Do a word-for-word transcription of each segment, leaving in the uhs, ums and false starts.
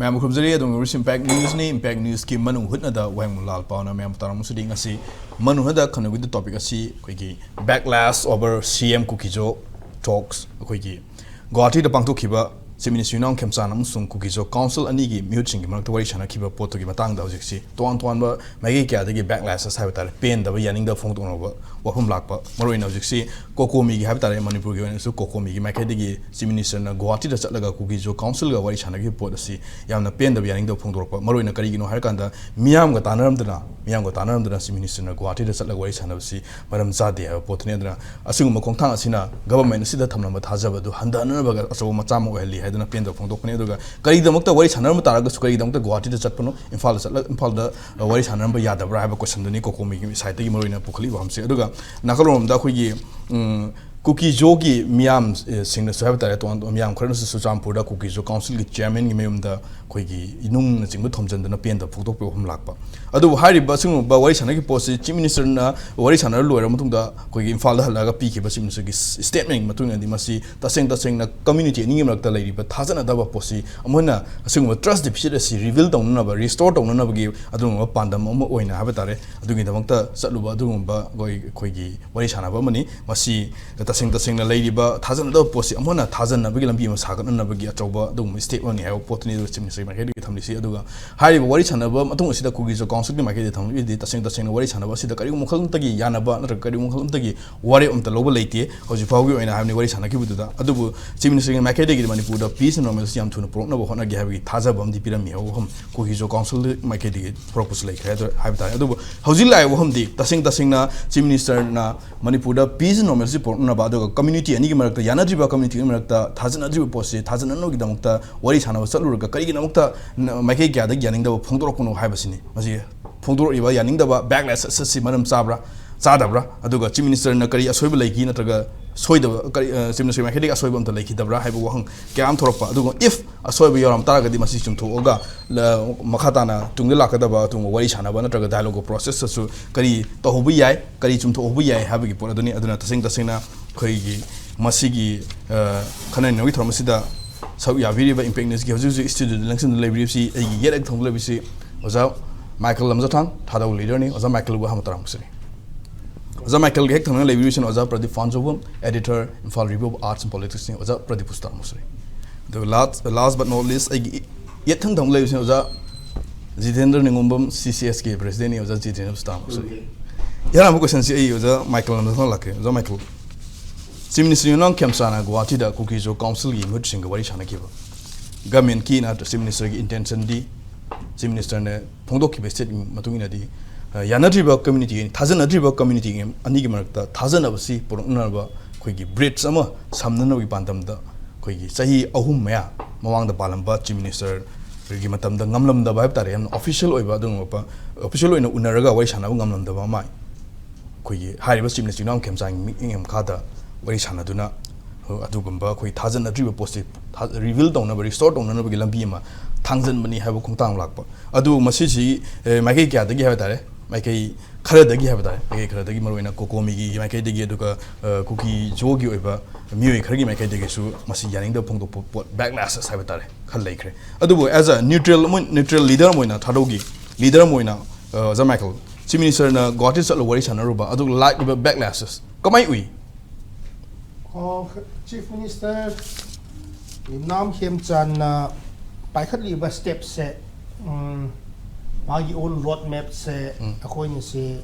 ꯃꯌꯥꯝꯕꯨ ꯈꯨꯔꯨꯝꯖꯔꯤ꯫ ꯑꯗꯣꯝꯒꯤ ꯑꯣꯏꯕꯁꯤ Impact Newsꯅꯤ꯫ Impact Newsꯀꯤ ꯃꯅꯨꯡ ꯍꯨꯠꯅꯗ ꯋꯥꯍꯦꯡꯕꯝ ꯂꯥꯜꯄꯥꯎꯅ ꯃꯌꯥꯝꯕꯨ ꯇꯥꯔꯝꯕꯁꯤꯗꯤ ꯉꯁꯤ ꯃꯅꯨꯡ ꯍꯨꯠꯅꯗ ꯈꯟꯅꯕꯒꯤ topic ꯑꯁꯤ ꯑꯩꯈꯣꯏꯒꯤ backlash over C M Kuki-Zo talks, ꯑꯩꯈꯣꯏꯒꯤ ꯒꯨꯋꯥꯍꯥꯇꯤꯗ ꯄꯥꯡꯊꯣꯛꯈꯤꯕ Chief Minister ꯌꯨꯝꯅꯥꯝ ꯈꯦꯝꯆꯥꯟ ꯑꯃꯁꯨꯡ Kuki-Zo Council ꯑꯅꯤꯒꯤ ꯃꯤꯍꯨꯠꯁꯤꯡꯒꯤ ꯃꯔꯛꯇ ꯋꯥꯔꯤ ꯁꯥꯟꯅꯈꯤꯕ ꯄꯣꯠꯇꯨꯒꯤ ꯃꯇꯥꯡꯗ ꯍꯧꯖꯤꯛꯁꯤ ꯇꯣꯉꯥꯟ ꯇꯣꯉꯥꯟꯕ ꯃꯥꯏꯀꯩ ꯀꯌꯥꯗꯒꯤ backlash ꯍꯥꯏꯕ ꯇꯥꯔꯦ, ꯄꯦꯟꯗꯕ, ꯌꯥꯅꯤꯡꯗꯕ ꯐꯣꯡꯗꯣꯛꯅꯕ ꯋꯥꯐꯝ ꯂꯥꯛꯄ꯫ ꯃꯔꯨꯑꯣꯏꯅ ꯍꯧꯖꯤꯛꯁꯤ COCOMIꯒꯤ ꯍꯥꯏꯕ ꯇꯥꯔꯦ, ꯃꯅꯤꯄꯨꯔꯒꯤ ꯑꯣꯏꯅꯁꯨ COCOMIꯒꯤ ꯃꯥꯏꯀꯩꯗꯒꯤ Chief Ministerꯅ ꯒꯨꯋꯥꯍꯥꯇꯤꯗ ꯆꯠꯂꯒ Kuki-Zo Councilꯒ ꯋꯥꯔꯤ ꯁꯥꯟꯅꯈꯤꯕ ꯄꯣꯠ ꯑꯁꯤ ꯌꯥꯝꯅ ꯄꯦꯟꯗꯕ, ꯌꯥꯅꯤꯡꯗꯕ ꯐꯣꯡꯗꯣꯔꯛꯄ꯫ ꯃꯔꯨꯑꯣꯏꯅ ꯀꯔꯤꯒꯤꯅꯣ ꯍꯥꯏꯔꯀꯥꯟꯗ, ꯃꯤꯌꯥꯝꯒ ꯇꯥꯟꯅꯔꯝꯗꯅ, ꯃꯤꯌꯥꯝꯒ ꯇꯥꯟꯅꯔꯝꯗꯅ Chief Ministerꯅ ꯒꯨꯋꯥꯍꯥꯇꯤꯗ ꯆꯠꯂꯒ ꯋꯥꯔꯤ ꯁꯥꯟꯅꯕꯁꯤ ꯃꯔꯝ ꯆꯥꯗꯦ ꯍꯥꯏꯕ ꯄꯣꯠꯇꯨꯅꯤ꯫ ꯑꯗꯨꯅ ꯑꯁꯤꯒꯨꯝꯕ ꯈꯣꯡꯊꯥꯡ ꯑꯁꯤꯅ government ꯑꯁꯤꯗ ꯊꯝꯂꯝꯕ ꯊꯥꯖꯕ ꯑꯗꯨ ꯍꯟꯊꯅꯅꯕ ꯑꯆꯧꯕ ꯃꯆꯥꯛ ꯑꯃ ꯑꯣꯏꯍꯜꯂꯤ ꯍꯥꯏꯗꯨꯅ ꯄꯦꯟꯗꯕ ꯐꯣꯡꯗꯣꯛꯄꯅꯤ꯫ ꯑꯗꯨꯒ ꯀꯔꯤꯒꯤꯗꯃꯛꯇ ꯋꯥꯔꯤ ꯁꯥꯟꯅꯔꯝꯕ ꯇꯥꯔꯒꯁꯨ ꯀꯔꯤꯒꯤꯗꯃꯛꯇ ꯒꯨꯋꯥꯍꯥꯇꯤꯗ ꯆꯠꯄꯅꯣ, ꯏꯝꯐꯥꯜꯗ ꯆꯠꯂ-, ꯏꯝꯐꯥꯜꯗ, ꯑ, ꯋꯥꯔꯤ ꯁꯥꯟꯅꯔꯝꯕ ꯌꯥꯗꯕ꯭ꯔꯥ ꯍꯥꯏꯕ questionꯗꯨꯅꯤ COCOMIꯒꯤ sideꯇꯒꯤ ꯃꯔꯨꯑꯣꯏꯅ ꯄꯨꯈꯠꯂꯤꯕ ꯋꯥꯐꯝꯁꯦ꯫ ꯑꯗꯨꯒ ꯅꯥꯀꯜꯂꯣꯝꯗ ꯑꯩꯈꯣꯏꯒꯤ, ꯎꯝ, Kuki-Zoꯒꯤ ꯃꯤꯌꯥꯝ, ꯑ, ꯁꯤꯡꯅꯁꯨ ꯍꯥꯏꯕ ꯇꯥꯔꯦ, ꯇꯣꯉꯥꯟ ꯇꯣꯉꯥꯟꯕ ꯃꯤꯌꯥꯝ ꯈꯔꯅꯁꯨ ꯆꯨꯔꯆꯥꯟꯄꯨꯔꯗ Kuki-Zo Councilꯒꯤ chairmanꯒꯤ ꯃꯌꯨꯝꯗ ꯑꯩꯈꯣꯏꯒꯤ ꯏꯅꯨꯡꯅꯆꯤꯡꯕ ꯊꯣꯝꯖꯤꯟꯗꯨꯅ ꯄꯦꯟꯗꯕ ꯐꯣꯡꯗꯣꯛꯄꯒꯤ ꯋꯥꯐꯝ ꯂꯥꯛꯄ꯫ ꯑꯗꯨꯕꯨ ꯍꯥꯏꯔꯤꯕ ꯑꯁꯤꯒꯨꯝꯕ ꯋꯥꯔꯤ ꯁꯥꯟꯅꯈꯤꯕ ꯄꯣꯠꯁꯤ Chief Ministerꯅ ꯋꯥꯔꯤ ꯁꯥꯟꯅꯔ ꯂꯣꯏꯔꯕ ꯃꯇꯨꯡꯗ ꯑꯩꯈꯣꯏꯒꯤ ꯏꯝꯐꯥꯜꯗ ꯍꯜꯂꯛꯑꯒ ꯄꯤꯈꯤꯕ Chief Ministerꯒꯤ statementꯀꯤ ꯃꯇꯨꯡ ꯏꯟꯅꯗꯤ ꯃꯁꯤ ꯇꯁꯦꯡ ꯇꯁꯦꯡꯅ community ꯑꯅꯤꯒꯤ ꯃꯔꯛꯇ ꯂꯩꯔꯤꯕ ꯊꯥꯖꯅꯗꯕ ꯄꯣꯠꯁꯤ ꯑꯃꯨꯛ ꯍꯟꯅ ꯑꯁꯤꯒꯨꯝꯕ trust deficit ꯑꯁꯤ rebuild ꯇꯧꯅꯅꯕ, restore ꯇꯧꯅꯅꯕꯒꯤ ꯑꯗꯨꯒꯨꯝꯕ ꯄꯥꯟꯗꯝ ꯑꯃ ꯑꯣꯏꯅ ꯍꯥꯏꯕ ꯇꯥꯔꯦ, ꯑꯗꯨꯒꯤꯗꯃꯛꯇ ꯆꯠꯂꯨꯕ ꯑꯗꯨꯒꯨꯝꯕ ꯑꯩꯈꯣꯏ, ꯑꯩꯈꯣꯏꯒꯤ ꯋꯥꯔꯤ ꯁꯥꯟꯅꯕ ꯑꯃꯅꯤ꯫ ꯃꯁꯤ ꯇꯁꯦꯡ ꯇꯁꯦꯡꯅ ꯂꯩꯔꯤꯕ ꯊꯥꯖꯅꯗꯕ ꯄꯣꯠꯁꯤ ꯑꯃꯨꯛ ꯍꯟꯅ ꯊꯥꯖꯅꯕꯒꯤ ꯂꯝꯕꯤ ꯑꯃ ꯁꯥꯒꯠꯅꯅꯕꯒꯤ ꯑꯆꯧꯕ ꯑꯗꯨꯒꯨꯝꯕ step ꯑꯃꯅꯤ ꯍꯥꯏꯕ ꯄꯣꯠꯇꯨꯅꯤ꯫ ꯑꯗꯨꯒ Chief Ministerꯒꯤ ꯃꯥꯏꯀꯩꯗꯒꯤ ꯊꯝꯂꯤꯁꯤ꯫ ꯑꯗꯨꯒ ꯍꯥꯏꯔꯤꯕ ꯋꯥꯔꯤ ꯁꯥꯟꯅꯕ ꯃꯇꯨꯡ ꯑꯁꯤꯗ Kuki-Zo Councilꯒꯤ ꯃꯥꯏꯀꯩꯗꯒꯤ ꯊꯝꯂꯤꯕꯗꯤ ꯇꯁꯦꯡ ꯇꯁꯦꯡꯅ ꯋꯥꯔꯤ ꯁꯥꯟꯅꯕ ꯑꯁꯤꯗ ꯀꯔꯤꯒꯨꯝꯕ ꯃꯈꯜ ꯑꯃꯠꯇꯒꯤ ꯌꯥꯅꯕ ꯅꯠꯇ꯭ꯔꯒ ꯀꯔꯤꯒꯨꯝꯕ ꯃꯈꯜ ꯑꯃꯠꯇꯒꯤ ꯋꯥꯔꯦꯞ ꯑꯃꯠꯇ ꯂꯧꯕ ꯂꯩꯇꯦ꯫ ꯍꯧꯖꯤꯛ ꯐꯥꯎꯒꯤ ꯑꯣꯏꯅ ꯍꯥꯏꯕꯅꯤ ꯋꯥꯔꯤ ꯁꯥꯟꯅꯈꯤꯕꯗꯨꯗ꯫ ꯑꯗꯨꯕꯨ Chief Ministerꯒꯤ ꯃꯥꯏꯀꯩꯗꯒꯤꯗꯤ ꯃꯅꯤꯄꯨꯔꯗ peace and normalcy ꯌꯥꯝ ꯊꯨꯅ ꯄꯨꯔꯛꯅꯕ ꯍꯣꯠꯅꯒꯦ ꯍꯥꯏꯕꯒꯤ ꯊꯥꯖꯕ ꯑꯃꯗꯤ ꯄꯤꯔꯝꯃꯤ ꯍꯥꯏꯕ ꯋꯥꯐꯝ Kuki-Zo Council ꯃꯥꯏꯀꯩꯗꯒꯤ ꯊꯣꯔꯛꯄꯁꯨ ꯂꯩꯈ꯭ꯔꯦ ꯍꯥꯏꯗ-, ꯍꯥꯏꯕ ꯇꯥꯔꯦ꯫ ꯑꯗꯨꯕꯨ ꯍꯧꯖꯤꯛ ꯂꯥꯛꯏꯕ ꯋꯥꯐꯝꯗꯤ ꯇꯁꯦꯡ ꯇꯁꯦꯡꯅ Chief Ministerꯅ ꯃꯅꯤꯄꯨꯔꯗ peace and normalcy ꯄꯨꯔꯛꯅꯕ, ꯑꯗꯨꯒ community ꯑꯅꯤꯒꯤ ꯃꯔꯛꯇ, ꯌꯥꯅꯗ꯭ꯔꯤꯕ community ꯑꯅꯤꯒꯤ ꯃꯔꯛꯇ ꯊꯥꯖꯅꯗ꯭ꯔꯤꯕ ꯄꯣꯠꯁꯤ ꯊꯥꯖꯅꯅꯕꯒꯤꯗꯃꯛꯇ ꯋꯥꯔꯤ ꯁꯥꯟꯅꯕ ꯆꯠꯂꯨꯔꯒ ꯀꯔꯤꯒꯤꯗꯃꯛꯇ ꯅ-, ꯃꯥꯏꯀꯩ ꯀꯌꯥꯗꯒꯤ ꯌꯥꯅꯤꯡꯗꯕ ꯐꯣꯡꯗꯣꯔꯛꯄꯅꯣ ꯍꯥꯏꯕꯁꯤꯅꯤ꯫ ꯃꯁꯤ ꯐꯣꯡꯗꯣꯔꯛꯂꯤꯕ ꯌꯥꯅꯤꯡꯗꯕ backlash ꯑꯁꯤ ꯃꯔꯝ ꯆꯥꯕ꯭ꯔꯥ, ꯆꯥꯗꯕ꯭ꯔꯥ? ꯑꯗꯨꯒ Chief Ministerꯅ ꯀꯔꯤ ꯑꯁꯣꯏꯕ ꯂꯩꯈꯤ, ꯅꯠꯇ꯭ꯔꯒ ꯁꯣꯏꯗꯕ ꯀꯔꯤ, ꯑ, Chief Minister ꯃꯥꯏꯀꯩꯗꯒꯤ ꯑꯁꯣꯏꯕ ꯑꯝꯇ ꯂꯩꯈꯤꯗꯕ꯭ꯔꯥ ꯍꯥꯏꯕ ꯋꯥꯍꯪ ꯀꯌꯥ ꯑꯃ ꯊꯣꯔꯛꯄ꯫ ꯑꯗꯨꯒ if ꯑꯁꯣꯏꯕ ꯌꯥꯎꯔꯝ ꯇꯥꯔꯒꯗꯤ ꯃꯁꯤ ꯆꯨꯝꯊꯣꯛꯑꯒ ꯂ-, ꯃꯈꯥ ꯇꯥꯅ ꯇꯨꯡꯗ ꯂꯥꯛꯀꯗꯕ ꯑꯗꯨꯒꯨꯝꯕ ꯋꯥꯔꯤ ꯁꯥꯟꯅꯕ ꯅꯠꯇ꯭ꯔꯒ dialogue processꯇꯁꯨ ꯀꯔꯤ ꯇꯧꯍꯧꯕ ꯌꯥꯏ, ꯀꯔꯤ ꯆꯨꯝꯊꯣꯛꯍꯧꯕ ꯌꯥꯏ ꯍꯥꯏꯕꯒꯤ ꯄꯣꯠ ꯑꯗꯨꯅꯤ꯫ ꯑꯗꯨꯅ ꯇꯁꯦꯡ ꯇꯁꯦꯡꯅ ꯑꯩꯈꯣꯏꯒꯤ ꯃꯁꯤꯒꯤ, ꯑ, ꯈꯟꯅ ꯅꯩꯅꯕꯒꯤ ꯊꯧꯔꯝ ꯑꯁꯤꯗ ꯁꯔꯨꯛ ꯌꯥꯕꯤꯔꯤꯕ ꯏꯝꯄꯦꯛ ꯅ꯭ꯌꯨꯁꯀꯤ ꯍꯧꯖꯤꯛ ꯍꯧꯖꯤꯛ ꯁ꯭ꯇꯨꯗꯤꯑꯣꯗ ꯂꯦꯡꯁꯤꯟꯗꯨꯅ ꯂꯩꯕꯤꯔꯤꯕꯁꯤ ꯑꯩꯒꯤ ꯌꯦꯠ ꯍꯦꯛ ꯊꯪꯕꯗ ꯂꯩꯕꯁꯤ ꯑꯣꯖꯥ ꯃꯥꯏꯀꯦꯜ ꯂꯝꯖꯥꯊꯥꯡ, ꯊꯥꯗꯧ ꯂꯤꯗꯔꯅꯤ꯫ ꯑꯣꯖꯥ ꯃꯥꯏꯀꯦꯜꯕꯨ ꯑꯍꯥꯟꯕ ꯇꯔꯥꯝꯁꯤꯅꯤ꯫ ꯑꯣꯖꯥ ꯃꯥꯏꯀꯦꯜꯒꯤ ꯍꯦꯛ ꯊꯪꯅꯅ ꯂꯩꯕꯤꯔꯤꯕꯁꯤꯅ ꯑꯣꯖꯥ Pradeep ꯐꯥꯟꯖꯧꯕꯝ, editor, Imphal Review of Arts and Politics ꯅꯤ꯫ ꯑꯣꯖꯥ ꯄ꯭ꯔꯗꯤꯞꯄꯨꯁꯨ ꯇꯔꯥꯝꯁꯤꯅꯤ꯫ ꯑꯗꯨꯒ last, last but not least, ꯑꯩꯒꯤ ꯌꯦꯠ ꯊꯪ ꯊꯪꯕꯗ ꯂꯩꯕꯁꯤꯅ ꯑꯣꯖꯥ ꯖꯤꯇꯦꯟꯗ꯭ꯔ ꯅꯤꯡꯉꯣꯝꯕꯝ, ꯁꯤ ꯁꯤ ꯑꯦꯁ ꯀꯦ ꯄ꯭ꯔꯦꯁꯤꯗꯦꯟꯅꯤ꯫ ꯑꯣꯖꯥ ꯖꯤꯇꯦꯟꯗ꯭ꯔꯕꯨꯁꯨ ꯇꯔꯥꯝꯁꯤꯅꯤ꯫ ꯑꯍꯥꯟꯕ ꯀꯣꯏꯁꯟꯁꯤ ꯑꯩ ꯑꯣꯖꯥ ꯃꯥꯏꯀꯦꯜ ꯂꯝꯖꯥꯊꯥꯡ ꯂꯥꯛꯀꯦ꯫ ꯑꯣꯖꯥ ꯃꯥꯏꯀꯦꯜ, ꯆꯤꯐ ꯃꯤꯅꯤꯁꯇꯔ ꯌꯨꯝꯅꯥꯝ ꯈꯦꯝꯆꯥꯅ ꯒꯨꯋꯥꯍꯥꯇꯤꯗ ꯀꯨꯀꯤ ꯖꯣ ꯀꯥꯎꯟꯁꯤꯜꯒꯤ ꯃꯤꯍꯨꯠꯁꯤꯡꯒ ꯋꯥꯔꯤ ꯁꯥꯟꯅꯈꯤꯕ꯫ ꯒꯃꯦꯟꯀꯤ ꯅꯠꯇ꯭ꯔ ꯆꯤꯐ ꯃꯤꯅꯤꯁꯇꯔꯒꯤ ꯏꯟꯇꯦꯟꯁꯟꯗꯤ, ꯆꯤꯐ ꯃꯤꯅꯤꯁꯇꯔꯅ ꯐꯣꯡꯗꯣꯛꯈꯤꯕ ꯁ꯭ꯇꯦꯠꯃꯦꯟ ꯃꯇꯨꯡ ꯏꯟꯅꯗꯤ, ꯑ, ꯌꯥꯅꯗ꯭ꯔꯤꯕ ꯀꯝꯃ꯭ꯌꯨꯅꯤꯇꯤ, ꯊꯥꯖꯅꯗ꯭ꯔꯤꯕ ꯀꯝꯃ꯭ꯌꯨꯅꯤꯇꯤ ꯑꯅꯤꯒꯤ ꯃꯔꯛꯇ ꯊꯥꯖꯅꯕꯁꯤ ꯄꯨꯔꯛꯅꯅꯕ ꯑꯩꯈꯣꯏꯒꯤ ꯕ꯭ꯔꯤꯖ ꯑꯃ ꯁꯝꯅꯅꯕꯒꯤ ꯄꯥꯟꯗꯝꯗ ꯑꯩꯈꯣꯏꯒꯤ ꯆꯍꯤ ꯑꯍꯨꯝ ꯃꯌꯥ ꯃꯃꯥꯡꯗ ꯄꯥꯜꯂꯝꯕ ꯆꯤꯐ ꯃꯤꯅꯤꯁꯇꯔꯒꯤ ꯃꯇꯝꯗ ꯉꯝꯂꯝꯗꯕ ꯍꯥꯏꯕ ꯇꯥꯔꯦ, ꯌꯥꯝꯅ ꯑꯣꯐꯤꯁꯤꯌꯦꯜ ꯑꯣꯏꯕ ꯑꯗꯨꯒꯨꯝꯕ, ꯑꯣꯐꯤꯁꯤꯌꯦꯜ ꯑꯣꯏꯅ ꯎꯅꯔꯒ ꯋꯥꯔꯤ ꯁꯥꯟꯅꯕ ꯉꯝꯂꯝꯗꯕ ꯑꯃ ꯑꯩꯈꯣꯏꯒꯤ ꯍꯥꯏꯔꯤꯕ ꯆꯤꯐ ꯃꯤꯅꯤꯁꯇꯔ ꯌꯨꯝꯅꯥꯝ ꯈꯦꯝꯆꯥꯡꯒꯤ ꯃꯤꯠꯌꯦꯡ ꯃꯈꯥꯗ ꯋꯥꯔꯤ ꯁꯥꯟꯅꯗꯨꯅ, ꯑꯗꯨꯒꯨꯝꯕ ꯑꯩꯈꯣꯏ ꯊꯥꯖꯅꯗ꯭ꯔꯤꯕ ꯄꯣꯠꯁꯤ ꯊꯥ-, ꯔꯤꯚꯤꯜ ꯇꯧꯅꯕ, ꯔꯤꯁꯇꯣꯔ ꯇꯧꯅꯅꯕꯒꯤ ꯂꯝꯕꯤ ꯑꯃ ꯊꯥꯡꯖꯟꯕꯅꯤ ꯍꯥꯏꯕ ꯈꯣꯡꯊꯥꯡ ꯂꯥꯛꯄ꯫ ꯑꯗꯨ ꯃꯁꯤꯁꯤ, ꯑꯦ, ꯃꯥꯏꯀꯩ ꯀꯌꯥꯗꯒꯤ ꯍꯥꯏꯕ ꯇꯥꯔꯦ, ꯃꯥꯏꯀꯩ ꯈꯔꯗꯒꯤ ꯍꯥꯏꯕ ꯇꯥꯔꯦ, ꯃꯥꯏꯀꯩ ꯈꯔꯗꯒꯤ, ꯃꯔꯨꯑꯣꯏꯅ ꯀꯣꯀꯣꯃꯤꯒꯤ ꯃꯥꯏꯀꯩꯗꯒꯤ, ꯑꯗꯨꯒ, ꯑ, ꯀꯨꯀꯤ ꯖꯣꯒꯤ ꯑꯣꯏꯕ ꯃꯤꯑꯣꯏ ꯈꯔꯒꯤ ꯃꯥꯏꯀꯩꯗꯒꯤꯁꯨ ꯃꯁꯤ ꯌꯥꯅꯤꯡꯗꯕ ꯐꯣꯡꯗꯣꯛꯄ ꯄꯣꯠ, ꯕꯦꯛꯂꯦꯁꯦꯁ ꯍꯥꯏꯕ ꯇꯥꯔꯦ, ꯈꯔ ꯂꯩꯈ꯭ꯔꯦ꯫ ꯑꯗꯨꯕꯨ as a neutral ꯑꯃ, ꯅ꯭ꯌꯨꯇ꯭ꯔꯦꯜ ꯂꯤꯗꯔ ꯑꯃ ꯑꯣꯏꯅ, ꯊꯥꯗꯧꯒꯤ ꯂꯤꯗꯔ ꯑꯃ ꯑꯣꯏꯅ, ꯑ, ꯑꯣꯖꯥ ꯃꯥꯏꯀꯦꯜ, ꯆꯤꯐ ꯃꯤꯅꯤꯁꯇꯔꯅ ꯒꯨꯋꯥꯍꯥꯇꯤ ꯆꯠꯂꯒ ꯋꯥꯔꯤ ꯁꯥꯟꯅꯔꯨꯕ, ꯑꯗꯨꯒ ꯂꯥꯛꯂꯤꯕ ꯕꯦꯛꯂꯦꯁꯦꯁ ꯀꯃꯥꯏ ꯎꯏ? ꯑꯣ, ꯆꯤꯐ ꯃꯤꯅꯤꯁꯇꯔ ꯌꯨꯝꯅꯥꯝ ꯈꯦꯝꯆꯥꯟꯅ ꯄꯥꯏꯈꯠꯂꯤꯕ ꯁ꯭ꯇꯦꯞꯁꯦ, ꯎꯝ, ꯃꯥꯒꯤ ꯑꯣꯟ ꯔꯣꯗ ꯃꯦꯞꯁꯦ ꯎꯝ꯫ ꯑꯩꯈꯣꯏꯅ ꯁꯤ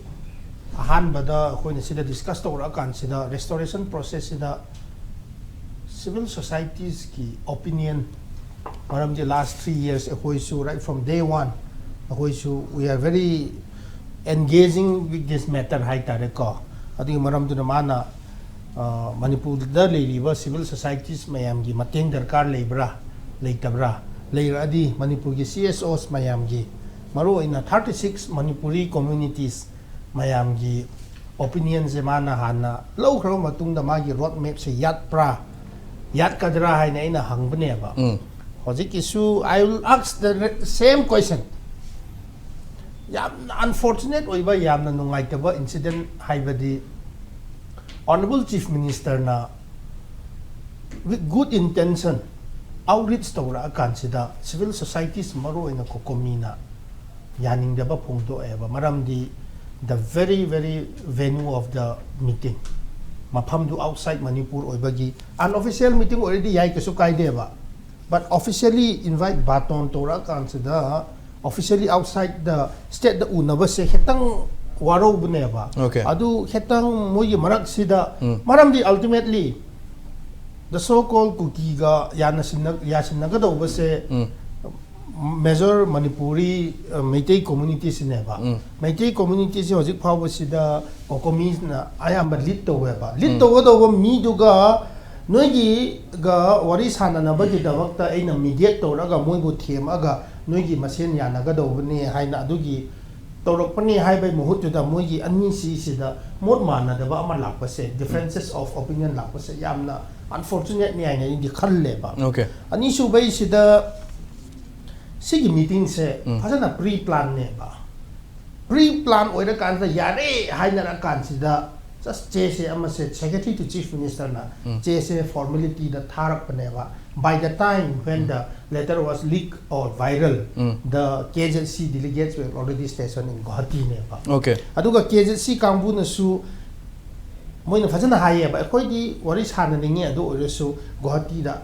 ꯑꯍꯥꯟꯕꯗ ꯑꯩꯈꯣꯏꯅ ꯁꯤꯗ ꯗꯤꯁꯀꯁ ꯇꯧꯔꯛꯑꯀꯥꯟꯁꯤꯗ, ꯔꯦꯁꯇꯣꯔꯦꯁꯟ ꯄ꯭ꯔꯣꯁꯦꯁꯁꯤꯗ ꯁꯤꯚꯤꯜ ꯁꯣꯁꯥꯏꯇꯤꯁꯀꯤ ꯑꯣꯄꯤꯅꯤꯌꯟ, ꯃꯔꯝꯗꯤ ꯂꯥꯁ ꯊ꯭ꯔꯤ ꯌꯔꯁ ꯑꯩꯈꯣꯏꯁꯨ, right from day one, ꯑꯩꯈꯣꯏꯁꯨ, we are very engaging with this matter ꯍꯥꯏ ꯇꯥꯔꯦꯀꯣ꯫ ꯑꯗꯨꯒꯤ ꯃꯔꯝꯗꯨꯅ ꯃꯥꯅ, ꯑ, ꯃꯅꯤꯄꯨꯔꯗ ꯂꯩꯔꯤꯕ ꯁꯤꯚꯤꯜ ꯁꯣꯁꯥꯏꯇꯤꯁ ꯃꯌꯥꯝꯒꯤ ꯃꯇꯦꯡ ꯗꯔꯀꯥꯔ ꯂꯩꯕ꯭ꯔꯥ, ꯂꯩꯇꯕ꯭ꯔꯥ, ꯂꯩꯔꯛꯑꯗꯤ ꯃꯅꯤꯄꯨꯔꯒꯤ ꯁꯤ ꯑꯦꯁ ꯑꯣꯁ ꯃꯌꯥꯝꯒꯤ, ꯃꯔꯨꯑꯣꯏꯅ ꯊꯥꯔꯇꯤ ꯁꯤꯛꯁ ꯃꯅꯤꯄꯨꯔꯤ ꯀꯝꯃ꯭ꯌꯨꯅꯤꯇꯤꯁ ꯃꯌꯥꯝꯒꯤ ꯑꯣꯄꯤꯅꯤꯌꯟꯁꯦ ꯃꯥꯅ ꯍꯥꯟꯅ ꯂꯧꯈ꯭ꯔꯕ ꯃꯇꯨꯡꯗ ꯃꯥꯒꯤ ꯔꯣꯗ ꯃꯦꯞꯁꯦ ꯌꯥꯠꯄ꯭ꯔꯥ, ꯌꯥꯠꯀꯗ꯭ꯔꯥ ꯍꯥꯏꯅ ꯑꯩꯅ ꯍꯪꯕꯅꯦꯕ꯫ ꯎꯝ꯫ ꯍꯧꯖꯤꯛꯀꯤꯁꯨ I will ask the re-, same question. ꯌꯥꯝꯅ ꯑꯟꯐꯣꯔꯆꯨꯅꯦꯠ ꯑꯣꯏꯕ, ꯌꯥꯝꯅ ꯅꯨꯡꯉꯥꯏꯇꯕ ꯏꯟꯁꯤꯗꯦꯟ ꯍꯥꯏꯕꯗꯤ, ꯑꯣꯅꯔꯦꯕꯜ ꯆꯤꯐ ꯃꯤꯅꯤꯁꯇꯔꯅ with good intention, ꯑꯥꯎꯠꯔꯤꯆ ꯇꯧꯔꯛꯑꯀꯥꯟꯁꯤꯗ ꯁꯤꯚꯤꯜ ꯁꯣꯁꯥꯏꯇꯤꯁ, ꯃꯔꯨ ꯑꯣꯏꯅ ꯀꯣꯀꯣꯃꯤꯅ ꯌꯥꯅꯤꯡꯗꯕ ꯐꯣꯡꯗꯣꯛꯑꯦꯕ꯫ ꯃꯔꯝꯗꯤ the very very venue of the meeting, ꯃꯐꯝꯗꯨ ꯑꯥꯎꯠꯁꯥꯏꯠ ꯃꯅꯤꯄꯨꯔ ꯑꯣꯏꯕꯒꯤ꯫ ꯑꯟꯑꯣꯐꯤꯁꯤꯌꯦꯜ ꯃꯤꯇꯤꯡ ꯑꯣꯏꯔꯗꯤ ꯌꯥꯏ, ꯀꯩꯁꯨ ꯀꯥꯏꯗꯦꯕ, but officially invite, ꯕꯥꯇꯣꯟ ꯇꯧꯔꯛꯑꯀꯥꯟꯁꯤꯗ officially outside the stateꯇ ꯎꯅꯕꯁꯦ ꯈꯤꯇꯪ ꯋꯥꯔꯧꯕꯅꯦꯕ꯫ Okay. ꯑꯗꯨ ꯈꯤꯇꯪ ꯃꯣꯏꯒꯤ ꯃꯔꯛꯁꯤꯗ, ꯎꯝ. ꯃꯔꯝꯗꯤ ultimately the so called ꯀꯨꯀꯤꯒ ꯌꯥꯅꯁꯤꯟꯅ-, ꯌꯥꯁꯤꯟꯅꯒꯗꯧꯕꯁꯦ ꯎꯝ. ꯃꯦꯖꯣꯔ ꯃꯅꯤꯄꯨꯔꯤ, ꯑ, ꯃꯩꯇꯩ ꯀꯝꯃ꯭ꯌꯨꯅꯤꯇꯤꯁꯤꯅꯦꯕ꯫ ꯎꯝ. ꯃꯩꯇꯩ ꯀꯝꯃ꯭ꯌꯨꯅꯤꯇꯤꯁꯤ ꯍꯧꯖꯤꯛ ꯐꯥꯎꯕꯁꯤꯗ ꯀꯣꯀꯣꯃꯤꯁꯅ ꯑꯌꯥꯝꯕ ꯂꯤꯗ ꯇꯧꯋꯦꯕ꯫ ꯂꯤꯗ ꯎꯝ. ꯇꯧꯒꯗꯧꯕ ꯃꯤꯗꯨꯒ ꯅꯣꯏꯒꯤꯒ ꯋꯥꯔꯤ ꯁꯥꯟꯅꯅꯕꯒꯤꯗꯃꯛꯇ ꯑꯩꯅ ꯃꯤꯗꯤꯌꯦꯠ ꯇꯧꯔꯒ ꯃꯣꯏꯕꯨ ꯊꯦꯝꯃꯒ ꯅꯣꯏꯒꯤ ꯃꯁꯦꯟ ꯌꯥꯅꯒꯗꯧꯕꯅꯦ ꯍꯥꯏꯅ ꯑꯗꯨꯒꯤ ꯇꯧꯔꯛꯄꯅꯦ ꯍꯥꯏꯕꯒꯤ ꯃꯍꯨꯠꯇꯨꯗ ꯃꯣꯏꯒꯤ ꯑꯅꯤꯁꯤꯁꯤꯗ ꯃꯣꯠ ꯃꯥꯟꯅꯗꯕ ꯑꯃ ꯂꯥꯛꯄꯁꯦ, differences of opinion ꯂꯥꯛꯄꯁꯦ ꯌꯥꯝꯅ unfortunateꯅꯦ ꯍꯥꯏꯅ ꯑꯩꯗꯤ ꯈꯜꯂꯦꯕ꯫ Okay. ꯑꯅꯤꯁꯨꯕꯩꯁꯤꯗ ꯁꯤꯒꯤ ꯃꯤꯇꯤꯡꯁꯦ ꯎꯝ. ꯐꯖꯅ ꯄ꯭ꯔꯤ ꯄ꯭ꯂꯥꯟꯅꯦꯕ꯫ ꯄ꯭ꯔꯤ ꯄ꯭ꯂꯥꯟ ꯑꯣꯏꯔꯀꯥꯟꯗ ꯌꯥꯔꯦ ꯍꯥꯏꯅꯔꯀꯥꯟꯁꯤꯗ just ꯆꯦꯁꯦ ꯑꯃꯁꯦ Secretary to Chief Ministerꯅ um. ꯆꯦꯁꯦ formalityꯗ ꯊꯥꯔꯛꯄꯅꯦꯕ꯫ By the time when the letter was leak or viral, um. the KZC delegates were already stationed in Guwahatiꯅꯦꯕ꯫ Okay. ꯑꯗꯨꯒ KZC ꯀꯥꯡꯕꯨꯅꯁꯨ ꯃꯣꯏꯅ ꯐꯖꯅ ꯍꯥꯏꯌꯦꯕ, ꯑꯩꯈꯣꯏꯗꯤ ꯋꯥꯔꯤ ꯁꯥꯟꯅꯅꯤꯡꯉꯤ, ꯑꯗꯨ ꯑꯣꯏꯔꯁꯨ ꯒꯨꯋꯥꯍꯥꯇꯤꯗ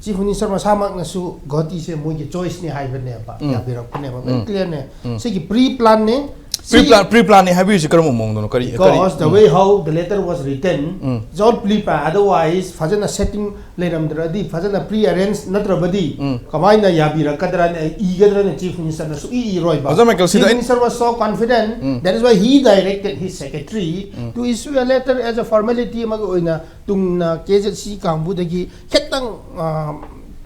Chief Minister ꯃꯁꯥꯃꯛꯅꯁꯨ ꯒꯨꯋꯥꯍꯥꯇꯤꯁꯦ ꯃꯣꯏꯒꯤ choiceꯅꯤ ꯍꯥꯏꯕꯅꯦꯕ, ꯎꯝ. ꯌꯥꯕꯤꯔꯛꯄꯅꯦꯕ, very ꯎꯝ. clearꯅꯦ꯫ ꯎꯝ. ꯁꯤꯒꯤ ꯄ꯭ꯔꯤ ꯄ꯭ꯂꯥꯟꯅꯦ꯫ Pre plan, pre planꯅꯤ ꯍꯥꯏꯕꯤꯔꯤꯁꯤ ꯀꯔꯝꯕ ꯃꯑꯣꯡꯗꯅꯣ? ꯀꯔꯤ, ꯀꯔꯤ? Because the way how the letter was written, um. it's all pre plan. Otherwise, ꯐꯖꯅ setting ꯂꯩꯔꯝꯗ꯭ꯔꯗꯤ, ꯐꯖꯅ pre arrange ꯅꯠꯇ꯭ꯔꯕꯗꯤ, ꯎꯝ. ꯀꯃꯥꯏꯅ ꯌꯥꯕꯤꯔꯛꯀꯗ꯭ꯔꯥꯅ ꯏꯒꯗ꯭ꯔꯅ Chief Ministerꯅ ꯁꯨꯛꯏ ꯏꯔꯣꯏꯕ꯫ ꯑꯣꯖꯥ ꯃꯥꯏꯀꯦꯜ, ꯁꯤꯗ Chief ꯑꯩ Minister was so confident, um. that is why he directed his secretary um. to issue a letter as a formality ꯑꯃꯒꯤ ꯑꯣꯏꯅ ꯇꯨꯡꯅ KZC ꯀꯥꯡꯕꯨꯗꯒꯤ ꯈꯤꯇꯪ, ꯑ,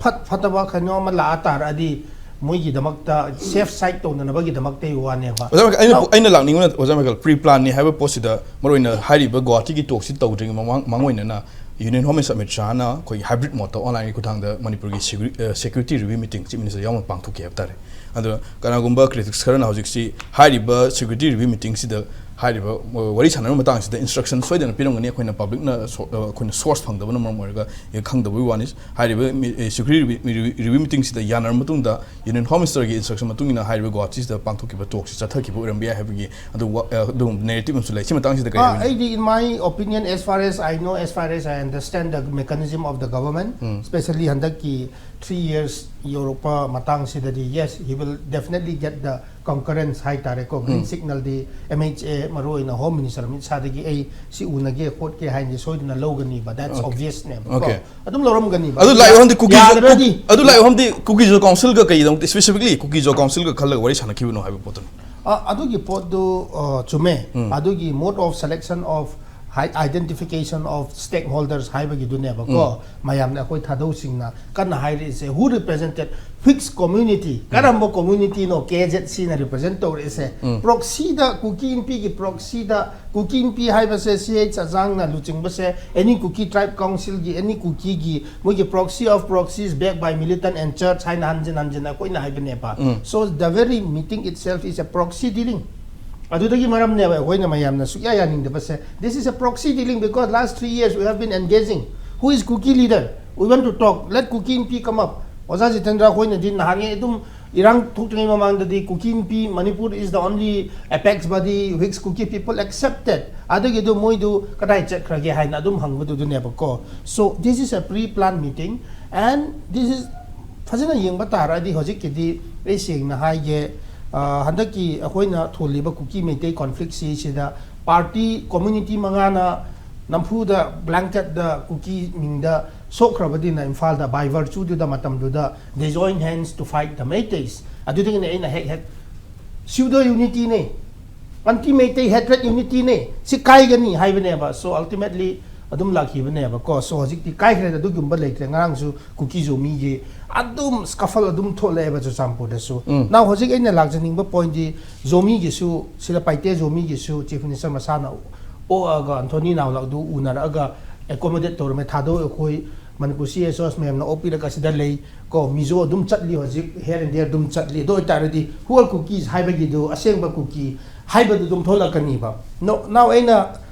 ꯐꯠ-, ꯐꯠꯇꯕ ꯀꯩꯅꯣ ꯑꯃ ꯂꯥꯛꯑ ꯇꯥꯔꯗꯤ ꯃꯣꯏꯒꯤꯗꯃꯛꯇ safe side ꯇꯧꯅꯅꯕꯒꯤꯗꯃꯛꯇꯒꯤ ꯋꯥꯅꯦꯕ꯫ ꯑꯣꯖꯥ ꯃꯥꯏꯀꯦꯜ, ꯑꯩꯅ, Now, ꯑꯩꯅ ꯂꯥꯛꯅꯤꯡꯕꯅ, ꯑꯣꯖꯥ ꯃꯥꯏꯀꯦꯜ, pre planꯅꯤ ꯍꯥꯏꯕ ꯄꯣꯠꯁꯤꯗ ꯃꯔꯨꯑꯣꯏꯅ ꯍꯥꯏꯔꯤꯕ ꯒꯨꯋꯥꯍꯥꯇꯤꯒꯤ talkꯁꯤ ꯇꯧꯗ꯭ꯔꯤꯉꯩ ꯃꯃꯥꯡ, ꯃꯥꯡꯑꯣꯏꯅꯅ Union Home Minister ꯑꯃꯤꯠ ꯁꯥꯍꯅ ꯑꯩꯈꯣꯏꯒꯤ hybrid modeꯇ onlineꯒꯤ ꯈꯨꯠꯊꯥꯡꯗ ꯃꯅꯤꯄꯨꯔꯒꯤ security, ꯑ, security review meeting Chief Minister ꯌꯥꯎꯅ ꯄꯥꯡꯊꯣꯛꯈꯤ ꯍꯥꯏꯕ ꯇꯥꯔꯦ꯫ ꯑꯗꯨꯅ ꯀꯅꯥꯒꯨꯝꯕ critics ꯈꯔꯅ ꯍꯧꯖꯤꯛꯁꯤ ꯍꯥꯏꯔꯤꯕ security review meetingꯁꯤꯗ ꯍꯥꯏꯔꯤꯕ, ꯑ, ꯋꯥꯔꯤ ꯁꯥꯟꯅꯕ ꯃꯇꯥꯡꯁꯤꯗ instruction ꯁꯣꯏꯗꯅ ꯄꯤꯔꯝꯒꯅꯤ꯫ ꯑꯩꯈꯣꯏꯅ publicꯅ ꯁꯣ-, ꯑ, ꯑꯩꯈꯣꯏꯅ source ꯐꯪꯗꯕꯅ ꯃꯔꯝ ꯑꯣꯏꯔꯒ ꯍꯦꯛ ꯈꯪꯗꯕꯒꯤ ꯋꯥꯅꯤ꯫ ꯍꯥꯏꯔꯤꯕ ꯃꯤ-, ꯑꯦ, security review, review meetingꯁꯤꯗ ꯌꯥꯅꯔꯕ ꯃꯇꯨꯡꯗ Union Home Ministerꯒꯤ instruction ꯃꯇꯨꯡ ꯏꯟꯅ ꯍꯥꯏꯔꯤꯕ ꯒꯨꯋꯥꯍꯥꯇꯤꯁꯤꯗ ꯄꯥꯡꯊꯣꯛꯈꯤꯕ talkꯁꯤ ꯆꯠꯊꯈꯤꯕ ꯑꯣꯏꯔꯝꯕ ꯌꯥꯏ ꯍꯥꯏꯕꯒꯤ ꯑꯗꯨ ꯋꯥ-, ꯑ, ꯑꯗꯨꯒꯨꯝꯕ narrative ꯑꯃꯁꯨ ꯂꯩ꯫ ꯁꯤ ꯃꯇꯥꯡꯁꯤꯗ ꯀꯔꯤ ꯑ, ꯍꯥꯏꯕꯤꯅꯤꯡꯉꯤ? ꯑꯩꯗꯤ, in my opinion, as far as I know, as far as I understand the mechanism of the government, um. Especially ꯍꯟꯗꯛꯀꯤ three years ꯌꯧꯔꯛꯄ ꯃꯇꯥꯡꯁꯤꯗꯗꯤ, yes, he will definitely get the concurrence ꯍꯥꯏꯇꯥꯔꯦꯀꯣ, green um. Signalꯗꯤ M H A, ꯃꯔꯨ ꯑꯣꯏꯅ Home Minister Amit ꯁꯥꯍꯗꯒꯤ ꯑꯩ ꯁꯤ ꯎꯅꯒꯦ ꯈꯣꯠꯀꯦ ꯍꯥꯏꯅꯗꯤ ꯁꯣꯏꯗꯅ ꯂꯧꯒꯅꯤꯕ, that's Okay. obviousꯅꯦꯕꯀꯣ꯫ Okay. ꯑꯗꯨꯝ ꯂꯧꯔꯝꯒꯅꯤꯕ꯫ ꯑꯗꯨ ꯂꯥꯛꯏꯕ ꯃꯐꯝꯗꯤ ꯀꯨꯀꯤꯁꯨ, ꯌꯥꯗ꯭ꯔꯗꯤ ꯀꯨ-, ꯑꯗꯨ ꯂꯥꯛꯏꯕ ꯃꯐꯝꯗꯤ ꯀꯨꯀꯤꯁꯨ councilꯒ ꯀꯩꯗꯧ, specifically ꯀꯨꯀꯤꯁꯨ councilꯒ ꯈꯜꯂꯒ ꯋꯥꯔꯤ ꯁꯥꯟꯅꯈꯤꯕꯅꯣ ꯍꯥꯏꯕ ꯄꯣꯠꯇꯨꯅꯤ꯫ ꯑ, ꯑꯗꯨꯒꯤ ꯄꯣꯠꯇꯨ, ꯑ, ꯆꯨꯝꯃꯦ꯫ ꯎꯝ꯫ ꯑꯗꯨꯒꯤ mode of selection of hi-, identification of stakeholders ꯍꯥꯏꯕꯒꯤꯗꯨꯅꯦꯕꯀꯣ꯫ ꯎꯝ꯫ ꯃꯌꯥꯝꯅ ꯑꯩꯈꯣꯏ ꯊꯥꯗꯧꯁꯤꯡꯅ ꯀꯟꯅ ꯍꯥꯏꯔꯛꯏꯁꯦ, who represented which community? ꯎꯝ꯫ ꯀꯔꯝꯕ communityꯅꯣ K Z Cꯅ represent ꯇꯧꯔꯛꯏꯁꯦ? ꯎꯝ꯫ Proxyꯗ, ꯀꯨꯀꯤ ꯅꯨꯄꯤꯒꯤ proxyꯗ, ꯀꯨꯀꯤ ꯅꯨꯄꯤ ꯍꯥꯏꯕꯁꯦ C H ꯑꯖꯥꯡꯅ ꯂꯨꯆꯤꯡꯕꯁꯦ, any Kuki Tribe Councilꯒꯤ, any ꯀꯨꯀꯤꯒꯤ ꯃꯣꯏꯒꯤ proxy of proxies backed by militant and church ꯍꯥꯏꯅ ꯍꯟꯖꯤꯟ ꯍꯟꯖꯤꯟ ꯑꯩꯈꯣꯏꯅ ꯍꯥꯏꯕꯅꯦꯕ꯫ ꯎꯝ꯫ So the very meeting itself is a proxy dealing. ꯑꯗꯨꯗꯒꯤ ꯃꯔꯝꯅꯦꯕ ꯑꯩꯈꯣꯏꯅ ꯃꯌꯥꯝꯅ ꯁꯨꯛꯌꯥ ꯌꯥꯅꯤꯡꯗꯕꯁꯦ, this is a proxy dealing because last three years we have been engaging. Who is Kuki leader? We want to talk. Let Kuki Inpi come up. ꯑꯣꯖꯥ ꯖꯤꯇꯦꯟꯗ꯭ꯔ, ꯑꯩꯈꯣꯏꯅꯗꯤ ꯅꯍꯥꯟꯉꯩ ꯑꯗꯨꯝ ꯏꯔꯥꯡ ꯊꯣꯛꯇ꯭ꯔꯤꯉꯩ ꯃꯃꯥꯡꯗꯗꯤ ꯀꯨꯀꯤ ꯅꯨꯄꯤ, Manipur is the only apex body which Kuki people accepted. ꯑꯗꯨꯒꯤꯗꯨ ꯃꯣꯏꯗꯨ ꯀꯗꯥꯏ ꯆꯠꯈ꯭ꯔꯒꯦ ꯍꯥꯏꯅ ꯑꯗꯨꯝ ꯍꯪꯕꯗꯨꯗꯨꯅꯦꯕꯀꯣ꯫ So this is a pre-planned meeting and this is, ꯐꯖꯅ ꯌꯦꯡꯕ ꯇꯥꯔꯗꯤ ꯍꯧꯖꯤꯛꯀꯤꯗꯤ ꯑꯩ ꯁꯦꯡꯅ ꯍꯥꯏꯒꯦ, ꯑ, ꯍꯟꯗꯛꯀꯤ ꯑꯩꯈꯣꯏꯅ ꯊꯣꯜꯂꯤꯕ ꯀꯨꯀꯤ ꯃꯩꯇꯩ conflictꯁꯤ ꯁꯤꯗ party community ꯃꯉꯥꯅ ꯅꯝꯐꯨꯗ blanketꯗ ꯀꯨꯀꯤ ꯃꯤꯡꯗ ꯁꯣꯛꯈ꯭ꯔꯕꯅꯤꯅ ꯏꯝꯐꯥꯜꯗ by virtueꯗꯨꯗ ꯃꯇꯝꯗꯨꯗ they join hands to fight the Meiteis꯫ ꯑꯗꯨꯗꯒꯤꯅꯦ ꯑꯩꯅ ꯍꯦꯛ ꯍꯦꯛ pseudo unityꯅꯦ, anti Meitei hatred unityꯅꯦ, ꯁꯤ ꯀꯥꯏꯒꯅꯤ ꯍꯥꯏꯕꯅꯦꯕ꯫ So ultimately ꯑꯗꯨꯝ ꯂꯥꯛꯈꯤꯕꯅꯦꯕꯀꯣ꯫ So ꯍꯧꯖꯤꯛꯇꯤ ꯀꯥꯏꯈ꯭ꯔꯦ, ꯑꯗꯨꯒꯨꯝꯕ ꯂꯩꯇ꯭ꯔꯦ꯫ ꯉꯔꯥꯡꯁꯨ ꯀꯨꯀꯤ ꯖꯣꯃꯤꯒꯤ ꯑꯗꯨꯝ scuffle ꯑꯗꯨꯝ ꯊꯣꯛꯂꯛꯑꯦꯕ ꯆꯨꯔꯆꯥꯟꯄꯨꯔꯗꯁꯨ꯫ ꯎꯝ꯫ Now ꯍꯧꯖꯤꯛ ꯑꯩꯅ ꯂꯥꯛꯆꯅꯤꯡꯕ pointꯗꯤ ꯖꯣꯃꯤꯒꯤꯁꯨ, ꯁꯤꯗ ꯄꯥꯏꯇꯦ ꯖꯣꯃꯤꯒꯤꯁꯨ Chief Minister ꯃꯁꯥꯅ ꯑꯣꯛꯑꯒ ꯑꯟꯊꯣꯅꯤ ꯅꯥꯎꯂꯛꯗꯨ ꯎꯅꯔꯛꯑꯒ accommodate ꯇꯧꯔꯝꯃꯦ꯫ ꯊꯥꯗꯣꯛ ꯑꯩꯈꯣꯏ ꯃꯅꯤꯄꯨꯔ C S Os ꯃꯌꯥꯝꯅ ꯑꯣꯛꯄꯤꯔꯒ ꯁꯤꯗ ꯂꯩ ꯀꯣ꯫ ꯃꯤꯖꯣ ꯑꯗꯨꯝ ꯆꯠꯂꯤ ꯍꯧꯖꯤꯛ, here and there ꯑꯗꯨꯝ ꯆꯠꯂꯤ꯫ ꯑꯗꯨ ꯑꯣꯏꯇꯥꯔꯗꯤ who are Kukis ꯍꯥꯏꯕꯒꯤꯗꯨ, ꯑꯁꯦꯡꯕ ꯀꯨꯀꯤ ꯍꯥꯏꯕꯗꯨ ꯑꯗꯨꯝ ꯊꯣꯛꯂꯛꯀꯅꯤꯕ꯫ No, now ꯑꯩꯅ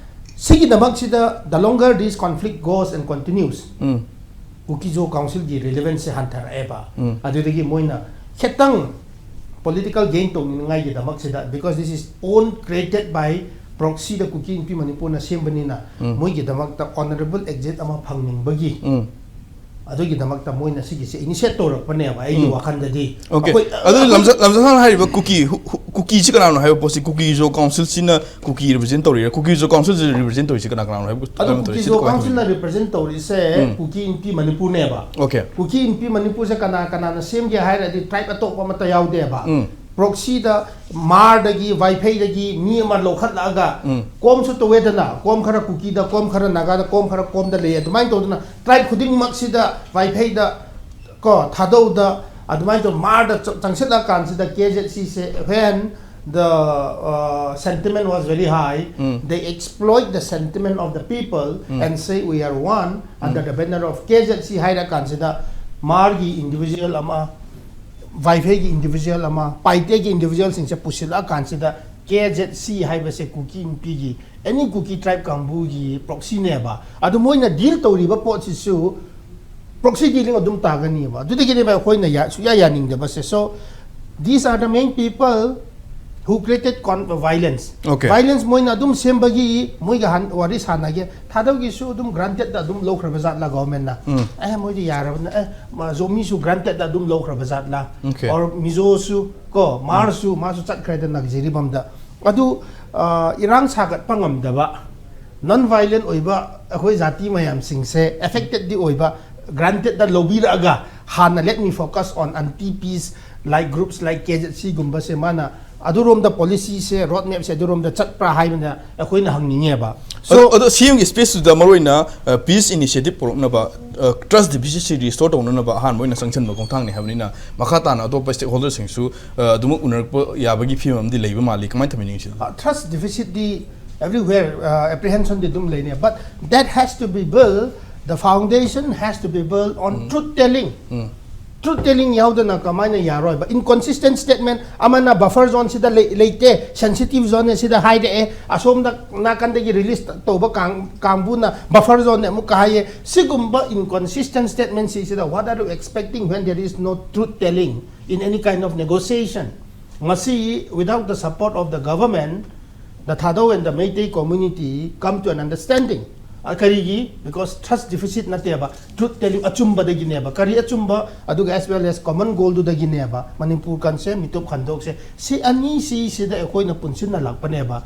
ꯁꯤꯒꯤꯗꯃꯛꯁꯤꯗ, the longer this conflict goes and continues, ꯎꯝ ꯀꯨꯀꯤ ꯖꯣ ꯀꯥꯎꯟꯁꯤꯜꯒꯤ ꯔꯤꯂꯤꯚꯦꯟꯁꯁꯦ ꯍꯟꯊꯔꯛꯑꯦꯕ꯫ ꯎꯝ ꯑꯗꯨꯗꯒꯤ ꯃꯣꯏꯅ ꯈꯤꯇꯪ ꯄꯣꯂꯤꯇꯤꯀꯦꯜ ꯒꯦꯟ ꯇꯧꯅꯤꯡꯉꯥꯏꯒꯤꯗꯃꯛꯁꯤꯗ, because this is own created by proxy ꯗ ꯀꯨꯀꯤ ꯏꯟꯄꯤ ꯃꯅꯤꯄꯨꯔꯅ ꯁꯦꯝꯕꯅꯤꯅ, ꯎꯝ ꯃꯣꯏꯒꯤꯗꯃꯛꯇ ꯑꯣꯅꯔꯦꯕꯜ ꯑꯦꯛꯖꯤꯠ ꯑꯃ ꯐꯪꯅꯤꯡꯕꯒꯤ, ꯎꯝ ꯑꯗꯨꯒꯤꯗꯃꯛꯇ ꯃꯣꯏꯅ ꯁꯤꯒꯤꯁꯦ ꯏꯅꯤꯁꯤꯌꯦꯠ ꯇꯧꯔꯛꯄꯅꯦꯕ꯫ ꯑꯩꯒꯤ ꯎꯝ ꯋꯥꯈꯜꯗꯗꯤ ꯑꯣꯀꯦ꯫ ꯑꯩꯈꯣꯏ ꯑꯗꯨ ꯂꯝꯖ- ꯂꯝꯖꯪꯈꯥꯟ ꯍꯥꯏꯔꯤꯕ ꯀꯨꯀꯤ ꯍꯨ- ꯍꯨ- ꯀꯨꯀꯤꯁꯤ ꯀꯅꯥꯅꯣ ꯍꯥꯏꯕ ꯄꯣꯠꯁꯤ, ꯀꯨꯀꯤ ꯖꯣ ꯀꯥꯎꯟꯁꯤꯜꯁꯤꯅ ꯀꯨꯀꯤ ꯔꯤꯄ꯭ꯔꯖꯦꯟ ꯇꯧꯔꯤꯔꯥ, ꯀꯨꯀꯤ ꯖꯣ ꯀꯥꯎꯟꯁꯤꯜꯁꯤ ꯔꯤꯄ꯭ꯔꯖꯦꯟ ꯇꯧꯔꯤꯁꯤ ꯀꯅꯥ ꯀꯅꯥꯅꯣ ꯍꯥꯏꯕ ꯑꯗꯣ ꯍꯥꯏꯕ ꯀꯨꯀꯤ ꯃꯇꯝꯗ ꯖꯣ ꯁꯤꯗꯤ ꯀꯃꯥꯏꯅ ꯀꯥꯎꯟꯁꯤꯜꯅ ꯇꯧꯔꯤꯅꯣ? ꯔꯤꯄ꯭ꯔꯖꯦꯟ ꯇꯧꯔꯤꯁꯦ ꯎꯝ꯫ ꯀꯨꯀꯤ ꯏꯟꯄꯤ ꯃꯅꯤꯄꯨꯔꯅꯦꯕ꯫ ꯑꯣꯀꯦ꯫ ꯀꯨꯀꯤ ꯏꯟꯄꯤ ꯃꯅꯤꯄꯨꯔꯁꯦ ꯀꯅꯥ ꯀꯅꯥꯅ ꯁꯦꯝꯒꯦ ꯍꯥꯏꯔꯗꯤ, ꯇ꯭ꯔꯥꯏꯕ ꯑꯇꯣꯞꯄ ꯑꯃꯠꯇ ꯌꯥꯎꯗꯦꯕ꯫ ꯎꯝ꯫ ꯄ꯭ꯔꯣꯛꯁꯤꯗ ꯃꯥꯔꯗꯒꯤ, ꯋꯥꯏꯐꯩꯗꯒꯤ ꯃꯤ ꯑꯃ ꯂꯧꯈꯠꯂꯛꯑꯒ ꯎꯝ꯫ ꯀꯣꯝꯁꯨ ꯇꯧꯋꯦꯗꯅ, ꯀꯣꯝ ꯈꯔ ꯀꯨꯀꯤꯗ, ꯀꯣꯝ ꯈꯔ ꯅꯥꯒꯥꯗ, ꯀꯣꯝ ꯈꯔ ꯀꯣꯝꯗ ꯂꯩ꯫ ꯑꯗꯨꯃꯥꯏꯅ ꯇꯧꯗꯅ ꯇ꯭ꯔꯥꯏꯕ ꯈꯨꯗꯤꯡꯃꯛꯁꯤꯗ, ꯋꯥꯏꯐꯩꯗ ꯀꯣ ꯊꯥꯗꯧꯗ, ꯑꯗꯨꯃꯥꯏꯅ ꯇꯧ ꯃꯥꯔꯗ ꯆ- ꯆꯪꯁꯤꯜꯂꯛꯑꯀꯥꯟꯁꯤꯗ ꯀꯦ ꯖꯦꯠ ꯁꯤꯁꯦ, when the uh, sentiment was very high, um. they exploit the sentiment of the people um. and say we are one under the banner of K Z ꯁꯤ ꯍꯥꯏꯔ ꯀꯥꯟꯁꯤꯗ, ꯃꯥꯔꯒꯤ ꯏꯟꯗꯤꯕꯤꯖꯨꯋꯦꯜ ꯑꯃ, ꯋꯥꯏꯐꯩꯒꯤ ꯏꯟꯗꯤꯕꯤꯖꯨꯋꯦꯜ ꯑꯃ, ꯄꯥꯏꯇꯦꯒꯤ ꯏꯟꯗꯤꯕꯤꯖꯨꯋꯦꯜꯁꯤꯡꯁꯦ ꯄꯨꯁꯤꯜꯂꯛꯑ ꯀꯥꯟꯁꯤꯗ, ꯀꯦ ꯖꯦꯠ ꯁꯤ ꯍꯥꯏꯕꯁꯦ ꯀꯨꯀꯤ ꯅꯨꯄꯤꯒꯤ, ꯑꯦꯅꯤ ꯀꯨꯀꯤ ꯇ꯭ꯔꯥꯏꯕ ꯀꯥꯡꯕꯨꯒꯤ ꯄ꯭ꯔꯣꯛꯁꯤꯅꯦꯕ꯫ ꯑꯗꯨ ꯃꯣꯏꯅ ꯗꯤꯜ ꯇꯧꯔꯤꯕ ꯄꯣꯠꯁꯤꯁꯨ ꯄ꯭ꯔꯣꯛꯁꯤ ꯗꯤꯂꯤꯡ ꯑꯗꯨꯝ ꯇꯥꯒꯅꯤꯕ꯫ ꯑꯗꯨꯗꯒꯤꯅꯦꯕ ꯑꯩꯈꯣꯏꯅ ꯌꯥ- ꯁꯨꯡꯌꯥ ꯌꯥꯅꯤꯡꯗꯕꯁꯦ꯫ So these are the main people who created con- violence. Okay. Violence ꯃꯣꯏꯅ ꯑꯗꯨꯝ ꯁꯦꯝꯕꯒꯤ, ꯃꯣꯏꯒ ꯍꯥꯟ ꯋꯥꯔꯤ ꯁꯥꯟꯅꯒꯦ, ꯊꯥꯗꯧꯒꯤꯁꯨ ꯑꯗꯨꯝ ꯒ꯭ꯔꯥꯟꯇꯦꯗ ꯑꯗꯨꯝ ꯂꯧꯈ꯭ꯔꯕ ꯖꯥꯠꯂ ꯒꯣꯚꯔꯟꯃꯦꯟꯠꯅ? ꯎꯝ꯫ ꯑꯦ, ꯃꯣꯏꯗꯤ ꯌꯥꯔꯕꯅ, ꯑꯦ, ꯃꯥ- ꯖꯣꯃꯤꯁꯨ ꯒ꯭ꯔꯥꯟꯇꯦꯗ ꯑꯗꯨꯝ ꯂꯧꯈ꯭ꯔꯕ ꯖꯥꯠꯂ? Okay. Or ꯃꯤꯖꯣꯁꯨ ꯀꯣ, ꯃꯥꯔꯁꯨ, ꯃꯥꯁꯨ ꯆꯠꯈ꯭ꯔꯦꯗꯅ ꯖꯤꯔꯤꯕꯥꯝꯗ꯫ ꯑꯗꯨ, ꯑ, ꯏꯔꯥꯡ ꯁꯥꯒꯠꯄ ꯉꯝꯗꯕ, ꯅꯟ ꯚꯥꯏꯂꯦꯟ ꯑꯣꯏꯕ ꯑꯩꯈꯣꯏ ꯖꯥꯇꯤ ꯃꯌꯥꯝꯁꯤꯡꯁꯦ ꯑꯦꯐꯦꯛꯇꯦꯗꯇꯤ ꯑꯣꯏꯕ, ꯒ꯭ꯔꯥꯟꯇꯦꯗꯇ ꯂꯧꯕꯤꯔꯛꯑꯒ, ꯍꯥꯟꯅ let me focus on anti peace like groups like K Z ꯁꯤꯒꯨꯝꯕꯁꯦ ꯃꯥꯅ ꯑꯗꯨꯔꯣꯝꯗ ꯄꯣꯂꯤꯁꯤꯁꯦ, ꯔꯣꯗ ꯃꯦꯞꯁꯦ ꯑꯗꯨꯔꯣꯝꯗ ꯆꯠꯄ꯭ꯔꯥ ꯍꯥꯏꯕꯅ ꯑꯩꯈꯣꯏꯅ ꯍꯪꯅꯤꯡꯉꯦꯕ꯫ So, ꯑꯗꯣ, ꯑꯗꯣ ꯁꯤ ꯑꯦꯝꯒꯤ ꯁ꯭ꯄꯦꯁꯇꯨꯗ ꯃꯔꯨꯑꯣꯏꯅ, ꯑ, ꯄꯤꯁ ꯏꯅꯤꯁꯤꯌꯦꯇꯤꯚ ꯄꯨꯔꯛꯅꯕ, ꯑ, ꯇ꯭ꯔꯁ ꯗꯤꯐꯤꯁꯤꯠꯁꯤ ꯔꯤꯁꯇꯣꯔ ꯇꯧꯅꯅꯕ ꯑꯍꯥꯟꯕ ꯑꯣꯏꯅ ꯆꯪꯁꯤꯟꯕ ꯈꯣꯡꯊꯥꯡꯅꯤ ꯍꯥꯏꯕꯅꯤꯅ, ꯃꯈꯥ ꯇꯥꯅ ꯑꯇꯣꯞꯄ ꯁ꯭ꯇꯦꯛꯍꯣꯜꯗꯔꯁꯤꯡꯁꯨ, ꯑ, ꯑꯗꯨꯃꯛ ꯎꯅꯔꯛꯄ ꯌꯥꯕꯒꯤ ꯐꯤꯕꯝ ꯑꯃꯗꯤ ꯂꯩꯕ ꯃꯥꯜꯂꯤ꯫ ꯀꯃꯥꯏꯅ ꯊꯝꯕꯤꯅꯤꯡꯉꯤ ꯁꯤꯗ? ꯇ꯭ꯔꯁ ꯗꯤꯐꯤꯁꯤꯠꯇꯤ everywhere, ꯑꯦꯄ꯭ꯔꯤꯍꯦꯟꯁꯟꯗꯤ ꯑꯗꯨꯝ ꯂꯩꯅꯤ, but that has to be built, the foundation has to be built on truth telling. Um. Truth telling ꯌꯥꯎꯗꯅ ꯀꯃꯥꯏꯅ ꯌꯥꯔꯣꯏꯕ? Inconsistent statement, ꯑꯃꯅ buffer zoneꯁꯤꯗ ꯂꯩ- ꯂꯩꯇꯦ, sensitive zone ꯁꯤꯗ ꯍꯥꯏꯔꯛꯑꯦ, ꯑꯁꯣꯝꯗ ꯅꯥꯀꯟꯗꯒꯤ release ꯇꯧꯕ ꯀꯥꯡ- ꯀꯥꯡꯕꯨꯅ buffer zone ꯑꯃꯨꯛꯀ ꯍꯥꯏꯌꯦ꯫ ꯁꯤꯒꯨꯝꯕ inconsistent statement ꯁꯤꯁꯤꯗ what are you expecting when there is no truth telling in any kind of negotiation? ꯉꯁꯤ without the support of the government, the Thadou and the Meitei community come to an understanding. ꯑ, ꯀꯔꯤꯒꯤ? Because trust deficit ꯅꯠꯇꯦꯕ, truth telling ꯑꯆꯨꯝꯕꯗꯒꯤꯅꯦꯕ꯫ ꯀꯔꯤ ꯑꯆꯨꯝꯕ? ꯑꯗꯨꯒ as well as common goalꯗꯨꯗꯒꯤꯅꯦꯕ Manipur ꯀꯟꯁꯦ, ꯃꯤꯇꯣꯞ ꯈꯟꯗꯣꯛꯁꯦ꯫ ꯁꯤ ꯑꯅꯤꯁꯤꯁꯤꯗ ꯑꯩꯈꯣꯏꯅ ꯄꯨꯟꯁꯤꯟꯅꯂꯛꯄꯅꯦꯕ꯫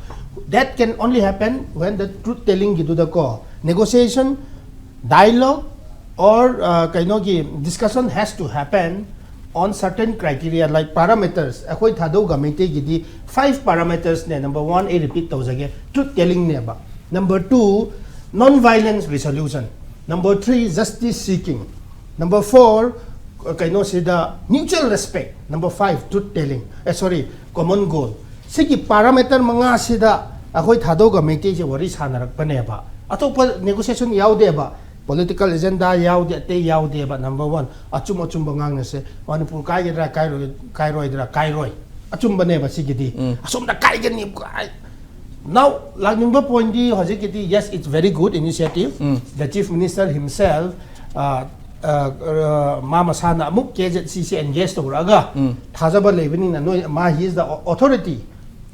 That can only happen when the truth tellingꯒꯤꯗꯨꯗꯀꯣ negotiation, dialogue or uh, ꯀꯩꯅꯣꯒꯤ discussion has to happen on certain criteria like parameters. ꯑꯩꯈꯣꯏ ꯊꯥꯗꯧꯒ ꯃꯩꯇꯩꯒꯤꯗꯤ five parameters ꯅꯦ꯫ Number one ꯑꯩ repeat ꯇꯧꯖꯒꯦ, truth tellingꯅꯦꯕ꯫ Number two, non violence resolution. Number three, justice seeking. Number four, ꯀꯩꯅꯣꯁꯤꯗ mutual respect. Number five, truth telling, ꯑꯦ, sorry, common goal. ꯁꯤꯒꯤ parameter ꯃꯉꯥꯁꯤꯗ ꯑꯩꯈꯣꯏ ꯊꯥꯗꯧꯒ ꯃꯩꯇꯩꯁꯦ ꯋꯥꯔꯤ ꯁꯥꯟꯅꯔꯛꯄꯅꯦꯕ꯫ ꯑꯇꯣꯞꯄ negotiation ꯌꯥꯎꯗꯦꯕ, political agenda ꯌꯥꯎꯗꯦ, ꯑꯇꯩ ꯌꯥꯎꯗꯦꯕ꯫ Number one, ꯑꯆꯨꯝ ꯑꯆꯨꯝꯕ ꯉꯥꯡꯅꯁꯦ꯫ ꯃꯅꯤꯄꯨꯔ ꯀꯥꯏꯒꯗ꯭ꯔꯥ ꯀꯥꯏꯔꯣꯏ- ꯀꯥꯏꯔꯣꯏꯗ꯭ꯔꯥ? ꯀꯥꯏꯔꯣꯏ꯫ ꯑꯆꯨꯝꯕꯅꯦꯕ ꯁꯤꯒꯤꯗꯤ꯫ ꯑꯁꯣꯝꯗ ꯀꯥꯏꯒꯅꯤ꯫ ꯀꯥꯏ- Now, ꯂꯥꯛꯅꯤꯡꯕ pointꯗꯤ ꯍꯧꯖꯤꯛꯀꯤꯗꯤ, yes, it's very good initiative. The Chief Minister himself, uh, uh, uh, ꯃꯥ ꯃꯁꯥꯅ ꯑꯃꯨꯛ KZCꯁꯦ engage ꯇꯧꯔꯛꯑꯒ ꯊꯥꯖꯕ ꯂꯩꯕꯅꯤꯅ ꯅꯣꯏ, ꯃꯥ, he is the authority꯫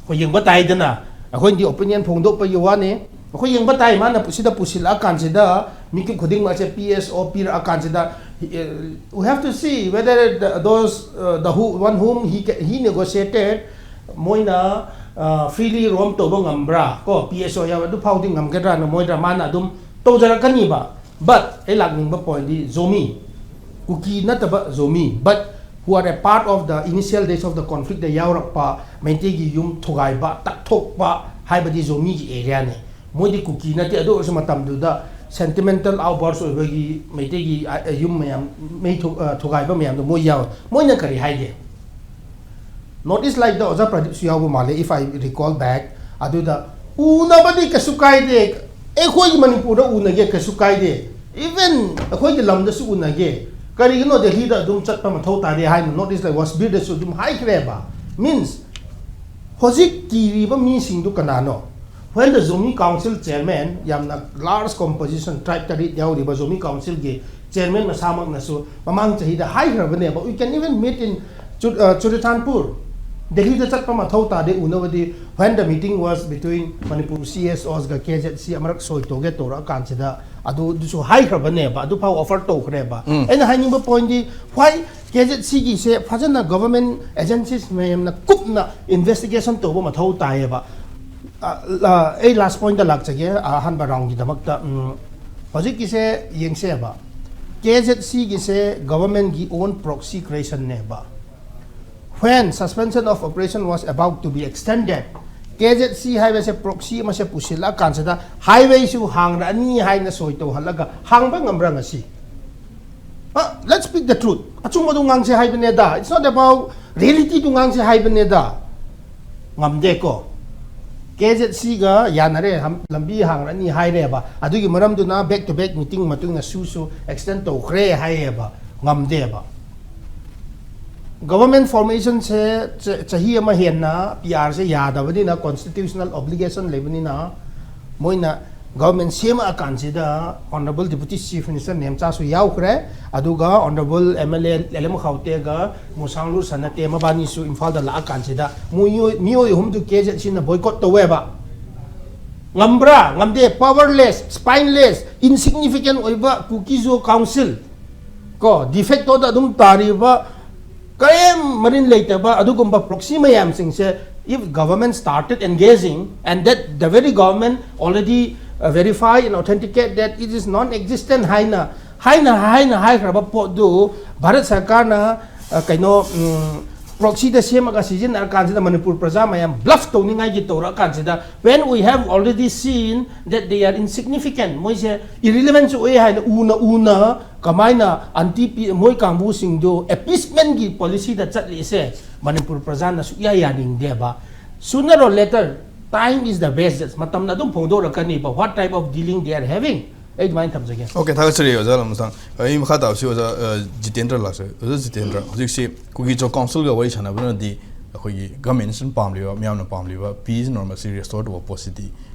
ꯑꯩꯈꯣꯏ ꯌꯦꯡꯕ ꯇꯥꯏꯗꯅ, ꯑꯩꯈꯣꯏꯅꯗꯤ opinion ꯐꯣꯡꯗꯣꯛꯄꯒꯤ ꯋꯥꯅꯤ꯫ ꯑꯩꯈꯣꯏ ꯌꯦꯡꯕ ꯇꯥꯏ, ꯃꯥꯅ ꯁꯤꯗ ꯄꯨꯁꯤꯜꯂꯛꯑꯀꯥꯟꯁꯤꯗ ꯃꯤꯀꯨꯞ ꯈꯨꯗꯤꯡꯃꯛꯁꯦ PSO ꯄꯤꯔꯛꯑꯀꯥꯟꯁꯤꯗ, uh, we have to see whether the, those, uh, the who, one whom he, he negotiated, ꯃꯣꯏꯅ, uh, freely roam ꯇꯧꯕ ꯉꯝꯕ꯭ꯔꯥ? ꯀꯣ, PSO ꯌꯥꯎꯔ ꯑꯗꯨ ꯐꯥꯎꯗꯤ ꯉꯝꯒꯗ꯭ꯔꯥꯅ ꯃꯣꯏꯗ ꯃꯥꯅ ꯑꯗꯨꯝ ꯇꯧꯖꯔꯛꯀꯅꯤꯕ꯫ But ꯑꯩ ꯂꯥꯛꯅꯤꯡꯕ pointꯗꯤ Zomi, ꯀꯨꯀꯤ ꯅꯠꯇꯕ Zomi, but who are a part of the initial days of the conflictꯗ ꯌꯥꯎꯔꯛꯄ, ꯃꯩꯇꯩꯒꯤ ꯌꯨꯝ ꯊꯨꯒꯥꯏꯕ, ꯇꯛꯊꯣꯛꯄ ꯍꯥꯏꯕꯗꯤ Zomiꯒꯤ areaꯅꯤ꯫ ꯃꯣꯏꯗꯤ ꯀꯨꯀꯤ ꯅꯠꯇꯦ, ꯑꯗꯨ ꯑꯣꯏꯔꯁꯨ ꯃꯇꯝꯗꯨꯗ sentimental outburst ꯑꯣꯏꯕꯒꯤ ꯃꯩꯇꯩꯒꯤ, ꯑ, ꯌꯨꯝ ꯃꯌꯥꯝ ꯃꯩ ꯊꯨ-, ꯑ, ꯊꯨꯒꯥꯏꯕ ꯃꯌꯥꯝꯗꯣ ꯃꯣꯏ ꯌꯥꯎꯋꯦ꯫ ꯃꯣꯏꯅ ꯀꯔꯤ ꯍꯥꯏꯒꯦ? Notice likeꯗ ꯑꯣꯖꯥ ꯄ꯭ꯔꯗꯤꯞꯁꯨ ꯌꯥꯎꯕ ꯃꯥꯜꯂꯦ, if I recall back꯫ ꯑꯗꯨꯗ ꯎꯅꯕꯗꯤ ꯀꯩꯁꯨ ꯀꯥꯏꯗꯦ, ꯑꯩꯈꯣꯏꯒꯤ ꯃꯅꯤꯄꯨꯔꯗ ꯎꯅꯒꯦ, ꯀꯩꯁꯨ ꯀꯥꯏꯗꯦ, even ꯑꯩꯈꯣꯏꯒꯤ ꯂꯝꯗꯁꯨ ꯎꯅꯒꯦ, ꯀꯔꯤꯒꯤꯅꯣ ꯗꯦꯜꯂꯤꯗ ꯑꯗꯨꯝ ꯆꯠꯄ ꯃꯊꯧ ꯇꯥꯗꯦ ꯍꯥꯏꯅ ꯅꯣꯔꯠ ꯏꯁ ꯂꯩ ꯋꯥꯁꯕꯤꯔꯗꯁꯨ ꯑꯗꯨꯝ ꯍꯥꯏꯈ꯭ꯔꯦꯕ꯫ ꯃꯤꯟꯁ, ꯍꯧꯖꯤꯛ ꯀꯤꯔꯤꯕ ꯃꯤꯁꯤꯡꯗꯨ ꯀꯅꯥꯅꯣ? When the Zomi Council chairman, ꯌꯥꯝꯅ ꯂꯥꯔꯖ ꯀꯣꯝꯄꯣꯖꯤꯁꯟ, ꯇ꯭ꯔꯥꯏꯕ ꯇꯔꯦꯠ ꯌꯥꯎꯔꯤꯕ ꯖꯣꯃꯤ ꯀꯥꯎꯟꯁꯤꯜꯒꯤ ꯆꯤꯌꯔꯃꯦꯟ ꯃꯁꯥꯃꯛꯅꯁꯨ ꯃꯃꯥꯡ ꯆꯍꯤꯗ ꯍꯥꯏꯈ꯭ꯔꯕꯅꯦꯕ, "We can even meet in Chu- uh, Churachandpur, ꯗꯦꯜꯂꯤꯗ ꯆꯠꯄ ꯃꯊꯧ ꯇꯥꯗꯦ ꯎꯅꯕꯗꯤ." When the meeting was between Manipur C S Os ꯒ K Z C ꯑꯃꯔꯛ ꯁꯣꯏ ꯇꯧꯒꯦ ꯇꯧꯔꯛꯑꯀꯥꯟꯁꯤꯗ ꯑꯗꯨ ꯑꯗꯨꯁꯨ ꯍꯥꯏꯈ꯭ꯔꯕꯅꯦꯕ, ꯑꯗꯨꯐꯥꯎ ꯑꯣꯐꯔ ꯇꯧꯈ꯭ꯔꯦꯕ꯫ ꯑꯩꯅ ꯍꯥꯏꯅꯤꯡꯕ ꯄꯣꯏꯟꯗꯤ, why K Z C ꯒꯤꯁꯦ ꯐꯖꯅ ꯒꯚꯔꯟꯃꯦꯟ ꯑꯦꯖꯦꯟꯁꯤꯁ ꯃꯌꯥꯝꯅ ꯀꯨꯞꯅ ꯏꯟꯚꯦꯁꯇꯤꯒꯦꯁꯟ ꯇꯧꯕ ꯃꯊꯧ ꯇꯥꯏꯌꯦꯕ꯫ ꯑ, ꯑ, ꯑꯩ ꯂꯥꯁ ꯄꯣꯏꯟꯗ ꯂꯥꯛꯆꯒꯦ, ꯑꯍꯥꯟꯕ ꯔꯥꯎꯟꯒꯤꯗꯃꯛꯇ꯫ ꯎꯝ, ꯍꯧꯖꯤꯛꯀꯤꯁꯦ ꯌꯦꯡꯁꯦꯕ, K Z C ꯒꯤꯁꯦ ꯒꯚꯔꯟꯃꯦꯟꯒꯤ ꯑꯣꯟ ꯄ꯭ꯔꯣꯛꯁꯤ ꯀ꯭ꯔꯤꯌꯦꯁꯟꯅꯦꯕ꯫ When suspension of operation was about to be extended, K Z C ꯍꯥꯏꯕꯁꯦ ꯄ꯭ꯔꯣꯛꯁꯤ ꯑꯃꯁꯦ ꯄꯨꯁꯤꯜꯂꯛꯑꯀꯥꯟꯁꯤꯗ ꯍꯥꯏꯋꯦꯁꯨ ꯍꯥꯡꯂꯛꯑꯅꯤ ꯍꯥꯏꯅ ꯁꯣꯏ ꯇꯧꯍꯜꯂꯒ ꯍꯥꯡꯕ ꯉꯝꯕ꯭ꯔꯥ ꯉꯁꯤ? ꯑ, let's speak the truth. ꯑꯆꯨꯝꯕꯗꯨ ꯉꯥꯡꯁꯦ ꯍꯥꯏꯕꯅꯦꯗ꯫ It's not about reality do ꯉꯥꯡꯁꯦ ꯍꯥꯏꯕꯅꯦꯗ꯫ ꯉꯝꯗꯦꯀꯣ꯫ K Z C ꯒ ꯌꯥꯅꯔꯦ, ꯍꯝ-, ꯂꯝꯕꯤ ꯍꯥꯡꯂꯅꯤ ꯍꯥꯏꯔꯦꯕ꯫ ꯑꯗꯨꯒꯤ ꯃꯔꯝꯗꯨꯅ back to back meeting ꯃꯇꯨꯡꯗ ꯁꯨꯁꯨ extend ꯇꯧꯈ꯭ꯔꯦ ꯍꯥꯏꯌꯦꯕ꯫ ꯉꯝꯗꯦꯕ꯫ ꯒꯚꯔꯟꯃꯦꯟ ꯐꯣꯔꯃꯦꯁꯟꯁꯦ ꯆ-, ꯆꯍꯤ ꯑꯃ ꯍꯦꯟꯅ P R ꯁꯦ ꯌꯥꯗꯕꯅꯤꯅ, constitutional obligation ꯂꯩꯕꯅꯤꯅ, ꯃꯣꯏꯅ ꯒꯚꯔꯟꯃꯦꯟ ꯁꯦꯝꯃꯛꯑꯀꯥꯟꯁꯤꯗ Honourable Deputy Chief Minister ꯅꯦꯝꯆꯥꯁꯨ ꯌꯥꯎꯈ꯭ꯔꯦ, ꯑꯗꯨꯒ Honourable M L A ꯂꯦꯂꯦꯝ ꯈꯥꯎꯇꯦꯒ ꯃꯨꯁꯥꯡꯂꯨ ꯁꯅꯇꯦ ꯃꯕꯥꯅꯤꯁꯨ ꯏꯝꯐꯥꯜꯗ ꯂꯥꯛꯑꯀꯥꯟꯁꯤꯗ ꯃꯤꯑꯣꯏ, ꯃꯤꯑꯣꯏ ꯑꯍꯨꯝꯗꯨ K Z C ꯅ boycott ꯇꯧꯋꯦꯕ꯫ ꯉꯝꯕ꯭ꯔꯥ? ꯉꯝꯗꯦ꯫ Powerless, spineless, insignificant ꯑꯣꯏꯕ ꯀꯨꯀꯤꯖꯣ ꯀꯥꯎꯟꯁꯤꯜ, ꯀꯣ, de facto ꯗ ꯑꯗꯨꯝ ꯇꯥꯔꯤꯕ, ꯀꯔꯤꯝ ꯃꯔꯤꯟ ꯂꯩꯇꯕ ꯑꯗꯨꯒꯨꯝꯕ ꯄ꯭ꯔꯣꯛꯁꯤ ꯃꯌꯥꯝꯁꯤꯡꯁꯦ, if government started engaging and that the very government already, uh, verify and authenticate that it is non-existent ꯍꯥꯏꯅ, ꯍꯥꯏꯅ, ꯍꯥꯏꯅ ꯍꯥꯏꯈ꯭ꯔꯕ ꯄꯣꯠꯇꯨ ꯚꯥꯔꯠ ꯁꯔꯀꯥꯔꯅ, ꯑ, ꯀꯩꯅꯣ, ꯎꯝ, ꯄ꯭ꯔꯣꯛꯁꯤꯗ ꯁꯦꯝꯃꯒ ꯁꯤꯖꯤꯟꯅꯔꯀꯥꯟꯁꯤꯗ ꯃꯅꯤꯄꯨꯔ ꯄ꯭ꯔꯖꯥ ꯃꯌꯥꯝ ꯕ꯭ꯂꯐ ꯇꯧꯅꯤꯡꯉꯥꯏꯒꯤ ꯇꯧꯔꯛꯑꯀꯥꯟꯁꯤꯗ, when we have already seen that they are insignificant, ꯃꯣꯏꯁꯦ irrelevant ꯁꯨ ꯑꯣꯏ ꯍꯥꯏꯅ ꯎꯅ ꯎꯅ ꯀꯃꯥꯏꯅ ꯑꯟꯇꯤ ꯄꯤ-, ꯃꯣꯏ ꯀꯥꯡꯕꯨꯁꯤꯡꯗꯨ ꯑꯦꯄꯤꯁꯃꯦꯟꯒꯤ ꯄꯣꯂꯤꯁꯤꯗ ꯆꯠꯂꯤꯁꯦ ꯃꯅꯤꯄꯨꯔ ꯄ꯭ꯔꯖꯥꯅ ꯁꯨꯛꯌꯥ ꯌꯥꯅꯤꯡꯗꯦꯕ꯫ Sooner or later, time is the best judge. ꯃꯇꯝꯅ ꯑꯗꯨꯝ ꯐꯣꯡꯗꯣꯔꯛꯀꯅꯤꯕ, what type of dealing they are having. ꯑꯩ ꯑꯗꯨꯃꯥꯏꯅ ꯊꯝꯖꯒꯦ꯫ ꯑꯣꯀꯦ, ꯊꯥꯒꯠꯆꯔꯤ ꯑꯣꯖꯥ ꯂꯝꯁꯥꯡ꯫ ꯑꯩ ꯃꯈꯥ ꯇꯥꯕꯁꯤ ꯑꯣꯖꯥ, ꯑ, ꯖꯤꯇꯦꯟꯗ꯭ꯔ ꯂꯥꯛꯆꯒꯦ꯫ ꯑꯣꯖꯥ ꯖꯤꯇꯦꯟꯗ꯭ꯔ, ꯍꯧꯖꯤꯛꯁꯤ ꯀꯨꯀꯤ ꯖꯣ ꯀꯥꯎꯟꯁꯤꯜꯒ ꯋꯥꯔꯤ ꯁꯥꯟꯅꯕꯅꯗꯤ ꯑꯩꯈꯣꯏꯒꯤ ꯒꯃꯦꯟꯁꯤꯅ ꯄꯥꯝꯂꯤꯕ, ꯃꯤꯌꯥꯝꯅ ꯄꯥꯝꯂꯤꯕ peace and normalcy restore ꯇꯧꯕ ꯄꯣꯠꯁꯤꯗꯤ,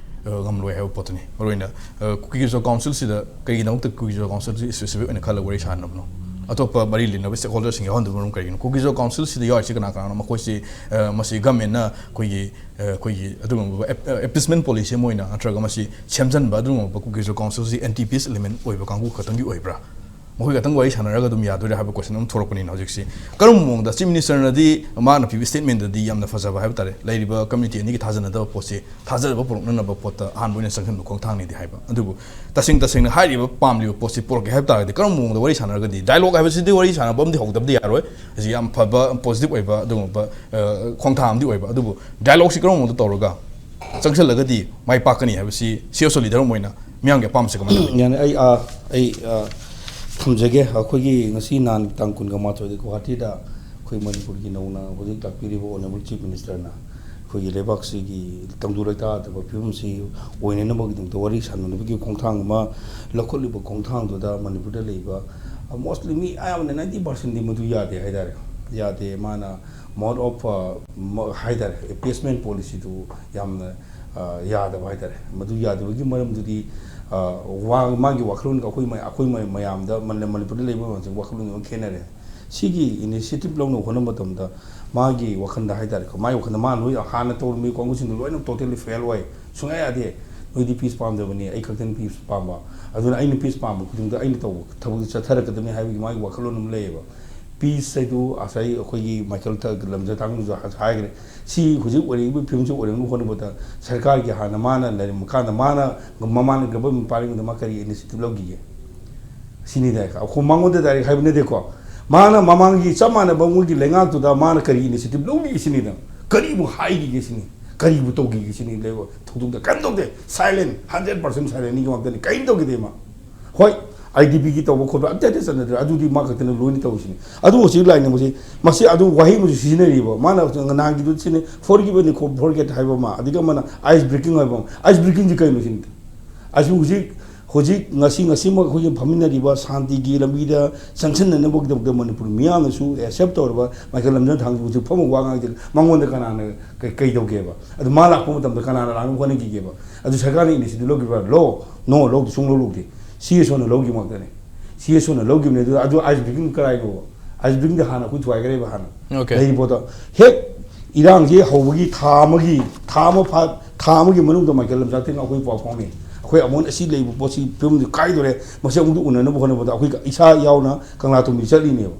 ꯑ, ꯉꯝꯂꯣꯏ ꯍꯥꯏꯕ ꯄꯣꯠꯇꯨꯅꯤ꯫ ꯃꯔꯨꯑꯣꯏꯅ, ꯑ, ꯀꯨꯀꯤ ꯖꯣ ꯀꯥꯎꯟꯁꯤꯜꯁꯤꯗ ꯀꯩꯒꯤꯗꯃꯛꯇ ꯀꯨꯀꯤ ꯖꯣ ꯀꯥꯎꯟꯁꯤꯜꯁꯤ specific ꯑꯣꯏꯅ ꯈꯜꯂꯒ ꯋꯥꯔꯤ ꯁꯥꯟꯅꯕꯅꯣ? ꯑꯇꯣꯞꯄ ꯃꯔꯤ ꯂꯩꯅꯕ stakeholderꯁꯤꯡ ꯌꯥꯎꯍꯟꯗꯕ ꯃꯔꯝ ꯀꯔꯤꯒꯤꯅꯣ? ꯀꯨꯀꯤ ꯖꯣ ꯀꯥꯎꯟꯁꯤꯜꯁꯤꯗ ꯌꯥꯎꯔꯤꯁꯤ ꯀꯅꯥ ꯀꯅꯥꯅꯣ? ꯃꯈꯣꯏꯁꯤ, ꯑ, ꯃꯁꯤ ꯒꯃꯦꯟꯅ ꯑꯩꯈꯣꯏꯒꯤ, ꯑ, ꯑꯩꯈꯣꯏꯒꯤ ꯑꯗꯨꯒꯨꯝꯕ ꯑꯦꯞ-, ꯑ, appeasement policy ꯑꯃ ꯑꯣꯏꯅ ꯅꯠꯇ꯭ꯔꯒ ꯃꯁꯤ ꯁꯦꯝꯖꯤꯟꯕ ꯑꯗꯨꯒꯨꯝꯕ ꯀꯨꯀꯤ ꯖꯣ ꯀꯥꯎꯟꯁꯤꯜꯁꯤ anti peace element ꯑꯣꯏꯕ ꯀꯥꯡꯕꯨ ꯈꯛꯇꯪꯒꯤ ꯑꯣꯏꯕ꯭ꯔꯥ? ꯃꯈꯣꯏ ꯈꯛꯇꯪ ꯋꯥꯔꯤ ꯁꯥꯟꯅꯔꯒ ꯑꯗꯨꯝ ꯌꯥꯗꯣꯏꯔꯥ ꯍꯥꯏꯕ question ꯑꯃ ꯊꯣꯛꯂꯛꯄꯅꯤꯅ ꯍꯧꯖꯤꯛꯁꯤ꯫ ꯀꯔꯝꯕ ꯃꯑꯣꯡꯗ Chief Ministerꯅꯗꯤ ꯃꯥꯅ ꯄꯤꯕ statementꯗꯗꯤ ꯌꯥꯝꯅ ꯐꯖꯕ ꯍꯥꯏꯕ ꯇꯥꯔꯦ, ꯂꯩꯔꯤꯕ community ꯑꯅꯤꯒꯤ ꯊꯥꯖꯅꯗꯕ ꯄꯣꯠꯁꯤ ꯊꯥꯖꯕ ꯄꯨꯔꯛꯅꯅꯕ ꯄꯣꯠꯇ ꯑꯍꯥꯟꯕ ꯑꯣꯏꯅ ꯆꯪꯁꯤꯟꯕ ꯈꯣꯡꯊꯥꯡꯅꯤꯗꯤ ꯍꯥꯏꯕ꯫ ꯑꯗꯨꯕꯨ ꯇꯁꯦꯡ ꯇꯁꯦꯡꯅ ꯍꯥꯏꯔꯤꯕ ꯄꯥꯝꯂꯤꯕ ꯄꯣꯠꯁꯤ ꯄꯨꯔꯛꯀꯦ ꯍꯥꯏꯕ ꯇꯥꯔꯒꯗꯤ ꯀꯔꯝꯕ ꯃꯑꯣꯡꯗ ꯋꯥꯔꯤ ꯁꯥꯟꯅꯔꯒꯗꯤ? Dialogue ꯍꯥꯏꯕꯁꯤꯗꯤ ꯋꯥꯔꯤ ꯁꯥꯟꯅꯕ ꯑꯃꯗꯤ ꯍꯧꯗꯕꯗꯤ ꯌꯥꯔꯣꯏ꯫ ꯑꯁꯤ ꯌꯥꯝ ꯐꯕ, positive ꯑꯣꯏꯕ ꯑꯗꯨꯒꯨꯝꯕ, ꯑ, ꯈꯣꯡꯊꯥꯡ ꯑꯃꯗꯤ ꯑꯣꯏꯕ꯫ ꯑꯗꯨꯕꯨ dialogueꯁꯤ ꯀꯔꯝꯕ ꯃꯑꯣꯡꯗ ꯇꯧꯔꯒ ꯆꯪꯁꯤꯜꯂꯒꯗꯤ ꯃꯥꯏ ꯄꯥꯛꯀꯅꯤ ꯍꯥꯏꯕꯁꯤ C S O leader ꯑꯃ ꯑꯣꯏꯅ ꯃꯤꯌꯥꯝꯒꯤ ꯑꯄꯥꯝꯕꯁꯦ ꯀꯃꯥꯏꯅ ꯇꯧꯕꯤꯕꯒꯦ? ꯌꯥꯅꯤ, ꯑꯩ, ꯑꯥ, ꯑꯩ, ꯑꯥ, ꯊꯝꯖꯒꯦ꯫ ꯑꯩꯈꯣꯏꯒꯤ ꯉꯁꯤ ꯅꯍꯥꯟ ꯇꯥꯡ ꯀꯨꯟꯒ ꯃꯥꯊꯣꯏꯗ ꯒꯨꯋꯥꯍꯥꯇꯤꯗ ꯑꯩꯈꯣꯏ ꯃꯅꯤꯄꯨꯔꯒꯤ ꯅꯧꯅ ꯍꯧꯖꯤꯛ ꯂꯥꯛꯄꯤꯔꯤꯕ Honourable Chief Ministerꯅ ꯑꯩꯈꯣꯏꯒꯤ ꯂꯩꯕꯥꯛꯁꯤꯒꯤ ꯇꯪꯗꯨ ꯂꯩꯇꯥꯗꯕ ꯐꯤꯕꯝꯁꯤ ꯑꯣꯏꯅꯅꯕꯒꯤꯗꯃꯛꯇ ꯋꯥꯔꯤ ꯁꯥꯟꯅꯅꯕꯒꯤ ꯈꯣꯡꯊꯥꯡ ꯑꯃ ꯂꯧꯈꯠꯂꯤꯕ ꯈꯣꯡꯊꯥꯡꯗꯨꯗ ꯃꯅꯤꯄꯨꯔꯗ ꯂꯩꯕ, ꯑꯥ, mostly ꯃꯤ ꯑꯌꯥꯝꯕꯅ ninety percentꯗꯤ ꯃꯗꯨ ꯌꯥꯗꯦ ꯍꯥꯏꯇꯥꯔꯦ꯫ ꯌꯥꯗꯦ, ꯃꯥꯅ mode of, ꯑꯥ, ꯃ-, ꯍꯥꯏꯇꯥꯔꯦ, appeasement policyꯗꯨ ꯌꯥꯝꯅ, ꯑꯥ, ꯌꯥꯗꯕ ꯍꯥꯏꯇꯥꯔꯦ꯫ ꯃꯗꯨ ꯌꯥꯗꯕꯒꯤ ꯃꯔꯝꯗꯨꯗꯤ, ꯑꯥ, ꯋꯥ-, ꯃꯥꯒꯤ ꯋꯥꯈꯜꯂꯣꯟꯒ ꯑꯩꯈꯣꯏ ꯃ-, ꯑꯩꯈꯣꯏ ꯃ-, ꯃꯌꯥꯝꯗ ꯃꯅ-, ꯃꯅꯤꯄꯨꯔꯗ ꯂꯩꯕ ꯃꯌꯥꯝꯁꯦ ꯋꯥꯈꯜꯂꯣꯟ ꯂꯣꯏ ꯈꯦꯠꯅꯔꯦ꯫ ꯁꯤꯒꯤ initiative ꯂꯧꯅꯕ ꯍꯣꯠꯅꯕ ꯃꯇꯝꯗ ꯃꯥꯒꯤ ꯋꯥꯈꯜꯗ ꯍꯥꯏꯇꯥꯔꯦꯀꯣ, ꯃꯥꯒꯤ ꯋꯥꯈꯜꯗ ꯃꯥꯅ ꯂꯣꯏ ꯍꯥꯟꯅ ꯇꯧꯔꯝꯃꯤ ꯀꯥꯡꯕꯨꯁꯤꯡꯗꯣ ꯂꯣꯏꯅ totally fail ꯑꯣꯏ, ꯁꯨꯡꯌꯥ ꯌꯥꯗꯦ꯫ ꯅꯣꯏꯗꯤ peace ꯄꯥꯝꯖꯕꯅꯤ, ꯑꯩ ꯈꯛꯇꯅ peace ꯄꯥꯝꯕ, ꯑꯗꯨꯅ ꯑꯩꯅ peace ꯄꯥꯝꯕ ꯈꯨꯗꯤꯡꯗ ꯑꯩꯅ ꯇꯧꯕ ꯊꯕꯛꯇ ꯆꯠꯊꯔꯛꯀꯗꯕꯅꯤ ꯍꯥꯏꯕꯒꯤ ꯃꯥꯒꯤ ꯋꯥꯈꯜꯂꯣꯟ ꯑꯃ ꯂꯩꯌꯦꯕ꯫ Peace ꯍꯥꯏꯗꯨ ꯉꯁꯥꯏ ꯑꯩꯈꯣꯏꯒꯤ ꯃꯥꯏꯀꯦꯜ ꯊ-, ꯂꯝꯖꯥ ꯊꯥꯡꯃꯩꯕꯟꯁꯨ ꯍꯥꯏꯈ꯭ꯔꯦ꯫ ꯁꯤ ꯍꯧꯖꯤꯛ ꯑꯣꯏꯔꯛꯏꯕ ꯐꯤꯕꯝꯁꯤ ꯑꯣꯏꯔꯛꯅꯕ ꯍꯣꯠꯅꯕꯗ ꯁꯔꯀꯥꯔꯒꯤ ꯍꯥꯟꯅ ꯃꯥꯅ ꯂꯩꯔꯝꯕ ꯀꯥꯟꯗ ꯃꯥꯅ ꯃꯃꯥꯡꯗ government ꯄꯥꯏꯔꯤꯉꯩꯗ ꯃꯥ ꯀꯔꯤ initiative ꯂꯧꯈꯤꯒꯦ? ꯁꯤꯅꯤꯗ ꯑꯩꯈꯣꯏ ꯃꯉꯣꯟꯗ direct ꯍꯥꯏꯕ ꯅꯠꯇꯦꯀꯣ꯫ ꯃꯥꯅ ꯃꯃꯥꯡꯒꯤ ꯆꯞ ꯃꯥꯟꯅꯕ ꯃꯣꯏꯒꯤ ꯂꯩꯉꯥꯛꯇꯨꯗ ꯃꯥꯅ ꯀꯔꯤ initiative ꯂꯧꯈꯤꯒꯦ ꯁꯤꯅꯤꯗ꯫ ꯀꯔꯤꯕꯨ ꯍꯥꯏꯈꯤꯒꯦ ꯁꯤꯅꯤ? ꯀꯔꯤꯕꯨ ꯇꯧꯈꯤꯒꯦ ꯁꯤꯅꯤ? ꯂꯩꯕ ꯊꯧꯗꯣꯛꯇ ꯀꯔꯤꯝ ꯇꯧꯗꯦ꯫ Silent, hundred percent silentꯅꯤ ꯉꯥꯛꯇꯅꯤ꯫ ꯀꯔꯤꯝ ꯇꯧꯈꯤꯗꯦ ꯃꯥ꯫ ꯍꯣꯏ, IDPꯒꯤ ꯇꯧꯕ ꯈꯣꯠꯄ ꯑꯝꯇ ꯆꯠꯅꯗ꯭ꯔꯦ꯫ ꯑꯗꯨꯗꯤ ꯃꯥ ꯈꯛꯇꯅ ꯂꯣꯏꯅ ꯇꯧꯔꯤꯁꯤꯅꯤ꯫ ꯑꯗꯨ ꯍꯧꯖꯤꯛ ꯂꯥꯛꯏꯅ ꯃꯁꯤ, ꯃꯁꯤ ꯑꯗꯨ ꯋꯥꯍꯩ ꯑꯃꯁꯨ ꯁꯤꯖꯤꯟꯅꯔꯤꯕ꯫ ꯃꯥꯅ ꯅꯍꯥꯟꯒꯤꯗꯨ ꯁꯤꯅꯤ, forgive and forget ꯍꯥꯏꯕ ꯑꯃ, ꯑꯗꯒꯤ ꯑꯃꯅ ice breaking ꯍꯥꯏꯕ ꯑꯃ꯫ Ice breakingꯁꯤ ꯀꯩꯅꯣ ꯁꯤꯅꯤ? ꯑꯁꯤ ꯍꯧꯖꯤꯛ ꯍꯧꯖꯤꯛ ꯉꯁꯤ, ꯉꯁꯤꯃꯛ ꯑꯩꯈꯣꯏꯒꯤ ꯐꯝꯃꯤꯟꯅꯔꯤꯕ ꯁꯥꯟꯇꯤꯒꯤ ꯂꯝꯕꯤꯗ ꯆꯪꯁꯤꯟꯅꯅꯕꯒꯤꯗꯃꯛꯇ ꯃꯅꯤꯄꯨꯔ ꯃꯤꯌꯥꯝꯅꯁꯨ accept ꯇꯧꯔꯕ ꯃꯥꯏꯀꯦꯜ ꯂꯝꯖꯥꯊꯥꯡ ꯍꯧꯖꯤꯛ ꯐꯝꯃ ꯋꯥ ꯉꯥꯡꯗꯦ꯫ ꯃꯉꯣꯟꯗ ꯀꯅꯥꯅ ꯀꯩ-, ꯀꯩ ꯇꯧꯒꯦꯕ? ꯑꯗꯨ ꯃꯥ ꯂꯥꯛꯄ ꯃꯇꯝꯗ ꯀꯅꯥꯅ ꯂꯥꯛꯅꯕ ꯍꯣꯠꯅꯈꯤꯒꯦꯕ? ꯑꯗꯨ ꯁꯔꯀꯥꯔꯅ initiative ꯂꯧꯈꯤꯕ꯭ꯔꯥ? ꯂꯣ, no, ꯂꯧꯗꯦ, ꯁꯨꯡꯂꯧ ꯂꯧꯗꯦ꯫ CSOꯅ ꯂꯧꯈꯤꯕ ꯉꯥꯛꯇꯅꯦ꯫ CSOꯅ ꯂꯧꯈꯤꯕꯅꯦ꯫ ꯑꯗꯨ, ꯑꯗꯨ ice breaking ꯀꯔꯥꯏꯅꯣꯕ? Ice breakingꯗ ꯍꯥꯟꯅ ꯑꯩꯈꯣꯏ ꯊꯨꯒꯥꯏꯈ꯭ꯔꯦꯕ ꯍꯥꯟꯅ꯫ Okay꯫ ꯂꯩꯔꯤꯕ ꯄꯣꯠꯇꯣ ꯍꯦꯛ ꯏꯔꯥꯡꯁꯦ ꯍꯧꯕꯒꯤ ꯊꯥ ꯑꯃꯒꯤ, ꯊꯥ ꯑꯃ ꯐꯥ-, ꯊꯥ ꯑꯃꯒꯤ ꯃꯅꯨꯡꯗ ꯃꯥꯏꯀꯦꯜ ꯂꯝꯖꯥꯊꯦꯡ ꯑꯩꯈꯣꯏ ꯄꯥꯎ ꯐꯥꯎꯅꯩ꯫ ꯑꯩꯈꯣꯏ ꯑꯃꯨꯛ ꯑꯁꯤ ꯂꯩꯕ ꯄꯣꯠꯁꯤ ꯐꯤꯕꯝꯗꯤ ꯀꯥꯏꯗꯣꯔꯦ, ꯃꯁꯤ ꯑꯃꯨꯛꯇ ꯎꯅꯅꯕ ꯍꯣꯠꯅꯕꯗ ꯑꯩꯈꯣꯏ ꯏꯁꯥ ꯌꯥꯎꯅ ꯀꯪꯂꯥꯇꯣꯡꯕꯤ ꯆꯠꯂꯤꯅꯦꯕ꯫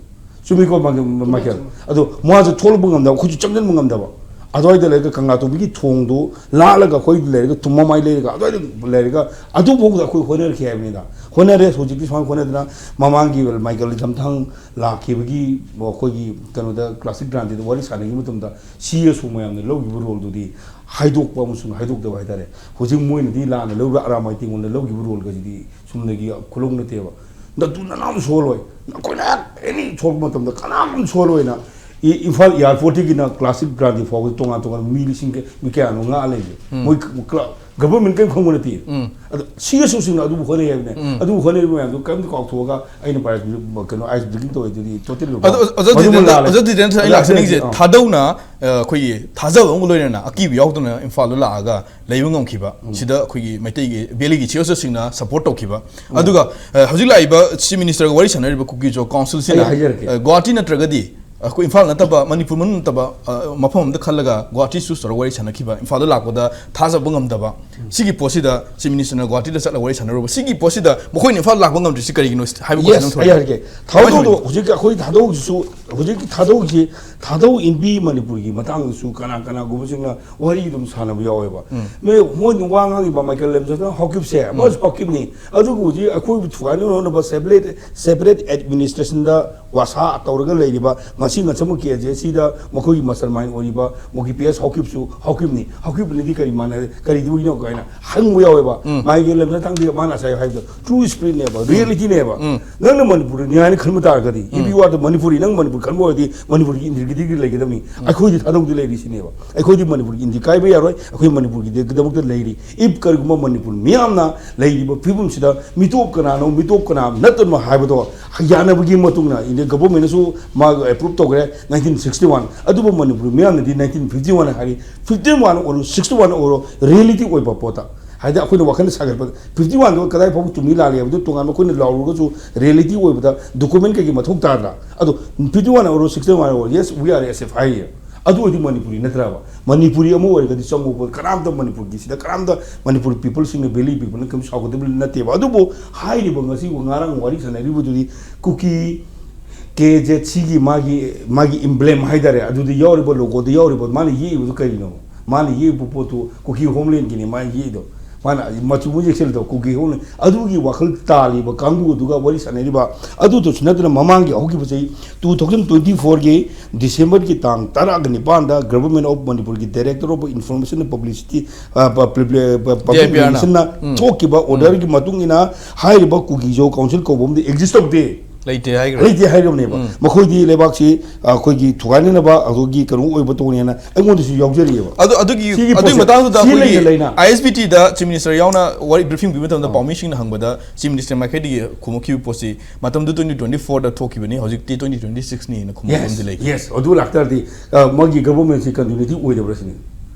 ꯆꯨꯝꯃꯤꯀꯣ, ꯃꯥꯏꯀꯦꯜ? ꯃꯥꯏꯀꯦꯜ? ꯑꯗꯣ ꯃꯥꯁꯨ ꯊꯣꯛꯂꯛꯄ ꯉꯝꯗꯕ, ꯑꯩꯈꯣꯏꯁꯨ ꯆꯪꯁꯤꯟꯕ ꯉꯝꯗꯕ꯫ ꯑꯗꯨꯋꯥꯏꯗ ꯂꯩꯔꯒ ꯀꯪꯂꯥꯇꯣꯡꯕꯤꯒꯤ ꯊꯣꯡꯗꯨ ꯂꯥꯜꯂꯒ ꯑꯩꯈꯣꯏ ꯂꯩꯔꯒ ꯇꯨꯝ ꯃꯃꯥꯏ ꯂꯩꯔꯒ ꯑꯗꯨꯋꯥꯏꯗ ꯂꯩꯔꯒ ꯑꯗꯨꯐꯥꯎꯗ ꯑꯩꯈꯣꯏ ꯍꯣꯠꯅꯔꯛꯈꯤ ꯍꯥꯏꯕꯅꯤꯗ꯫ ꯍꯣꯠꯅꯔꯦ꯫ ꯍꯧꯖꯤꯛꯇꯤ ꯁꯨꯃꯥꯏꯅ ꯍꯣꯠꯅꯗꯅ ꯃꯃꯥꯡꯒꯤ ꯃꯥꯏꯀꯦꯜ ꯂꯝꯖꯥꯊꯥꯡ ꯂꯥꯛꯈꯤꯕꯒꯤ ꯑꯩꯈꯣꯏꯒꯤ ꯀꯩꯅꯣꯗ classic ꯒ꯭ꯔꯥꯟꯗꯤꯗ ꯋꯥꯔꯤ ꯁꯥꯟꯅꯈꯤꯕ ꯃꯇꯝꯗ CSO ꯃꯌꯥꯝꯅ ꯂꯧꯈꯤꯕ roleꯗꯨꯗꯤ ꯍꯥꯏꯗꯣꯛꯄ ꯑꯃꯁꯨꯡ ꯍꯥꯏꯗꯣꯛꯇꯕ ꯍꯥꯏꯇꯥꯔꯦ꯫ ꯍꯧꯖꯤꯛ ꯃꯣꯏꯅꯗꯤ ꯂꯥꯟꯅ ꯂꯧꯔꯤꯕ ꯑꯔꯥꯃꯥꯏ ꯇꯦꯡꯒꯣꯜꯅ ꯂꯧꯈꯤꯕ roleꯒꯁꯤꯗꯤ ꯆꯨꯝꯅꯒꯤ ꯈꯨꯂꯧ ꯅꯠꯇꯦꯕ꯫ ꯅꯇꯨ ꯅꯅꯥꯎ ꯁꯣꯜꯂꯣꯏ, ꯅꯈꯣꯏꯅ ꯑꯦꯅꯤ ꯁꯣꯛꯄ ꯃꯇꯝꯗ ꯀꯅꯥꯝ ꯁꯣꯜꯂꯣꯏꯅ ꯏ-, ꯏꯝꯐꯥꯜ airportꯇꯒꯤꯅ classic ꯒ꯭ꯔꯥꯟꯗꯤ ꯐꯥꯎꯕꯗ ꯇꯣꯉꯥꯟ ꯇꯣꯉꯥꯟꯕ ꯃꯤ ꯂꯤꯁꯤꯡ ꯀ-, ꯃꯤ ꯀꯌꯥꯅꯣ ꯉꯥꯛꯑ ꯂꯩꯕꯁꯦ꯫ ꯎꯝ꯫ ꯃꯣꯏ ꯀ-, ꯀ꯭ꯂ-, government ꯀꯔꯤꯝ ꯈꯪꯕ ꯅꯠꯇꯦ꯫ ꯎꯝ꯫ ꯑꯗꯣ CSOꯁꯤꯡꯅ ꯑꯗꯨꯕꯨ ꯍꯣꯠꯅꯩ ꯍꯥꯏꯕꯅꯦ꯫ ꯎꯝ꯫ ꯑꯗꯨꯕꯨ ꯍꯣꯠꯅꯔꯤꯕ ꯃꯌꯥꯝꯗꯣ ꯀꯔꯤꯝꯇ ꯀꯥꯎꯊꯣꯛꯑꯒ ꯑꯩꯅ ꯄꯥꯏꯔꯛꯄꯁꯦ ꯀꯩꯅꯣ ice breaking ꯇꯧꯋꯦ ꯑꯗꯨꯗꯤ totally wrong꯫ ꯑꯗꯣ ꯑꯣꯖꯥ ꯃꯗꯨꯃ ꯖꯤꯇꯦꯟꯗ꯭ꯔ, ꯂꯥꯜꯂꯦ꯫ ꯑꯣꯖꯥ ꯖꯤꯇꯦꯟꯗ꯭ꯔ, ꯑꯩ ꯑꯣꯖꯥ ꯂꯥꯛꯆꯅꯤꯡꯉꯤꯁꯦ, ꯖꯤꯇꯦꯟꯗ꯭ꯔ, ꯑꯥ꯫ ꯊꯥꯗꯧꯅ, ꯑ, ꯑꯩꯈꯣꯏꯒꯤ ꯊꯥꯖꯕ ꯑꯃꯒ ꯂꯣꯏꯅꯅ ꯑꯀꯤꯕ ꯌꯥꯎꯗꯅ ꯏꯝꯐꯥꯜꯗ ꯂꯥꯛꯑꯒ ꯂꯩꯕ ꯉꯝꯈꯤꯕ, ꯎꯝ꯫ ꯁꯤꯗ ꯑꯩꯈꯣꯏꯒꯤ ꯃꯩꯇꯩꯒꯤ valleyꯒꯤ CSOꯁꯤꯡꯅ support ꯇꯧꯈꯤꯕ꯫ ꯎꯝ꯫ ꯑꯗꯨꯒ, ꯑ, ꯍꯧꯖꯤꯛ ꯂꯥꯛꯏꯕ Chief Ministerꯒ ꯋꯥꯔꯤ ꯁꯥꯟꯅꯔꯤꯕ ꯀꯨꯀꯤ ꯖꯣ councilꯁꯤꯅ, ꯑꯩ ꯍꯥꯏꯖꯔꯛꯀꯦ꯫ ꯑ, ꯒꯨꯋꯥꯍꯥꯇꯤ ꯅꯠꯇ꯭ꯔꯒꯗꯤ ꯑꯩꯈꯣꯏ ꯏꯝꯐꯥꯜ ꯅꯠꯇꯕ ꯃꯅꯤꯄꯨꯔ ꯃꯅꯨꯡ ꯅꯠꯇꯕ, ꯑ, ꯃꯐꯝ ꯑꯃꯗ ꯈꯜꯂꯒ ꯒꯨꯋꯥꯍꯥꯇꯤ choose ꯇꯧꯔꯒ ꯋꯥꯔꯤ ꯁꯥꯟꯅꯈꯤꯕ, ꯏꯝꯐꯥꯜꯗ ꯂꯥꯛꯄꯗ ꯊꯥꯖꯕ ꯉꯝꯗꯕ, ꯎꯝ꯫ ꯁꯤꯒꯤ ꯄꯣꯠꯁꯤꯗ Chief Ministerꯅ ꯒꯨꯋꯥꯍꯥꯇꯤꯗ ꯆꯠꯂꯒ ꯋꯥꯔꯤ ꯁꯥꯟꯅꯔꯨꯕ, ꯁꯤꯒꯤ ꯄꯣꯠꯁꯤꯗ ꯃꯈꯣꯏꯅ ꯏꯝꯐꯥꯜ ꯂꯥꯛꯄ ꯉꯝꯗ꯭ꯔꯤꯁꯤ ꯀꯔꯤꯒꯤꯅꯣ ꯍꯥꯏꯕ question ꯑꯃ ꯊꯣꯛꯂꯛꯑꯦ꯫ Yes, ꯑꯩ ꯍꯥꯏꯔꯒꯦ꯫ ꯊꯥꯗꯧꯗꯣ ꯍꯧꯖꯤꯛ ꯑꯩꯈꯣꯏ ꯊꯥꯗꯧꯁꯤꯁꯨ, ꯍꯧꯖꯤꯛꯀꯤ ꯊꯥꯗꯧꯁꯤ, ꯊꯥꯗꯧ ꯏꯟꯕꯤ ꯃꯅꯤꯄꯨꯔꯒꯤ ꯃꯇꯥꯡꯗꯁꯨ ꯀꯅꯥ ꯀꯅꯥꯒꯨꯝꯕꯁꯤꯡꯅ ꯋꯥꯔꯤ ꯑꯗꯨꯝ ꯁꯥꯟꯅꯕ ꯌꯥꯎꯋꯦꯕ꯫ ꯎꯝ꯫ ꯃꯣꯏ, ꯃꯣꯏꯅ ꯋꯥ ꯉꯥꯡꯉꯤꯕ ꯃꯥꯏꯀꯦꯜ ꯂꯦꯝꯖꯥꯊꯥꯡ ꯍꯥꯎꯀꯤꯞꯁꯦ, ꯎꯝ꯫ ꯃꯥꯁꯨ ꯍꯥꯎꯀꯤꯞꯅꯤ꯫ ꯑꯗꯨꯕꯨ ꯍꯧꯖꯤꯛ ꯑꯩꯈꯣꯏꯕꯨ ꯊꯨꯒꯥꯏꯅꯕ ꯍꯣꯠꯅꯕ separate, separate administrationꯗ ꯋꯥꯁꯥ ꯇꯧꯔꯒ ꯂꯩꯔꯤꯕ, ꯉꯁꯤ ꯉꯁꯃꯛ ꯀꯦ ꯖꯦ ꯁꯤꯗ ꯃꯈꯣꯏꯒꯤ ꯃꯁꯇꯔ ꯃꯥꯏꯟ ꯑꯣꯏꯔꯤꯕ ꯃꯈꯣꯏꯒꯤ ꯄꯤ ꯑꯦꯁ ꯍꯥꯎꯀꯤꯞꯁꯨ, ꯍꯥꯎꯀꯤꯞꯅꯤ, ꯍꯥꯎꯀꯤꯞꯅꯗꯤ ꯀꯔꯤ ꯃꯥꯟꯅ, ꯀꯔꯤꯗꯨꯒꯤꯅꯣ ꯀꯥꯏꯅ ꯍꯪꯕ ꯌꯥꯎꯋꯦꯕ꯫ ꯃꯥꯒꯤ ꯂꯝꯗ ꯊꯪꯗꯦ, ꯃꯥꯅ ꯉꯁꯥꯏ ꯍꯥꯏꯕꯗꯣ ꯇ꯭ꯔꯨ ꯏꯁꯄꯤꯔꯤꯠꯅꯦꯕ, ꯔꯤꯌꯦꯂꯤꯇꯤꯅꯦꯕ꯫ ꯅꯪꯅ ꯃꯅꯤꯄꯨꯔꯗ ꯅꯤꯌꯥꯏꯅ ꯈꯟꯕ ꯇꯥꯔꯒꯗꯤ, if you are the Manipuri, ꯅꯪ ꯃꯅꯤꯄꯨꯔ ꯈꯟꯕ ꯑꯣꯏꯔꯗꯤ ꯃꯅꯤꯄꯨꯔꯒꯤ ꯏꯟꯇꯤꯒ꯭ꯔꯤꯇꯤꯗꯤ ꯂꯩꯒꯗꯕꯅꯤ꯫ ꯑꯩꯈꯣꯏꯗꯤ ꯊꯥꯗꯧꯗꯤ ꯂꯩꯔꯤꯁꯤꯅꯦꯕ꯫ ꯑꯩꯈꯣꯏꯗꯤ ꯃꯅꯤꯄꯨꯔꯒꯤ ꯏꯟꯇꯤ ꯀꯥꯏꯕ ꯌꯥꯔꯣꯏ꯫ ꯑꯩꯈꯣꯏ ꯃꯅꯤꯄꯨꯔꯒꯤꯗꯃꯛꯇ ꯂꯩꯔꯤ꯫ If ꯀꯔꯤꯒꯨꯝꯕ ꯃꯅꯤꯄꯨꯔ ꯃꯤꯌꯥꯝꯅ ꯂꯩꯔꯤꯕ ꯐꯤꯕꯝꯁꯤꯗ ꯃꯤꯇꯣꯞ ꯀꯅꯥꯅꯣ, ꯃꯤꯇꯣꯞ ꯀꯅꯥ ꯅꯠꯇꯅꯣ ꯍꯥꯏꯕꯗꯣ ꯌꯥꯅꯕꯒꯤ ꯃꯇꯨꯡ ꯏꯟꯅ ꯏꯟꯗꯤꯌꯥ ꯒꯚꯔꯟꯃꯦꯟꯅꯁꯨ ꯃꯥꯒ ꯑꯦꯄ꯭ꯔꯨꯞ ꯇꯧꯈ꯭ꯔꯦ, ꯅꯥꯏꯟꯇꯤꯟ ꯁꯤꯛꯁꯇꯤ ꯋꯥꯟ꯫ ꯑꯗꯨꯕꯨ ꯃꯅꯤꯄꯨꯔ ꯃꯤꯌꯥꯝꯅꯗꯤ ꯅꯥꯏꯟꯇꯤꯟ ꯐꯤꯐꯇꯤ ꯋꯥꯟ ꯍꯥꯏꯔꯤ꯫ ꯐꯤꯐꯇꯤ ꯋꯥꯟ ꯑꯣꯏꯔꯣ, ꯁꯤꯛꯁꯇꯤ ꯋꯥꯟ ꯑꯣꯏꯔꯣ, ꯔꯤꯌꯦꯂꯤꯇꯤ ꯑꯣꯏꯕ ꯄꯣꯠꯇ, ꯍꯥꯏꯗꯤ ꯑꯩꯈꯣꯏꯅ ꯋꯥꯈꯜꯗ ꯁꯥꯒꯠꯄ ꯐꯤꯐꯇꯤ ꯋꯥꯟꯗꯣ ꯀꯗꯥꯏ ꯐꯥꯎꯕ ꯆꯨꯝꯃꯤ ꯂꯥꯜꯂꯤ ꯍꯥꯏꯕꯗꯨ ꯇꯣꯉꯥꯟꯕ ꯑꯩꯈꯣꯏꯅ ꯂꯥꯎꯔꯨꯔꯒꯁꯨ ꯔꯤꯌꯦꯂꯤꯇꯤ ꯑꯣꯏꯕꯗ ꯗꯣꯀꯨꯃꯦꯟ ꯀꯩꯀꯩ ꯃꯊꯧ ꯇꯥꯗ꯭ꯔꯥ? ꯑꯗꯣ ꯐꯤꯐꯇꯤ ꯋꯥꯟ ꯑꯣꯏꯔꯣ, ꯁꯤꯛꯁꯇꯤ ꯋꯥꯟ ꯑꯣꯏꯔꯣ, yes, we are S F ꯍꯥꯏꯔꯤ꯫ ꯑꯗꯨ ꯑꯣꯏꯗꯤ ꯃꯅꯤꯄꯨꯔꯤ ꯅꯠꯇ꯭ꯔꯕ? ꯃꯅꯤꯄꯨꯔꯤ ꯑꯃ ꯑꯣꯏꯔꯒꯗꯤ ꯆꯪꯉꯨꯕ ꯀꯅꯥꯝꯇ ꯃꯅꯤꯄꯨꯔꯒꯤ ꯁꯤꯗ ꯀꯅꯥꯝꯇ ꯃꯅꯤꯄꯨꯔ ꯄꯤꯄꯜꯁꯤꯡꯅ, ꯚꯦꯂꯤ ꯄꯤꯄꯜꯅ ꯀꯔꯤꯝ ꯁꯥꯎꯒꯗꯕ ꯅꯠꯇꯦꯕ꯫ ꯑꯗꯨꯕꯨ ꯍꯥꯏꯔꯤꯕ ꯉꯁꯤ ꯉꯔꯥꯡ ꯋꯥꯔꯤ ꯁꯥꯟꯅꯔꯤꯕꯗꯨꯗꯤ ꯀꯨꯀꯤ ꯀꯦ ꯖꯦꯠ ꯁꯤꯒꯤ ꯃꯥꯒꯤ, ꯃꯥꯒꯤ ꯏꯝꯕ꯭ꯂꯦꯝ ꯍꯥꯏꯇꯥꯔꯦ, ꯑꯗꯨꯗ ꯌꯥꯎꯔꯤꯕ, ꯂꯣꯒꯣꯗ ꯌꯥꯎꯔꯤꯕ, ꯃꯥꯅ ꯌꯦꯛꯏꯕꯗꯨ ꯀꯔꯤꯅꯣ? ꯃꯥꯅ ꯌꯦꯛꯏꯕ ꯄꯣꯠꯇꯨ ꯀꯨꯀꯤ ꯍꯣꯝꯂꯦꯟꯒꯤꯅꯤ ꯃꯥꯅ ꯌꯦꯛꯏꯗꯣ꯫ ꯃꯥꯅ ꯃꯆꯨ ꯑꯃ ꯌꯦꯛꯁꯤꯜꯂꯤꯗꯣ ꯀꯨꯀꯤ ꯍꯣꯝꯂꯦꯟ꯫ ꯑꯗꯨꯒꯤ ꯋꯥꯈꯜ ꯇꯥꯜꯂꯤꯕ ꯀꯥꯡꯕꯨ ꯑꯗꯨꯒ ꯋꯥꯔꯤ ꯁꯥꯟꯅꯔꯤꯕ꯫ ꯑꯗꯨꯗꯁꯨ ꯅꯠꯇꯅ ꯃꯃꯥꯡꯒꯤ ꯍꯧꯈꯤꯕ ꯆꯍꯤ two thousand twenty fourꯒꯤ ꯗꯤꯁꯦꯝꯕꯔꯒꯤ ꯇꯥꯡ ꯇꯔꯥꯒ ꯅꯤꯄꯥꯟꯗ Government of ꯃꯅꯤꯄꯨꯔꯒꯤ Director of Information and Publicity, ꯑ, ꯄ-, ꯄ-, ꯄ-, Public ꯗꯤ ꯑꯥꯏ ꯄꯤ ꯑꯥꯔꯅ꯫ Relationꯅ ꯎꯝ꯫ ꯊꯣꯛꯈꯤꯕ orderꯒꯤ ꯃꯇꯨꯡ ꯏꯟꯅ ꯍꯥꯏꯔꯤꯕ ꯀꯨꯀꯤꯖꯣ council ꯀꯧꯕ ꯑꯃꯗꯤ exist ꯇꯧꯗꯦ꯫ ꯂꯩꯇꯦ ꯍꯥꯏꯈ꯭ꯔꯦ꯫ ꯂꯩꯇꯦ ꯍꯥꯏꯈ꯭ꯔꯕꯅꯦꯕ꯫ ꯎꯝ꯫ ꯃꯈꯣꯏꯗꯤ ꯂꯩꯕꯥꯛꯁꯤ, ꯑ, ꯑꯩꯈꯣꯏꯒꯤ ꯊꯨꯒꯥꯏꯅꯅꯕ, ꯑꯗꯨꯒꯤ ꯀꯩꯅꯣ ꯑꯣꯏꯕ ꯇꯧꯅꯦꯅ ꯑꯩꯉꯣꯟꯗꯁꯨ ꯌꯥꯎꯖꯔꯤꯑꯕ꯫ ꯑꯗꯨ, ꯑꯗꯨꯒꯤ, ꯁꯤꯒꯤ ꯑꯗꯨꯒꯤ ꯄꯣꯠꯁꯦ ꯃꯇꯥꯡꯗꯨꯗ ꯁꯤ ꯑꯩꯈꯣꯏꯒꯤ ꯂꯩꯅ ꯂꯩꯅ꯫ I S B T the Chief Minister ꯌꯥꯎꯅ ꯋꯥꯔꯤ briefing ꯄꯤꯕ ꯃꯇꯝꯗ ꯑꯥ꯫ ꯄꯥꯎꯃꯤꯁꯤꯡꯅ ꯍꯪꯕꯗ Chief Minister ꯃꯥꯏꯀꯩꯗꯒꯤ ꯈꯨꯝꯃꯛꯈꯤꯕ ꯄꯣꯠꯁꯤ ꯃꯇꯝꯗꯨ twenty twenty fourꯗ ꯊꯣꯛꯈꯤꯕꯅꯤ, ꯍꯧꯖꯤꯛꯇꯤ twenty twenty sixꯅꯤꯅ ꯈꯨꯝꯕ Yes, ꯑꯃꯗꯤ ꯂꯩ꯫ Yes, ꯑꯗꯨ ꯂꯥꯛꯇꯥꯔꯗꯤ, ꯑ, ꯃꯣꯏꯒꯤ governmentꯁꯤ continuity ꯑꯣꯏꯗꯕ꯭ꯔꯥ ꯁꯤꯅꯤ꯫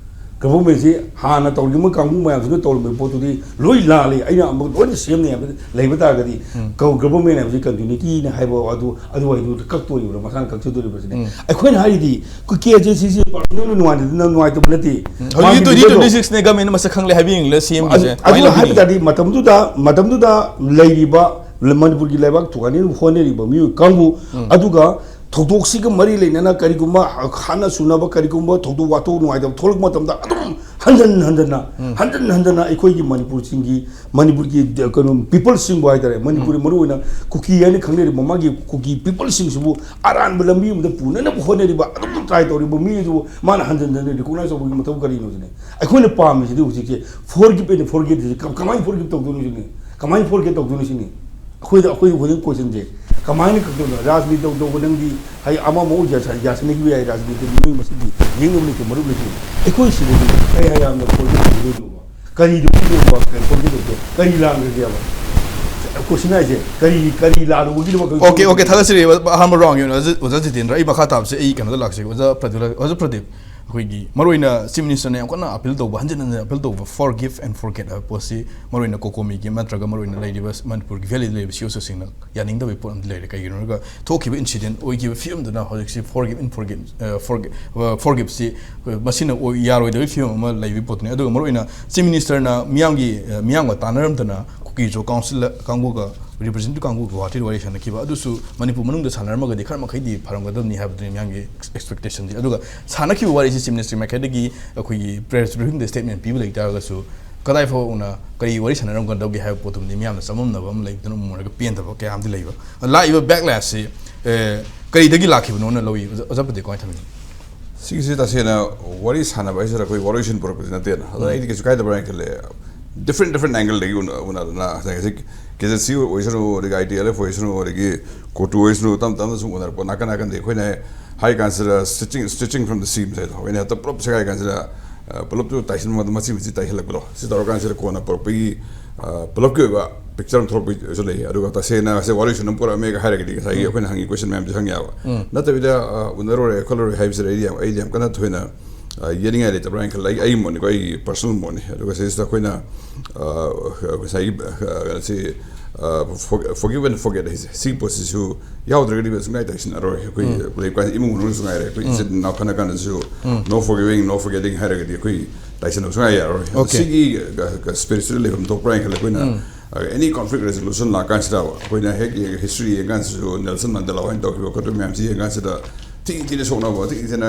Governmentꯁꯤ ꯍꯥꯟꯅ ꯇꯧꯔꯤꯕ ꯀꯥꯡꯕꯨ ꯃꯌꯥꯝꯁꯤꯅ ꯇꯧꯔꯝꯕ ꯄꯣꯠꯇꯨꯗꯤ ꯂꯣꯏ ꯂꯥꯜꯂꯤ, ꯑꯩꯅ ꯑꯃꯨꯛ ꯂꯣꯏꯅ ꯁꯦꯝꯅꯤ ꯍꯥꯏꯕ ꯂꯩꯕ ꯇꯥꯔꯒꯗꯤ, ꯎꯝ꯫ ꯒ-, government ꯍꯥꯏꯕꯁꯤ continuityꯅ ꯍꯥꯏꯕ ꯑꯗꯨ, ꯑꯗꯨ ꯍꯥꯏꯗꯨ ꯀꯛꯇꯣꯔꯤꯕ꯭ꯔꯥ, ꯃꯁꯥꯅ ꯀꯛꯆꯗꯣꯔꯤꯕ꯭ꯔꯥ ꯁꯤꯅꯤ꯫ ꯎꯝ꯫ ꯑꯩꯈꯣꯏꯅ ꯍꯥꯏꯔꯤꯗꯤ ꯑꯩꯈꯣꯏ ꯀꯦ ꯖꯦ ꯁꯤꯁꯤ ꯄꯥꯔꯁꯣꯅꯦꯜ ꯅꯨꯡꯉꯥꯏꯇꯗꯅ ꯅꯨꯡꯉꯥꯏꯇꯕ ꯅꯠꯇꯦ꯫ ꯎꯝ꯫ ꯃꯥꯒꯤ ꯍꯧꯖꯤꯛꯇꯤ leaderꯗꯣ twenty twenty sixꯅꯦ, government ꯃꯁꯛ ꯈꯪꯂꯦ ꯍꯥꯏꯕ ꯌꯦꯡꯂꯒ ꯁꯦꯝꯈꯤꯁꯦ꯫ ꯑꯗꯨ, ꯑꯗꯨ ꯀꯃꯥꯏꯅ ꯍꯥꯏꯕ ꯂꯧꯕꯤꯅꯤ? ꯇꯥꯔꯗꯤ ꯃꯇꯝꯗꯨꯗ, ꯃꯇꯝꯗꯨꯗ ꯂꯩꯔꯤꯕ ꯃꯅꯤꯄꯨꯔꯒꯤ ꯂꯩꯕꯥꯛ ꯊꯨꯒꯥꯏꯅꯕ ꯍꯣꯠꯅꯔꯤꯕ ꯃꯤꯑꯣꯏ ꯀꯥꯡꯕꯨ, ꯎꯝ꯫ ꯑꯗꯨꯒ ꯊꯧꯗꯣꯛꯁꯤꯒ ꯃꯔꯤ ꯂꯩꯅꯅ ꯀꯔꯤꯒꯨꯝꯕ ꯍꯥꯟꯅ ꯁꯨꯅꯕ ꯀꯔꯤꯒꯨꯝꯕ ꯊꯧꯗꯣꯛ ꯋꯥꯊꯣꯛ ꯅꯨꯡꯉꯥꯏꯇꯕ ꯊꯣꯛꯂꯛꯄ ꯃꯇꯝꯗ ꯑꯗꯨꯝ ꯍꯟꯖꯟ ꯍꯟꯖꯟꯅ ꯍꯟꯖꯟ ꯍꯟꯖꯟꯅ ꯑꯩꯈꯣꯏꯒꯤ ꯃꯅꯤꯄꯨꯔꯁꯤꯡꯒꯤ, ꯃꯅꯤꯄꯨꯔꯒꯤ ꯀꯩꯅꯣ, ꯄꯤꯄꯜꯁꯤꯡꯕꯨ ꯍꯥꯏꯇꯥꯔꯦ, ꯃꯅꯤꯄꯨꯔꯤ ꯃꯔꯨꯑꯣꯏꯅ ꯀꯨꯀꯤ ꯍꯥꯏꯅ ꯈꯪꯅꯔꯤꯕ ꯃꯥꯒꯤ ꯀꯨꯀꯤ ꯄꯤꯄꯜꯁꯤꯡꯁꯤꯕꯨ ꯑꯔꯥꯟꯕ ꯂꯝꯕꯤ ꯑꯃꯗ ꯄꯨꯅꯅꯕ ꯍꯣꯠꯅꯔꯤꯕ, ꯑꯗꯨꯝ ꯇ꯭ꯔꯥꯏ ꯇꯧꯔꯤꯕ ꯃꯤ ꯑꯗꯨꯕꯨ ꯃꯥꯅ ꯍꯟꯖꯟ ꯍꯟꯖꯟꯅ ꯔꯤꯀꯣꯛꯅꯥꯏꯁ ꯇꯧꯕꯒꯤ ꯃꯊꯧ ꯀꯔꯤꯅꯣ ꯁꯤꯅꯤ꯫ ꯑꯩꯈꯣꯏꯅ ꯄꯥꯝꯃꯤꯁꯤꯗꯤ ꯍꯧꯖꯤꯛꯁꯦ ꯐꯣꯔꯒꯤꯞ ꯑꯦꯟ ꯐꯣꯔꯒꯦꯠ ꯁꯤ ꯀꯃꯥꯏꯅ ꯐꯣꯔꯒꯤꯞ ꯇꯧꯗꯣꯏꯅꯣ ꯁꯤꯅꯤ? ꯀꯃꯥꯏꯅ ꯐꯣꯔꯒꯦꯠ ꯇꯧꯗꯣꯏꯅꯣ ꯁꯤꯅꯤ꯫ ꯑꯩꯈꯣꯏꯗ, ꯑꯩꯈꯣꯏꯗ ꯍꯧꯖꯤꯛ ꯀꯣꯏꯁꯟꯁꯦ ꯀꯃꯥꯏꯅ ꯀꯛꯇꯣꯏꯅꯣ? ꯔꯥꯖꯅꯤꯇꯤ ꯇꯧ ꯇꯧꯕ ꯅꯪꯗꯤ ꯍꯥꯏ ꯑꯃ ꯑꯃ ꯑꯣꯏꯖ-, ꯌꯥꯁꯟꯅꯈꯤꯕ ꯌꯥꯏ, ꯔꯥꯖꯅꯤꯇꯤꯗꯤ ꯅꯣꯏ ꯃꯁꯤꯗꯤ ꯌꯦꯡꯅꯕ ꯂꯩꯇꯦ, ꯃꯔꯨꯞ ꯂꯩꯇꯦ꯫ ꯑꯩꯈꯣꯏ ꯁꯤꯗꯗꯤ ꯀꯔꯤ ꯌꯥꯝꯅ ꯐꯣꯔꯒꯦꯠ ꯇꯧꯗꯣꯏꯅꯣꯕ? ꯀꯔꯤꯗꯣ ꯐꯣꯔꯒꯦꯠ ꯇꯧꯗꯣꯏ? ꯀꯔꯤ ꯂꯥꯟꯈ꯭ꯔꯒꯦꯕ? ꯀꯣꯏꯁꯟ ꯍꯥꯏꯁꯦ ꯀꯔꯤ, ꯀꯔꯤ ꯂꯥꯜꯂꯨꯕꯒꯤꯗꯃꯛ ꯑꯩꯈꯣꯏ ꯑꯣꯀꯦ, ꯑꯣꯀꯦ, ꯊꯥꯒꯠꯆꯔꯤ꯫ ꯑꯍꯥꯟꯕ ꯔꯥꯎꯟꯒꯤ ꯑꯣꯏꯅ ꯑꯣꯖꯥ, ꯑꯣꯖꯥ ꯖꯤꯇꯦꯟꯗ꯭ꯔ, ꯑꯩ ꯃꯈꯥ ꯇꯥꯕꯁꯦ ꯑꯩ ꯀꯩꯅꯣꯗ ꯂꯥꯛꯆꯒꯦ꯫ ꯑꯣꯖꯥ ꯄ꯭ꯔꯗꯤꯞ, ꯑꯣꯖꯥ ꯄ꯭ꯔꯗꯤꯞ, ꯑꯩꯈꯣꯏꯒꯤ ꯃꯔꯨꯑꯣꯏꯅ ꯆꯤꯐ ꯃꯤꯅꯤꯁꯇꯔꯅ ꯌꯥꯝ ꯀꯟꯅ ꯑꯄꯤꯜ ꯇꯧꯕ, ꯍꯟꯖꯤꯟ ꯍꯟꯖꯤꯟ ꯑꯄꯤꯜ ꯇꯧꯕ, ꯐꯣꯔꯒꯤꯞ ꯑꯦꯟ ꯐꯣꯔꯒꯦꯠ ꯍꯥꯏꯕ ꯄꯣꯠꯁꯤ ꯃꯔꯨꯑꯣꯏꯅ ꯀꯣꯀꯣꯃꯤꯒꯤ ꯅꯠꯇ꯭ꯔꯒ ꯃꯔꯨꯑꯣꯏꯅ ꯂꯩꯔꯤꯕ ꯃꯅꯤꯄꯨꯔꯒꯤ ꯚꯦꯂꯤꯗ ꯂꯩꯔꯤꯕ ꯁꯤ ꯑꯣ ꯁꯤꯁꯤꯡꯅ ꯌꯥꯅꯤꯡꯗꯕꯒꯤ ꯄꯣꯠ ꯑꯃꯗꯤ ꯂꯩꯔꯦ꯫ ꯀꯩꯒꯤꯅꯣ ꯍꯥꯏꯔꯒ ꯊꯣꯛꯈꯤꯕ ꯏꯟꯁꯤꯗꯦꯟ ꯑꯣꯏꯈꯤꯕ ꯐꯤꯕꯝꯗꯨꯅ ꯍꯧꯖꯤꯛꯁꯤ ꯐꯣꯔꯒꯤꯞ ꯑꯦꯟ ꯐꯣꯔꯒꯦꯠ, ꯐꯣꯔꯒꯤꯞ, ꯐꯣꯔꯒꯤꯞꯁꯤ ꯃꯁꯤꯅ ꯑꯣꯏ-, ꯌꯥꯔꯣꯏꯗꯕꯒꯤ ꯐꯤꯕꯝ ꯑꯃ ꯂꯩꯕꯒꯤ ꯄꯣꯠꯇꯨꯅꯤ꯫ ꯑꯗꯨꯒ ꯃꯔꯨꯑꯣꯏꯅ ꯆꯤꯐ ꯃꯤꯅꯤꯁꯇꯔꯅ ꯃꯤꯌꯥꯝꯒꯤ, ꯃꯤꯌꯥꯝꯒ ꯇꯥꯟꯅꯔꯝꯗꯅ ꯀꯨꯀꯤ ꯖꯣ ꯀꯥꯎꯟꯁꯤꯜ ꯀꯥꯡꯕꯨꯒ, ꯔꯤꯄ꯭ꯔꯖꯦꯟꯇꯦꯇꯤꯚ ꯀꯥꯡꯕꯨ ꯒꯨꯋꯥꯍꯥꯇꯤꯗ ꯋꯥꯔꯤ ꯁꯥꯟꯅꯈꯤꯕ ꯑꯗꯨꯁꯨ ꯃꯅꯤꯄꯨꯔ ꯃꯅꯨꯡꯗ ꯁꯥꯟꯅꯔꯝꯃꯒꯗꯤ ꯈꯔ ꯃꯈꯩꯗꯤ ꯐꯔꯝꯒꯗꯕꯅꯤ ꯍꯥꯏꯕꯗꯨꯅꯤ ꯃꯤꯌꯥꯝꯒꯤ ꯑꯦꯛꯁꯄꯦꯛꯇꯦꯁꯟꯁꯦ꯫ ꯑꯗꯨꯒ ꯁꯥꯟꯅꯈꯤꯕ ꯋꯥꯔꯤꯁꯤ ꯆꯤꯐ ꯃꯤꯅꯤꯁꯇꯔ ꯃꯥꯏꯀꯩꯗꯒꯤ ꯑꯩꯈꯣꯏꯒꯤ ꯄ꯭ꯔꯦꯁ ꯕ꯭ꯔꯤꯐꯤꯡꯗ ꯁ꯭ꯇꯦꯠꯃꯦꯟ ꯄꯤꯕ ꯂꯩ ꯇꯥꯔꯒꯁꯨ ꯀꯗꯥꯏ ꯐꯥꯎꯅ ꯀꯔꯤ ꯋꯥꯔꯤ ꯁꯥꯟꯅꯔꯝꯒꯗꯧꯒꯦ ꯍꯥꯏꯕ ꯄꯣꯠꯇꯨꯃꯗꯤ ꯃꯤꯌꯥꯝꯅ ꯆꯃꯝꯅꯕ ꯑꯃ ꯂꯩꯕꯗꯨꯅ ꯃꯔꯝ ꯑꯣꯏꯔꯒ ꯄꯦꯟꯗꯕ ꯀꯌꯥ ꯑꯃꯗꯤ ꯂꯩꯕ꯫ ꯂꯥꯛꯏꯕ ꯕꯦꯛꯂꯦꯁꯁꯤ, ꯑꯦ, ꯀꯔꯤꯗꯒꯤ ꯂꯥꯛꯈꯤꯕꯅꯣꯅ ꯂꯧꯏ? ꯑꯣꯖꯥ, ꯑꯣꯖꯥ ꯄ꯭ꯔꯗꯤꯞ ꯀꯃꯥꯏꯅ ꯊꯝꯕꯤꯅꯤ? ꯁꯤꯒꯤꯁꯤ ꯇꯁꯦꯡꯅ ꯋꯥꯔꯤ ꯁꯥꯟꯅꯕ ꯍꯥꯏꯁꯤꯔ ꯑꯩꯈꯣꯏ ꯋꯥꯔꯣꯏꯁꯤꯟ ꯄꯨꯔꯛꯄꯗꯤ ꯅꯠꯇꯦꯅ꯫ ꯑꯗꯨꯅ ꯎꯝ꯫ ꯑꯩꯗꯤ ꯀꯩꯁꯨ ꯀꯥꯏꯗꯕ꯭ꯔꯥ ꯍꯥꯏꯅ ꯈꯜꯂꯦ꯫ ꯗꯤꯐ꯭ꯔꯦꯟ, ꯗꯤꯐ꯭ꯔꯦꯟ ꯑꯦꯡꯒꯜꯗꯒꯤ ꯎꯅ-, ꯎꯅꯗꯅ ꯉꯁꯥꯏ ꯍꯧꯖꯤꯛ ꯀꯦ ꯖꯦꯠ ꯁꯤ ꯑꯣꯏꯁꯅꯨ, ꯑꯗꯒꯤ ꯑꯥꯏ ꯇꯤ ꯑꯦꯜ ꯑꯦꯐ ꯑꯣꯏꯁꯅꯨ, ꯑꯗꯒꯤ ꯀꯣꯇꯨ ꯑꯣꯏꯁꯅꯨ, ꯇꯞ ꯇꯞꯅ ꯁꯨꯝ ꯎꯅꯔꯛꯄ ꯅꯥꯀꯟ ꯅꯥꯀꯟꯗ ꯑꯩꯈꯣꯏꯅ ꯍꯥꯏ ꯀꯥꯟꯁꯤꯗ stretching, stretching from the seams ꯍꯥꯏꯗꯣ, ꯑꯩꯈꯣꯏꯅ ꯍꯦꯛꯇ ꯄꯨꯂꯞ ꯁꯦꯒꯥꯏ ꯀꯥꯟꯁꯤꯗ, ꯑ, ꯄꯨꯂꯞꯇꯨ ꯇꯥꯏꯁꯤꯟꯕ, ꯃꯆꯤ ꯃꯆꯤ ꯇꯥꯏꯁꯤꯜꯂꯛꯄꯗꯣ, ꯁꯤ ꯇꯧꯔꯀꯥꯟꯁꯤꯗ ꯀꯣꯟꯅ ꯄꯨꯔꯛꯄꯒꯤ, ꯑ, ꯄꯨꯂꯞꯀꯤ ꯑꯣꯏꯕ ꯄꯤꯛꯆꯔ ꯑꯃ ꯊꯣꯛꯂꯛꯄꯁꯨ ꯂꯩ꯫ ꯑꯗꯨꯒ ꯇꯁꯦꯡꯅ ꯉꯁꯥꯏ ꯋꯥꯔꯤ ꯁꯨꯅ ꯄꯨꯔꯛꯑꯝꯃꯦꯒ ꯍꯥꯏꯔꯒꯗꯤ ꯉꯁꯥꯏꯒꯤ ꯎꯝ꯫ ꯑꯩꯈꯣꯏꯅ ꯍꯪꯉꯤ ꯀꯣꯏꯁꯟ ꯃꯌꯥꯝꯁꯦ ꯍꯪ ꯌꯥꯕ꯫ ꯎꯝ꯫ ꯅꯠꯇꯕꯤꯗ, ꯑ, ꯎꯅꯔꯨꯔꯦ ꯈꯣꯠꯂꯨꯔꯦ ꯍꯥꯏꯕꯁꯤꯗ ꯑꯩꯗꯤ ꯌꯥꯝ, ꯑꯩꯗꯤ ꯌꯥꯝ ꯀꯟꯅ ꯊꯣꯏꯅ, ꯑ, ꯌꯦꯠꯅꯤꯡꯉꯥꯏ ꯂꯩꯇꯕ꯭ꯔꯥ ꯍꯥꯏꯅ ꯈꯜꯂꯦ꯫ ꯑꯩ, ꯑꯩꯒꯤ ꯃꯣꯠꯅꯤꯀꯣ, ꯑꯩꯒꯤ ꯄꯔꯁꯣꯅꯦꯜ ꯃꯣꯠꯅꯤ꯫ ꯑꯗꯨꯒ ꯁꯤꯁꯤꯗ ꯑꯩꯈꯣꯏꯅ, ꯑ, ꯉꯁꯥꯏꯒꯤ, ꯑ, ꯁꯤ, ꯑ, for-, forgive and forget ꯍꯥꯏꯁꯦ, ꯁꯤ ꯄꯣꯠꯁꯤꯁꯨ ꯌꯥꯎꯗ꯭ꯔꯒꯗꯤ ꯁꯨꯡꯌꯥ ꯇꯥꯏꯁꯤꯟꯅꯔꯣꯏ꯫ ꯑꯩꯈꯣꯏ ꯎꯝ꯫ ꯂꯩꯀꯥꯏ ꯏꯃꯨꯡ ꯃꯅꯨꯡꯁꯨ ꯉꯥꯏꯔꯦ, ꯑꯩꯈꯣꯏ ꯎꯝ꯫ ꯏꯆꯤꯟ ꯏꯅꯥꯎ ꯈꯠꯅ ꯀꯥꯟꯗꯁꯨ ꯎꯝ꯫ No forgiving, no forgetting ꯍꯥꯏꯔꯒꯗꯤ ꯑꯩꯈꯣꯏ ꯇꯥꯏꯁꯤꯟꯅꯕ ꯁꯨꯡꯌꯥ ꯌꯥꯔꯔꯣꯏ꯫ ꯑꯗꯣ ꯑꯣꯀꯦ꯫ ꯁꯤꯒꯤ, ꯑ, ꯑ, ꯁ꯭ꯄꯤꯔꯤꯠꯁꯤꯗ ꯂꯩꯐꯝ ꯊꯣꯛꯄ꯭ꯔꯥ ꯍꯥꯏꯅ ꯈꯜꯂꯦ꯫ ꯑꯩꯈꯣꯏꯅ, ꯎꯝ꯫ ꯑ, any conflict resolution ꯂꯥꯛꯀꯥꯟꯁꯤꯗ ꯑꯩꯈꯣꯏꯅ ꯍꯦꯛ ꯌꯦꯡ-, ꯍꯤꯁꯇ꯭ꯔꯤ ꯌꯦꯡꯀꯥꯟꯁꯤꯗꯁꯨ ꯅꯦꯜꯁꯟ ꯃꯟꯗꯦꯂꯥ ꯍꯣꯏꯅ ꯇꯧꯈꯤꯕ ꯈꯣꯠꯈꯤꯕ ꯃꯌꯥꯝꯁꯤ ꯌꯦꯡꯀꯥꯟꯁꯤꯗ ꯊꯤ ꯊꯤꯅ ꯁꯣꯛꯅꯕ, ꯊꯤ ꯊꯤꯅ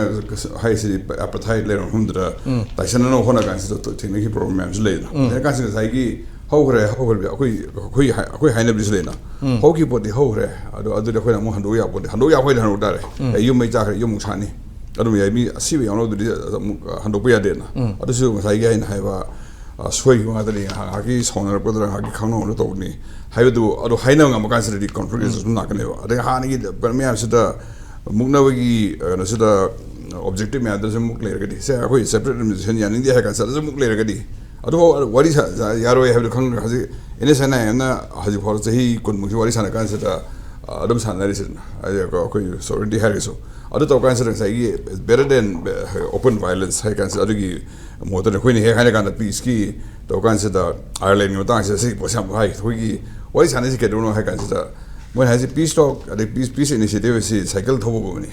ꯍꯥꯏꯁꯤꯗꯤ ꯑꯦꯄꯥꯊꯥꯏꯠ ꯂꯩꯔ ꯃꯐꯝꯗꯨꯗ ꯇꯥꯏꯁꯟꯅꯅꯕ ꯍꯣꯠꯅ ꯀꯥꯟꯁꯤꯗ ꯊꯦꯡꯅꯈꯤꯕ ꯄ꯭ꯔꯣꯕ꯭ꯂꯦꯝ ꯃꯌꯥꯝꯁꯨ ꯂꯩꯗꯅ꯫ ꯂꯩꯔ ꯀꯥꯟꯁꯤꯗ ꯉꯁꯥꯏꯒꯤ ꯍꯧꯈ꯭ꯔꯦ, ꯍꯧꯈ꯭ꯔꯦ, ꯑꯩꯈꯣꯏ, ꯑꯩꯈꯣꯏ ꯍꯥꯏ-, ꯑꯩꯈꯣꯏ ꯍꯥꯏꯅꯕꯤꯁꯨ ꯂꯩꯅ꯫ ꯍꯧꯈꯤꯕ ꯄꯣꯠꯇꯤ ꯍꯧꯈ꯭ꯔꯦ, ꯑꯗꯣ ꯑꯗꯨꯗꯤ ꯑꯩꯈꯣꯏꯅ ꯑꯃꯨꯛ ꯍꯟꯗꯣꯛ ꯌꯥꯕ ꯄꯣꯠꯇꯤ ꯍꯟꯗꯣꯛ ꯌꯥꯕ ꯍꯣꯏꯗ ꯍꯟꯗꯣꯛ ꯇꯥꯔꯦ꯫ ꯑꯦ, ꯌꯨꯝ ꯃꯩ ꯆꯥꯈ꯭ꯔꯦ, ꯌꯨꯝ ꯑꯃꯨꯛ ꯁꯥꯅꯤ꯫ ꯑꯗꯨꯝ ꯌꯥꯏ, ꯃꯤ ꯑꯁꯤꯕ ꯌꯥꯎꯅꯕꯗꯨꯗꯤ ꯑꯃꯨꯛ ꯍꯟꯗꯣꯛꯄ ꯌꯥꯗꯦꯅ꯫ ꯑꯗꯨꯁꯨ ꯉꯁꯥꯏꯒꯤ ꯑꯩꯅ ꯍꯥꯏꯕ, ꯑ, ꯁꯣꯏꯈꯤꯕ ꯉꯥꯛꯇꯅꯤ, ꯉꯥꯏꯍꯥꯛꯀꯤ ꯁꯥꯎꯅꯔꯛꯄꯗꯨꯗ ꯉꯥꯏꯍꯥꯛꯀꯤ ꯈꯪꯅꯍꯧꯅ ꯇꯧꯕꯅꯤ ꯍꯥꯏꯕꯗꯨ, ꯑꯗꯨ ꯍꯥꯏꯅꯕ ꯉꯝꯕ ꯀꯥꯟꯁꯤꯗꯗꯤ ꯀꯟꯐ꯭ꯂꯤꯛ ꯔꯤꯖꯣꯂꯨꯁꯟ ꯂꯥꯛꯀꯅꯦꯕ꯫ ꯑꯗꯩ ꯍꯥꯟꯅꯒꯤ ꯃꯌꯥꯝꯁꯤꯗ ꯃꯨꯛꯅꯕꯒꯤ, ꯑ, ꯀꯩꯅꯣꯁꯤꯗ, ꯑꯣꯕꯖꯦꯛꯇꯤꯚ ꯃꯌꯥꯝꯗꯁꯨ ꯃꯨꯛ ꯂꯩꯔꯒꯗꯤ, ꯁꯦ, ꯑꯩꯈꯣꯏ ꯁꯦꯄꯔꯦꯠ ꯑꯦꯗꯃꯤꯅꯤꯁꯇ꯭ꯔꯦꯁꯟ ꯌꯥꯅꯤꯡꯗꯦ ꯍꯥꯏ ꯀꯥꯟꯗ ꯆꯠꯂꯁꯨ ꯃꯨꯛ ꯂꯩꯔꯒꯗꯤ, ꯑꯗꯨꯐꯥꯎ ꯋꯥꯔꯤ ꯁꯥ-, ꯁꯥ-, ꯌꯥꯔꯣꯏ ꯍꯥꯏꯕꯗꯨ ꯈꯪ-, ꯍꯧꯖꯤꯛ ꯑꯦꯟ ꯑꯦꯁ ꯑꯦꯟ ꯑꯥꯏ ꯑꯦꯝꯅ ꯍꯧꯖꯤꯛ ꯐꯥꯎꯗ ꯆꯍꯤ ꯀꯨꯟꯃꯨꯛꯁꯤ ꯋꯥꯔꯤ ꯁꯥꯟꯅ ꯀꯥꯟꯁꯤꯗ, ꯑ, ꯑꯗꯨꯝ ꯁꯥꯟꯅꯔꯤꯁꯤꯅ, ꯍꯥꯏꯗꯤ ꯑꯩꯈꯣꯏ ꯁꯣꯔꯦꯟꯇꯤ ꯍꯥꯏꯔꯒꯁꯨ, ꯑꯗꯨ ꯇꯧ ꯀꯥꯟꯁꯤꯗ ꯉꯁꯥꯏꯒꯤ better than open violence ꯍꯥꯏ ꯀꯥꯟꯁꯤꯗ, ꯑꯗꯨꯒꯤ ꯃꯣꯠꯇꯅ ꯑꯩꯈꯣꯏꯅ ꯍꯦꯛ ꯍꯥꯏꯅ ꯀꯥꯟꯗ ꯄꯤꯁꯀꯤ ꯇꯧ ꯀꯥꯟꯁꯤꯗ, ꯑꯥꯌꯔꯂꯦꯟꯒꯤ ꯃꯇꯥꯡꯁꯤꯗ ꯁꯤ ꯄꯣꯠꯁꯦ ꯌꯥꯝ ꯍꯥꯏ꯫ ꯑꯩꯈꯣꯏꯒꯤ ꯋꯥꯔꯤ ꯁꯥꯟꯅꯔꯤꯁꯤ ꯀꯩꯗꯧꯅꯣ ꯍꯥꯏ ꯀꯥꯟꯁꯤꯗ, ꯃꯣꯏꯅ ꯍꯥꯏꯁꯤ ꯄꯤꯁ ꯇꯣꯛ ꯑꯗꯩ ꯄꯤꯁ, ꯄꯤꯁ ꯏꯅꯤꯁꯤꯌꯦꯇꯤꯚ ꯑꯁꯤ ꯁꯥꯏꯀꯜ ꯊꯧꯕꯒꯨꯝꯕꯅꯤ꯫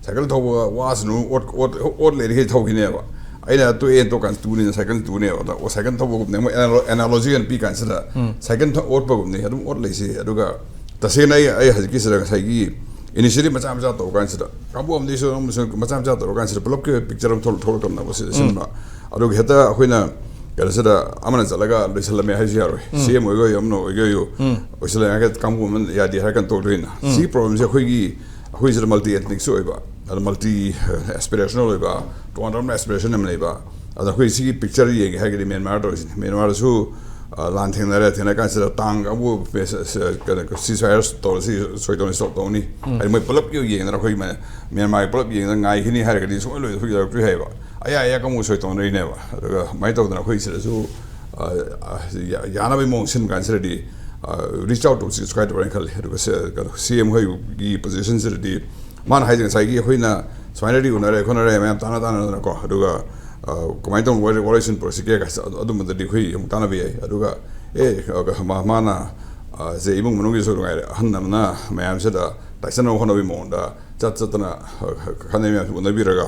ꯁꯥꯏꯀꯜ ꯊꯧꯕ ꯋꯥꯁꯅꯨ, ꯑꯣꯠ, ꯑꯣꯠ, ꯑꯣꯠ ꯂꯩꯔꯤꯈꯩ ꯊꯧꯈꯤꯅꯦꯕ꯫ ꯑꯩꯅ ꯇꯣꯛꯑꯦ, ꯇꯣꯛ ꯀꯥꯟꯗ ꯇꯨꯅꯤꯅ ꯁꯥꯏꯀꯜ ꯇꯨꯅꯦꯕ꯫ ꯑꯗ, ꯑꯣ, ꯁꯥꯏꯀꯜ ꯊꯧꯕꯒꯨꯝꯕꯅꯦ꯫ ꯃꯣꯏ ꯑꯦꯅꯥꯂꯣ-, ꯑꯦꯅꯥꯂꯣꯖꯤ ꯑꯣꯏꯅ ꯄꯤ ꯀꯥꯟꯁꯤꯗ, ꯁꯥꯏꯀꯜ ꯊꯧ-, ꯑꯣꯠꯄꯒꯨꯝꯅꯤ꯫ ꯑꯗꯨꯝ ꯑꯣꯠ ꯂꯩꯁꯤ꯫ ꯑꯗꯨꯒ ꯇꯁꯦꯡꯅ ꯑꯩ, ꯑꯩ ꯍꯧꯖꯤꯛꯀꯤꯁꯤꯗ ꯉꯁꯥꯏꯒꯤ ꯏꯅꯤꯁꯤꯌꯦꯇꯤꯚ ꯃꯆꯥ ꯃꯆꯥ ꯇꯧꯔ ꯀꯥꯟꯁꯤꯗ, ꯀꯥꯡꯕꯨ ꯑꯃꯗꯤꯁꯨ ꯑꯃꯁꯨꯡ ꯃꯆꯥ ꯃꯆꯥ ꯇꯧꯔ ꯀꯥꯟꯁꯤꯗ ꯄꯨꯂꯞꯀꯤ ꯑꯣꯏꯕ ꯄꯤꯛꯆꯔ ꯑꯃ ꯊꯣꯛ-, ꯊꯣꯛꯂꯛꯇꯅꯕ ꯁꯤ-, ꯁꯤꯟꯕ꯫ ꯑꯗꯨꯒ ꯍꯦꯛꯇ ꯑꯩꯈꯣꯏꯅ ꯀꯩꯅꯣꯁꯤꯗ ꯑꯃꯅ ꯆꯠꯂꯒ ꯂꯣꯏꯁꯤꯜꯂꯝꯃꯦ ꯍꯥꯏꯁꯨ ꯌꯥꯔꯣꯏ꯫ ꯁꯤ ꯑꯦꯝ ꯑꯣꯏꯒꯦ ꯑꯣꯏꯌꯨ, ꯑꯃꯅ ꯑꯣꯏꯒꯦ ꯑꯣꯏꯌꯨ, ꯂꯣꯏꯁꯤꯜꯂꯦ ꯍꯥꯏꯔꯒ ꯀꯥꯡꯕꯨ ꯑꯃꯅ ꯌꯥꯗꯦ ꯍꯥꯏꯔ ꯀꯥꯟꯗ ꯇꯣꯛꯇꯣꯏꯅ꯫ ꯁꯤꯒꯤ ꯄ꯭ꯔꯣꯕ꯭ꯂꯦꯝꯁꯦ ꯑꯩꯈꯣꯏꯒꯤ, ꯑꯩꯈꯣꯏꯁꯤꯗ ꯃꯜꯇꯤ ꯑꯦꯊꯅꯤꯛꯁꯨ ꯑꯣꯏꯕ, ꯑꯗ ꯃꯜꯇꯤ ꯑꯦꯁꯄꯤꯔꯦꯁꯅꯦꯜ ꯑꯣꯏꯕ, ꯇꯣꯉꯥꯟ ꯇꯣꯉꯥꯟꯕ ꯑꯦꯁꯄꯤꯔꯦꯁꯟ ꯑꯃ ꯂꯩꯕ꯫ ꯑꯗ ꯑꯩꯈꯣꯏ ꯁꯤꯒꯤ ꯄꯤꯛꯆꯔ ꯌꯦꯡꯒꯦ ꯍꯥꯏꯔꯒꯗꯤ ꯃ꯭ꯌꯥꯟꯃꯥꯔ ꯇꯧꯔꯤꯁꯤꯅꯤ꯫ ꯃ꯭ꯌꯥꯟꯃꯥꯔꯗꯁꯨ, ꯑ, ꯂꯥꯟ ꯊꯦꯡꯅꯔꯦ, ꯊꯦꯡꯅꯔ ꯀꯥꯟꯁꯤꯗ ꯇꯥꯡ ꯀꯥꯡꯕꯨ ꯀꯩꯅꯣ, ꯁꯤꯁ ꯐꯥꯌꯔ ꯇꯧꯔꯁꯤ, ꯁꯣꯏ ꯇꯧꯅꯤ, ꯁ꯭ꯇꯣꯞ ꯇꯧꯅꯤ꯫ ꯍꯥꯏꯗꯤ ꯃꯣꯏ ꯄꯨꯂꯞꯀꯤ ꯌꯦꯡꯗꯅ ꯑꯩꯈꯣꯏ ꯃ-, ꯃ꯭ꯌꯥꯟꯃꯥꯔꯒꯤ ꯄꯨꯂꯞ ꯌꯦꯡꯗꯅ ꯉꯥꯏꯈꯤꯅꯤ ꯍꯥꯏꯔꯒꯗꯤ ꯁꯨꯡꯂꯣꯏ ꯂꯣꯏ-, ꯂꯣꯏꯔꯛꯇ꯭ꯔꯤ ꯍꯥꯏꯕ꯫ ꯑꯌꯥ ꯑꯌꯥ ꯀꯥꯡꯕꯨ ꯁꯣꯏ ꯇꯧꯅꯔꯤꯅꯦꯕ꯫ ꯑꯗꯨꯒ ꯑꯗꯨꯃꯥꯏꯅ ꯇꯧꯗꯅ ꯑꯩꯈꯣꯏ ꯁꯤꯗꯁꯨ, ꯑ, ꯑ, ꯌꯥ-, ꯌꯥꯅꯕꯒꯤ ꯃꯑꯣꯡ ꯁꯤꯟ ꯀꯥꯟꯁꯤꯗꯗꯤ, ꯑ, reach out ꯇꯧꯁꯤ ꯁꯨꯃꯥꯏꯅ ꯇꯧꯔꯦꯅ ꯈꯜꯂꯤ꯫ ꯑꯗꯨꯒ ꯁꯦ-, ꯀꯩꯅꯣ, ꯁꯤ ꯑꯦꯝ ꯍꯣꯏꯒꯤ ꯄꯣꯖꯤꯁꯟꯁꯤꯗꯗꯤ ꯃꯥꯅ ꯍꯥꯏꯁꯦ ꯉꯁꯥꯏꯒꯤ ꯑꯩꯈꯣꯏꯅ ꯁꯨꯃꯥꯏꯅꯗꯤ ꯎꯅꯔꯦ ꯈꯣꯠꯅꯔꯦ ꯃꯌꯥꯝ ꯇꯥꯟꯅ ꯇꯥꯟꯅꯗꯅꯀꯣ, ꯑꯗꯨꯒ, ꯑ, ꯀꯃꯥꯏꯅ ꯇꯧꯅ ꯋꯥꯔꯤ, ꯋꯥꯔꯣꯏꯁꯤꯟ ꯄꯨꯔꯛꯁꯤꯒꯦ ꯀꯥꯏꯁꯦ ꯑꯗꯨ-, ꯑꯗꯨꯝꯕꯗꯗꯤ ꯑꯩꯈꯣꯏ ꯑꯃꯨꯛ ꯇꯥꯟꯅꯕ ꯌꯥꯏ꯫ ꯑꯗꯨꯒ, ꯑꯦ, ꯑ, ꯃꯥ-, ꯃꯥꯅ, ꯑ, ꯁꯦ ꯏꯃꯨꯡ ꯃꯅꯨꯡꯒꯤꯁꯨ ꯅꯨꯡꯉꯥꯏꯔꯦ, ꯑꯍꯟ ꯑꯃꯅ ꯃꯌꯥꯝꯁꯤꯗ ꯇꯥꯏꯁꯟꯅꯕ ꯍꯣꯠꯅꯕꯒꯤ ꯃꯑꯣꯡꯗ ꯆꯠ ꯆꯠꯇꯅ, ꯑ, ꯈꯠꯅꯩ ꯃꯌꯥꯝꯁꯤ ꯎꯅꯕꯤꯔꯒ,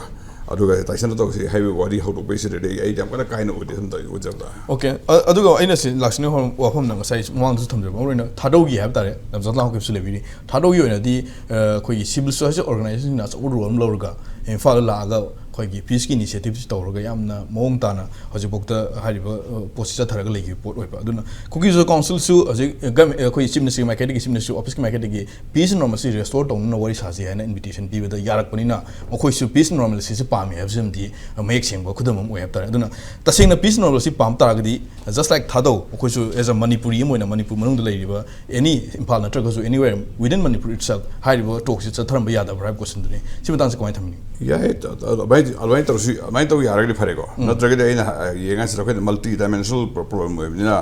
ꯑꯗꯨꯒ ꯇꯥꯏꯁꯟꯗ ꯇꯧꯁꯤ ꯍꯥꯏꯕꯒꯤ ꯋꯥꯔꯤ ꯍꯧꯗꯣꯛꯄꯩꯁꯤꯗꯗꯤ ꯑꯩ, ꯑꯩꯗꯤ ꯌꯥꯝ ꯀꯟꯅ ꯀꯥꯏꯅ ꯎꯗꯦ, ꯑꯗꯨꯝ ꯇꯧ-, ꯎꯖꯕꯗ꯫ ꯑꯣꯀꯦ꯫ ꯑꯗꯨꯒ ꯑꯩꯅ ꯁꯤ ꯂꯥꯛꯁꯤꯟꯅꯤꯡꯕ ꯋꯥꯐꯝꯅ ꯉꯁꯥꯏ ꯃꯃꯥꯡꯗꯁꯨ ꯊꯝꯖꯕ, ꯃꯔꯨꯑꯣꯏꯅ ꯊꯥꯗꯧꯒꯤ ꯍꯥꯏꯕ ꯇꯥꯔꯦ, ꯂꯝꯖꯥꯜ ꯂꯥꯎꯈꯤꯕꯁꯨ ꯂꯩꯕꯤꯔꯤ꯫ ꯊꯥꯗꯧꯒꯤ ꯑꯣꯏꯅꯗꯤ ꯑꯩꯈꯣꯏꯒꯤ ꯁꯤꯚꯤꯜ ꯁꯣꯁꯥꯏꯇꯤ ꯑꯣꯔꯒꯅꯥꯏꯖꯦꯁꯟꯁꯤꯡꯅ ꯑꯆꯧꯕ ꯔꯣꯜ ꯑꯃ ꯂꯧꯔꯒ ꯏꯝꯐꯥꯜꯗ ꯂꯥꯛꯑꯒ ꯑꯩꯈꯣꯏꯒꯤ ꯄꯤꯁꯀꯤ ꯏꯅꯤꯁꯤꯌꯦꯇꯤꯞꯁꯤ ꯇꯧꯔꯒ ꯌꯥꯝꯅ ꯃꯑꯣꯡ ꯇꯥꯅ ꯍꯧꯖꯤꯛꯐꯥꯎꯗ ꯍꯥꯏꯔꯤꯕ ꯄꯣꯠꯁꯤ ꯆꯠꯊꯔꯒ ꯂꯩꯈꯤꯕ ꯄꯣꯠ ꯑꯣꯏꯕ꯫ ꯑꯗꯨꯅ ꯀꯨꯀꯤ ꯁꯣꯁꯤꯌꯦꯜ ꯀꯥꯎꯟꯁꯤꯜꯁꯨ ꯍꯧꯖꯤꯛ ꯒꯃꯦꯟ, ꯑꯩꯈꯣꯏ ꯆꯤꯐ ꯃꯤꯅꯤꯁꯇꯔꯒꯤ ꯃꯥꯏꯀꯩꯗꯒꯤ, ꯆꯤꯐ ꯃꯤꯅꯤꯁꯇꯔ ꯑꯣꯐꯤꯁꯀꯤ ꯃꯥꯏꯀꯩꯗꯒꯤ ꯄꯤꯁ ꯑꯦꯟ ꯅꯣꯔꯃꯦꯜꯁꯤ ꯔꯦꯁꯇꯣꯔ ꯇꯧꯅꯅ ꯋꯥꯔꯤ ꯁꯥꯁꯤ ꯍꯥꯏꯅ ꯏꯟꯚꯤꯇꯦꯁꯟ ꯄꯤꯕꯗ ꯌꯥꯔꯛꯄꯅꯤꯅ ꯃꯈꯣꯏꯁꯨ ꯄꯤꯁ ꯑꯦꯟ ꯅꯣꯔꯃꯦꯜꯁꯤꯁꯨ ꯄꯥꯝꯃꯤ ꯍꯥꯏꯕꯁꯤꯃꯗꯤ ꯃꯌꯦꯛ ꯁꯦꯡꯕ ꯈꯨꯗꯝ ꯑꯃ ꯑꯣꯏ ꯍꯥꯏꯕ ꯇꯥꯔꯦ꯫ ꯑꯗꯨꯅ ꯇꯁꯦꯡꯅ ꯄꯤꯁ ꯑꯦꯟ ꯅꯣꯔꯃꯦꯜꯁꯤ ꯄꯥꯝ ꯇꯥꯔꯒꯗꯤ, ꯖꯁ ꯂꯥꯏꯛ ꯊꯥꯗꯧ, ꯑꯩꯈꯣꯏꯁꯨ ꯑꯦꯁ ꯑ ꯃꯅꯤꯄꯨꯔꯤ ꯑꯃ ꯑꯣꯏꯅ ꯃꯅꯤꯄꯨꯔ ꯃꯅꯨꯡꯗ ꯂꯩꯔꯤꯕ ꯑꯦꯅꯤ, ꯏꯝꯐꯥꯜ ꯅꯠꯇ꯭ꯔꯒꯁꯨ anywhere within Manipur itself ꯍꯥꯏꯔꯤꯕ ꯇꯣꯛꯁꯤ ꯆꯠꯊꯔꯝꯕ ꯌꯥꯗꯕ꯭ꯔꯥ ꯍꯥꯏꯕ ꯀꯣꯏꯁꯟꯗꯨꯅꯤ꯫ ꯁꯤ ꯃꯇꯥꯡꯁꯦ ꯀꯃꯥꯏꯅ ꯊꯝꯕꯤꯅꯤꯡꯉꯤ? ꯌꯥꯏ꯫ ꯑꯗꯨꯃꯥꯏꯅ, ꯑꯗꯨꯃꯥꯏꯅ ꯇꯧꯔꯁꯤ, ꯑꯗꯨꯃꯥꯏꯅ ꯇꯧ ꯌꯥꯔꯒꯗꯤ ꯐꯔꯦꯀꯣ꯫ ꯅꯠꯇ꯭ꯔꯒꯗꯤ ꯑꯩꯅ ꯍꯥ-, ꯌꯦꯡꯉꯀꯥꯟꯁꯤꯗ ꯑꯩꯈꯣꯏꯅ ꯃꯜꯇꯤ ꯗꯥꯏꯃꯦꯟꯁꯅꯦꯜ ꯄ꯭ꯔꯣꯕ꯭ꯂꯦꯝ ꯑꯣꯏꯕꯅꯤꯅ,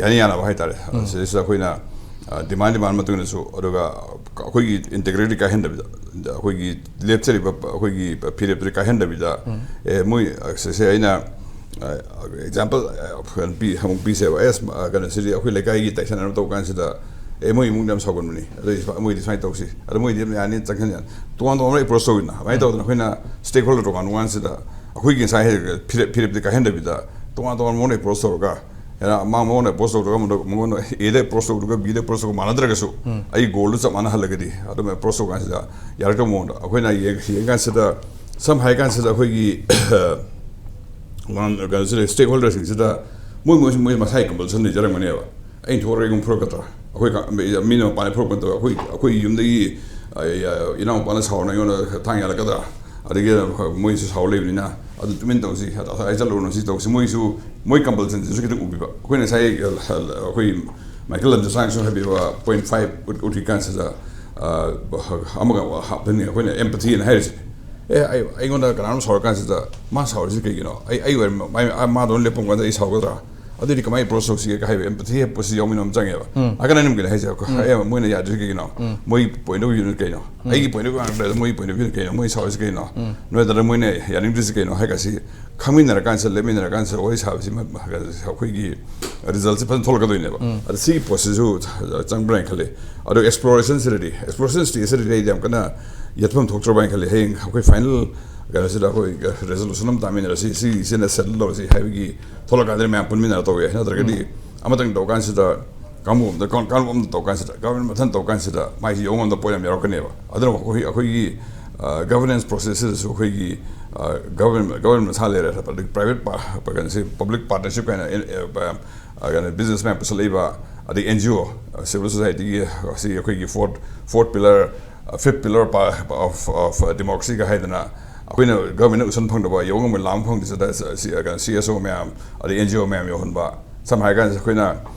ꯌꯥꯅꯤ ꯌꯥꯅꯕ ꯍꯥꯏꯇꯥꯔꯦ꯫ ꯁꯤꯗꯩꯁꯤꯗ ꯑꯩꯈꯣꯏꯅ, ꯑ, ꯗꯤꯃꯥꯟ, ꯗꯤꯃꯥꯟ ꯃꯇꯨꯡ ꯏꯟꯅꯁꯨ, ꯑꯗꯨꯒ ꯑꯩꯈꯣꯏꯒꯤ ꯏꯟꯇꯦꯒ꯭ꯔꯤꯇꯤ ꯀꯥꯏꯍꯟꯗꯕꯤꯗ, ꯑꯩꯈꯣꯏꯒꯤ ꯂꯦꯞꯆꯔꯤꯕ ꯑꯩꯈꯣꯏꯒꯤ ꯐꯤꯔꯦꯞꯇꯨꯗꯤ ꯀꯥꯏꯍꯟꯗꯕꯤꯗ, ꯑꯦ, ꯃꯣꯏ, ꯑ, ꯁꯦ, ꯁꯦ ꯑꯩꯅ, ꯑ, ꯑꯦꯛꯖꯥꯝꯄꯜ, ꯑ, ꯄꯤ-, ꯑꯃꯨꯛ ꯄꯤꯁꯦꯕ꯫ ꯑꯦꯁ, ꯑ, ꯀꯩꯅꯣꯁꯤꯗꯤ ꯑꯩꯈꯣꯏ ꯂꯩꯀꯥꯏꯒꯤ ꯇꯥꯏꯁꯟꯅꯅꯕ ꯇꯧꯕ ꯀꯥꯟꯁꯤꯗ, ꯑꯦ, ꯃꯣꯏ ꯏꯃꯨꯡꯗ ꯌꯥꯝ ꯁꯥꯎꯒꯟꯕꯅꯤ, ꯑꯗꯨ ꯃꯣꯏꯗꯤ ꯁꯨꯃꯥꯏꯅ ꯇꯧꯁꯤ, ꯑꯗꯨ ꯃꯣꯏꯗꯤ ꯌꯥꯝ ꯌꯥꯅꯤ, ꯆꯪꯍꯟ ꯌꯥꯅꯤ, ꯇꯣꯉꯥꯟ ꯇꯣꯉꯥꯟꯕ ꯑꯦꯄ꯭ꯔꯣꯁ ꯇꯧꯋꯤꯅ꯫ ꯑꯗꯨꯃꯥꯏꯅ ꯇꯧꯗꯅ ꯑꯩꯈꯣꯏꯅ ꯁ꯭ꯇꯦꯛ ꯍꯣꯜꯗꯔ ꯇꯣꯉꯥꯟꯕ ꯀꯥꯟꯁꯤꯗ ꯑꯩꯈꯣꯏꯒꯤ ꯉꯁꯥꯏ ꯍꯥꯏꯔꯤꯕ ꯐꯤꯔꯦꯞ, ꯐꯤꯔꯦꯞꯇꯤ ꯀꯥꯏꯍꯟꯗꯕꯤꯗ, ꯇꯣꯉꯥꯟ ꯇꯣꯉꯥꯟꯕ ꯃꯑꯣꯡꯗ ꯑꯦꯄ꯭ꯔꯣꯁ ꯇꯧꯔꯒ, ꯍꯦꯟꯅ ꯑꯃꯥꯡꯕ ꯃꯉꯣꯟꯗ ꯑꯦꯄ꯭ꯔꯣꯁ ꯇꯧꯔꯒ, ꯃꯉꯣꯟꯗ, ꯃꯉꯣꯟꯗ Aꯗ ꯑꯦꯄ꯭ꯔꯣꯁ ꯇꯧꯔꯒ Bꯗ ꯑꯦꯄ꯭ꯔꯣꯁ ꯇꯧꯔꯒ ꯃꯥꯟꯅꯗ꯭ꯔꯒꯁꯨ, ꯑꯩ ꯒꯣꯜꯗꯨ ꯆꯞ ꯃꯥꯟꯅꯍꯜꯂꯒꯗꯤ ꯑꯗꯨꯝ ꯑꯦꯄ꯭ꯔꯣꯁ ꯇꯧꯕ ꯀꯥꯟꯁꯤꯗ ꯌꯥꯔꯛꯇꯕ ꯃꯑꯣꯡꯗ ꯑꯩꯈꯣꯏꯅ ꯌꯦꯡ-, ꯌꯦꯡ ꯀꯥꯟꯁꯤꯗ, ꯁꯝ ꯍꯥꯏ ꯀꯥꯟꯁꯤꯗ ꯑꯩꯈꯣꯏꯒꯤ ꯀꯩꯅꯣꯁꯤꯗ, ꯁ꯭ꯇꯦꯛ ꯍꯣꯜꯗꯔꯁꯤꯡꯁꯤꯗ ꯃꯣꯏ, ꯃꯣꯏ, ꯃꯣꯏ ꯃꯁꯥꯒꯤ ꯀꯝꯄꯜꯁꯟ ꯂꯩꯖꯔꯝꯒꯅꯦꯕ꯫ ꯑꯩꯅ ꯊꯣꯛꯑꯒ ꯑꯩꯉꯣꯟꯗ ꯐꯨꯔꯛꯀꯗ꯭ꯔꯥ? ꯑꯩꯈꯣꯏ ꯀ-, ꯃꯤꯅ ꯃꯄꯥꯟꯗ ꯐꯨꯔꯛꯄ ꯅꯠꯇꯕ, ꯑꯩꯈꯣꯏ, ꯑꯩꯈꯣꯏ ꯌꯨꯝꯗꯒꯤ, ꯑ, ꯏꯅꯥꯎꯄꯥꯅ ꯁꯥꯎꯔꯅ ꯑꯩꯉꯣꯟꯗ ꯊꯥꯡ ꯌꯥꯜꯂꯛꯀꯗ꯭ꯔꯥ? ꯑꯗꯒꯤ ꯃꯣꯏꯁꯨ ꯁꯥꯎ ꯂꯩꯕꯅꯤꯅ, "ꯑꯗꯨ ꯇꯨꯃꯤꯟ ꯇꯧꯁꯤ, ꯑꯁꯥꯏ ꯆꯠꯂꯨꯔꯅꯨ, ꯁꯤ ꯇꯧꯁꯤ", ꯃꯣꯏꯁꯨ, ꯃꯣꯏ ꯀꯝꯄꯜꯁꯟꯁꯤꯁꯨ ꯈꯤꯇꯪ ꯎꯕꯤꯕ꯫ ꯑꯩꯈꯣꯏꯅ ꯉꯁꯥꯏ, ꯑ, ꯑꯩꯈꯣꯏ ꯃꯥꯏꯀꯦꯜ ꯂꯝꯖꯥꯁꯥꯡꯁꯨ ꯍꯥꯏꯕꯤꯕ, ꯄꯣꯏꯟꯠ ꯐꯥꯏꯚ ꯎꯠ-, ꯎꯠꯈꯤ ꯀꯥꯟꯁꯤꯗ, ꯑ, ꯑꯃꯒ ꯍꯥꯞꯄꯅꯤ, ꯑꯩꯈꯣꯏꯅ empathyꯅ ꯍꯥꯏꯔꯤꯁꯦ꯫ ꯑꯦ, ꯑꯩ, ꯑꯩꯉꯣꯟꯗ ꯀꯅꯥꯅꯣꯝ ꯁꯥꯎꯔꯀꯥꯟꯁꯤꯗ, "ꯃꯥ ꯁꯥꯎꯔꯤꯁꯤ ꯀꯩꯒꯤꯅꯣ? ꯑꯩ, ꯑꯩ ꯑꯣꯏꯔ-, ꯃꯥ-, ꯃꯥꯗꯧꯅ ꯂꯦꯞꯄꯝ ꯀꯥꯟꯗ ꯑꯩ ꯁꯥꯎꯒꯗ꯭ꯔꯥ?" ꯑꯗꯨꯗꯤ ꯀꯃꯥꯏꯅ ꯑꯦꯄ꯭ꯔꯣꯁ ꯇꯧꯁꯤꯒꯦ ꯍꯥꯏꯕ empathy ꯍꯥꯏꯕ ꯄꯣꯠꯁꯤ ꯌꯥꯎꯃꯤꯟꯅꯕ ꯑꯃ ꯆꯪꯉꯦꯕ꯫ ꯑꯀꯟ ꯑꯅꯤꯃꯛꯀꯤꯅꯦ ꯍꯥꯏꯁꯦ꯫ ꯑꯦ, ꯃꯣꯏꯅ ꯌꯥꯗ꯭ꯔꯤꯁꯤ ꯀꯩꯒꯤꯅꯣ? ꯃꯣꯏ point of viewꯅ ꯀꯩꯅꯣ? ꯑꯩꯒꯤ point of view ꯉꯥꯛꯇ ꯂꯩꯔꯦ, ꯃꯣꯏ point of viewꯅ ꯀꯩꯅꯣ? ꯃꯣꯏ ꯁꯥꯎꯔꯤꯁꯤ ꯀꯩꯅꯣ? ꯅꯣꯏ ꯅꯠꯇ꯭ꯔꯒ ꯃꯣꯏꯅ ꯌꯥꯅꯤꯡꯗ꯭ꯔꯤꯁꯤ ꯀꯩꯅꯣ? ꯍꯥꯏ ꯀꯥꯟꯁꯤ ꯈꯪꯃꯤꯟꯅꯔꯀꯥꯟꯁꯤꯗ, ꯂꯦꯞꯃꯤꯟꯅꯔꯀꯥꯟꯁꯤꯗ ꯋꯥꯔꯤ ꯁꯥꯕꯁꯤ ꯃ-, ꯃ-, ꯑꯩꯈꯣꯏꯒꯤ resultꯁꯤ ꯐꯖꯅ ꯊꯣꯛꯂꯛꯀꯗꯣꯏꯅꯦꯕ꯫ ꯑꯗ ꯁꯤꯒꯤ ꯄꯣꯠꯁꯤꯁꯨ ꯆꯪꯕ꯭ꯔꯥ ꯍꯥꯏꯅ ꯈꯜꯂꯤ꯫ ꯑꯗꯣ explorationꯁꯤꯗꯗꯤ, exploration stageꯁꯤꯗꯗꯤ ꯑꯩꯗꯤ ꯌꯥꯝ ꯀꯟꯅ ꯌꯦꯠꯐꯝ ꯊꯣꯛꯇ꯭ꯔꯕ ꯍꯥꯏꯅ ꯈꯜꯂꯤ꯫ ꯍꯌꯦꯡ ꯑꯩꯈꯣꯏ final ꯀꯩꯅꯣꯁꯤꯗ ꯑꯩꯈꯣꯏ ꯔꯦꯖꯣꯂꯨꯁꯟ ꯑꯃ ꯇꯥꯃꯤꯟꯅꯔꯁꯤ, ꯁꯤꯁꯤꯅ ꯁꯦꯇꯜ ꯇꯧꯔꯁꯤ ꯍꯥꯏꯕꯒꯤ ꯊꯣꯛꯂꯛꯀꯥꯟꯗ ꯃꯌꯥꯝ ꯄꯨꯟꯃꯤꯟꯅꯔ ꯇꯧꯕ ꯌꯥꯏ꯫ ꯅꯠꯇ꯭ꯔꯒꯗꯤ ꯑꯃꯇꯪ ꯇꯧ ꯀꯥꯟꯁꯤꯗ ꯀꯥꯡꯕꯨ ꯑꯃꯗ, ꯀꯥꯡ- ꯀꯥꯡꯂꯨꯞ ꯑꯃꯗ ꯇꯧ ꯀꯥꯟꯁꯤꯗ, ꯒꯚꯔꯟꯃꯦꯟ ꯃꯊꯟ ꯇꯧ ꯀꯥꯟꯁꯤꯗ ꯃꯥꯏꯁꯤ ꯌꯧꯐꯝꯗ ꯄꯣꯠ ꯌꯥꯝ ꯌꯥꯎꯔꯛꯀꯅꯦꯕ꯫ ꯑꯗꯨꯅ ꯑꯩꯈꯣꯏ, ꯑꯩꯈꯣꯏꯒꯤ ꯒꯚꯔꯅꯦꯟꯁ ꯄ꯭ꯔꯣꯁꯦꯁꯁꯤꯗꯁꯨ ꯑꯩꯈꯣꯏꯒꯤ ꯒꯚꯔꯟꯃꯦꯟ, ꯒꯚꯔꯟꯃꯦꯟ ꯃꯁꯥ ꯂꯩꯔꯦ, ꯑꯗꯒꯤ ꯄ꯭ꯔꯥꯏꯚꯦꯠ ꯀꯩꯅꯣꯁꯤ, ꯄꯕ꯭ꯂꯤꯛ ꯄꯥꯔꯠꯅꯔꯁꯤꯞ ꯀꯥꯏꯅ, ꯑꯦꯟ- ꯑꯦ, ꯄ- ꯑ, ꯀꯩꯅꯣ, ꯕꯤꯖꯤꯅꯦꯁ ꯃꯌꯥꯝ ꯄꯨꯁꯜꯂꯛꯏꯕ, ꯑꯗꯩ ꯑꯦꯟ ꯖꯤ ꯑꯣ, ꯁꯤꯚꯤꯜ ꯁꯣꯁꯥꯏꯇꯤꯒꯤ, ꯑꯁꯤ ꯑꯩꯈꯣꯏꯒꯤ fourth, fourth pillar, fifth pillar of ꯗꯦꯃꯣꯀ꯭ꯔꯦꯁꯤꯒ ꯍꯥꯏꯗꯅ, ꯑꯩꯈꯣꯏꯅ ꯒꯚꯔꯟꯃꯦꯟꯅ ꯎꯁꯟ ꯐꯪꯗꯕ, ꯌꯧ ꯉꯝꯕ, ꯂꯥꯝ ꯐꯪꯗ꯭ꯔꯤꯁꯤꯗ ꯁꯤ-, ꯁꯤ-, ꯀꯩꯅꯣ, ꯁꯤ ꯑꯦꯁ ꯑꯣ ꯃꯌꯥꯝ, ꯑꯗꯩ ꯑꯦꯟ ꯖꯤ ꯑꯣ ꯃꯌꯥꯝ ꯌꯧꯍꯟꯕ꯫ ꯁꯝꯅ ꯍꯥꯏꯔ ꯀꯥꯟꯗ ꯑꯩꯈꯣꯏꯅ,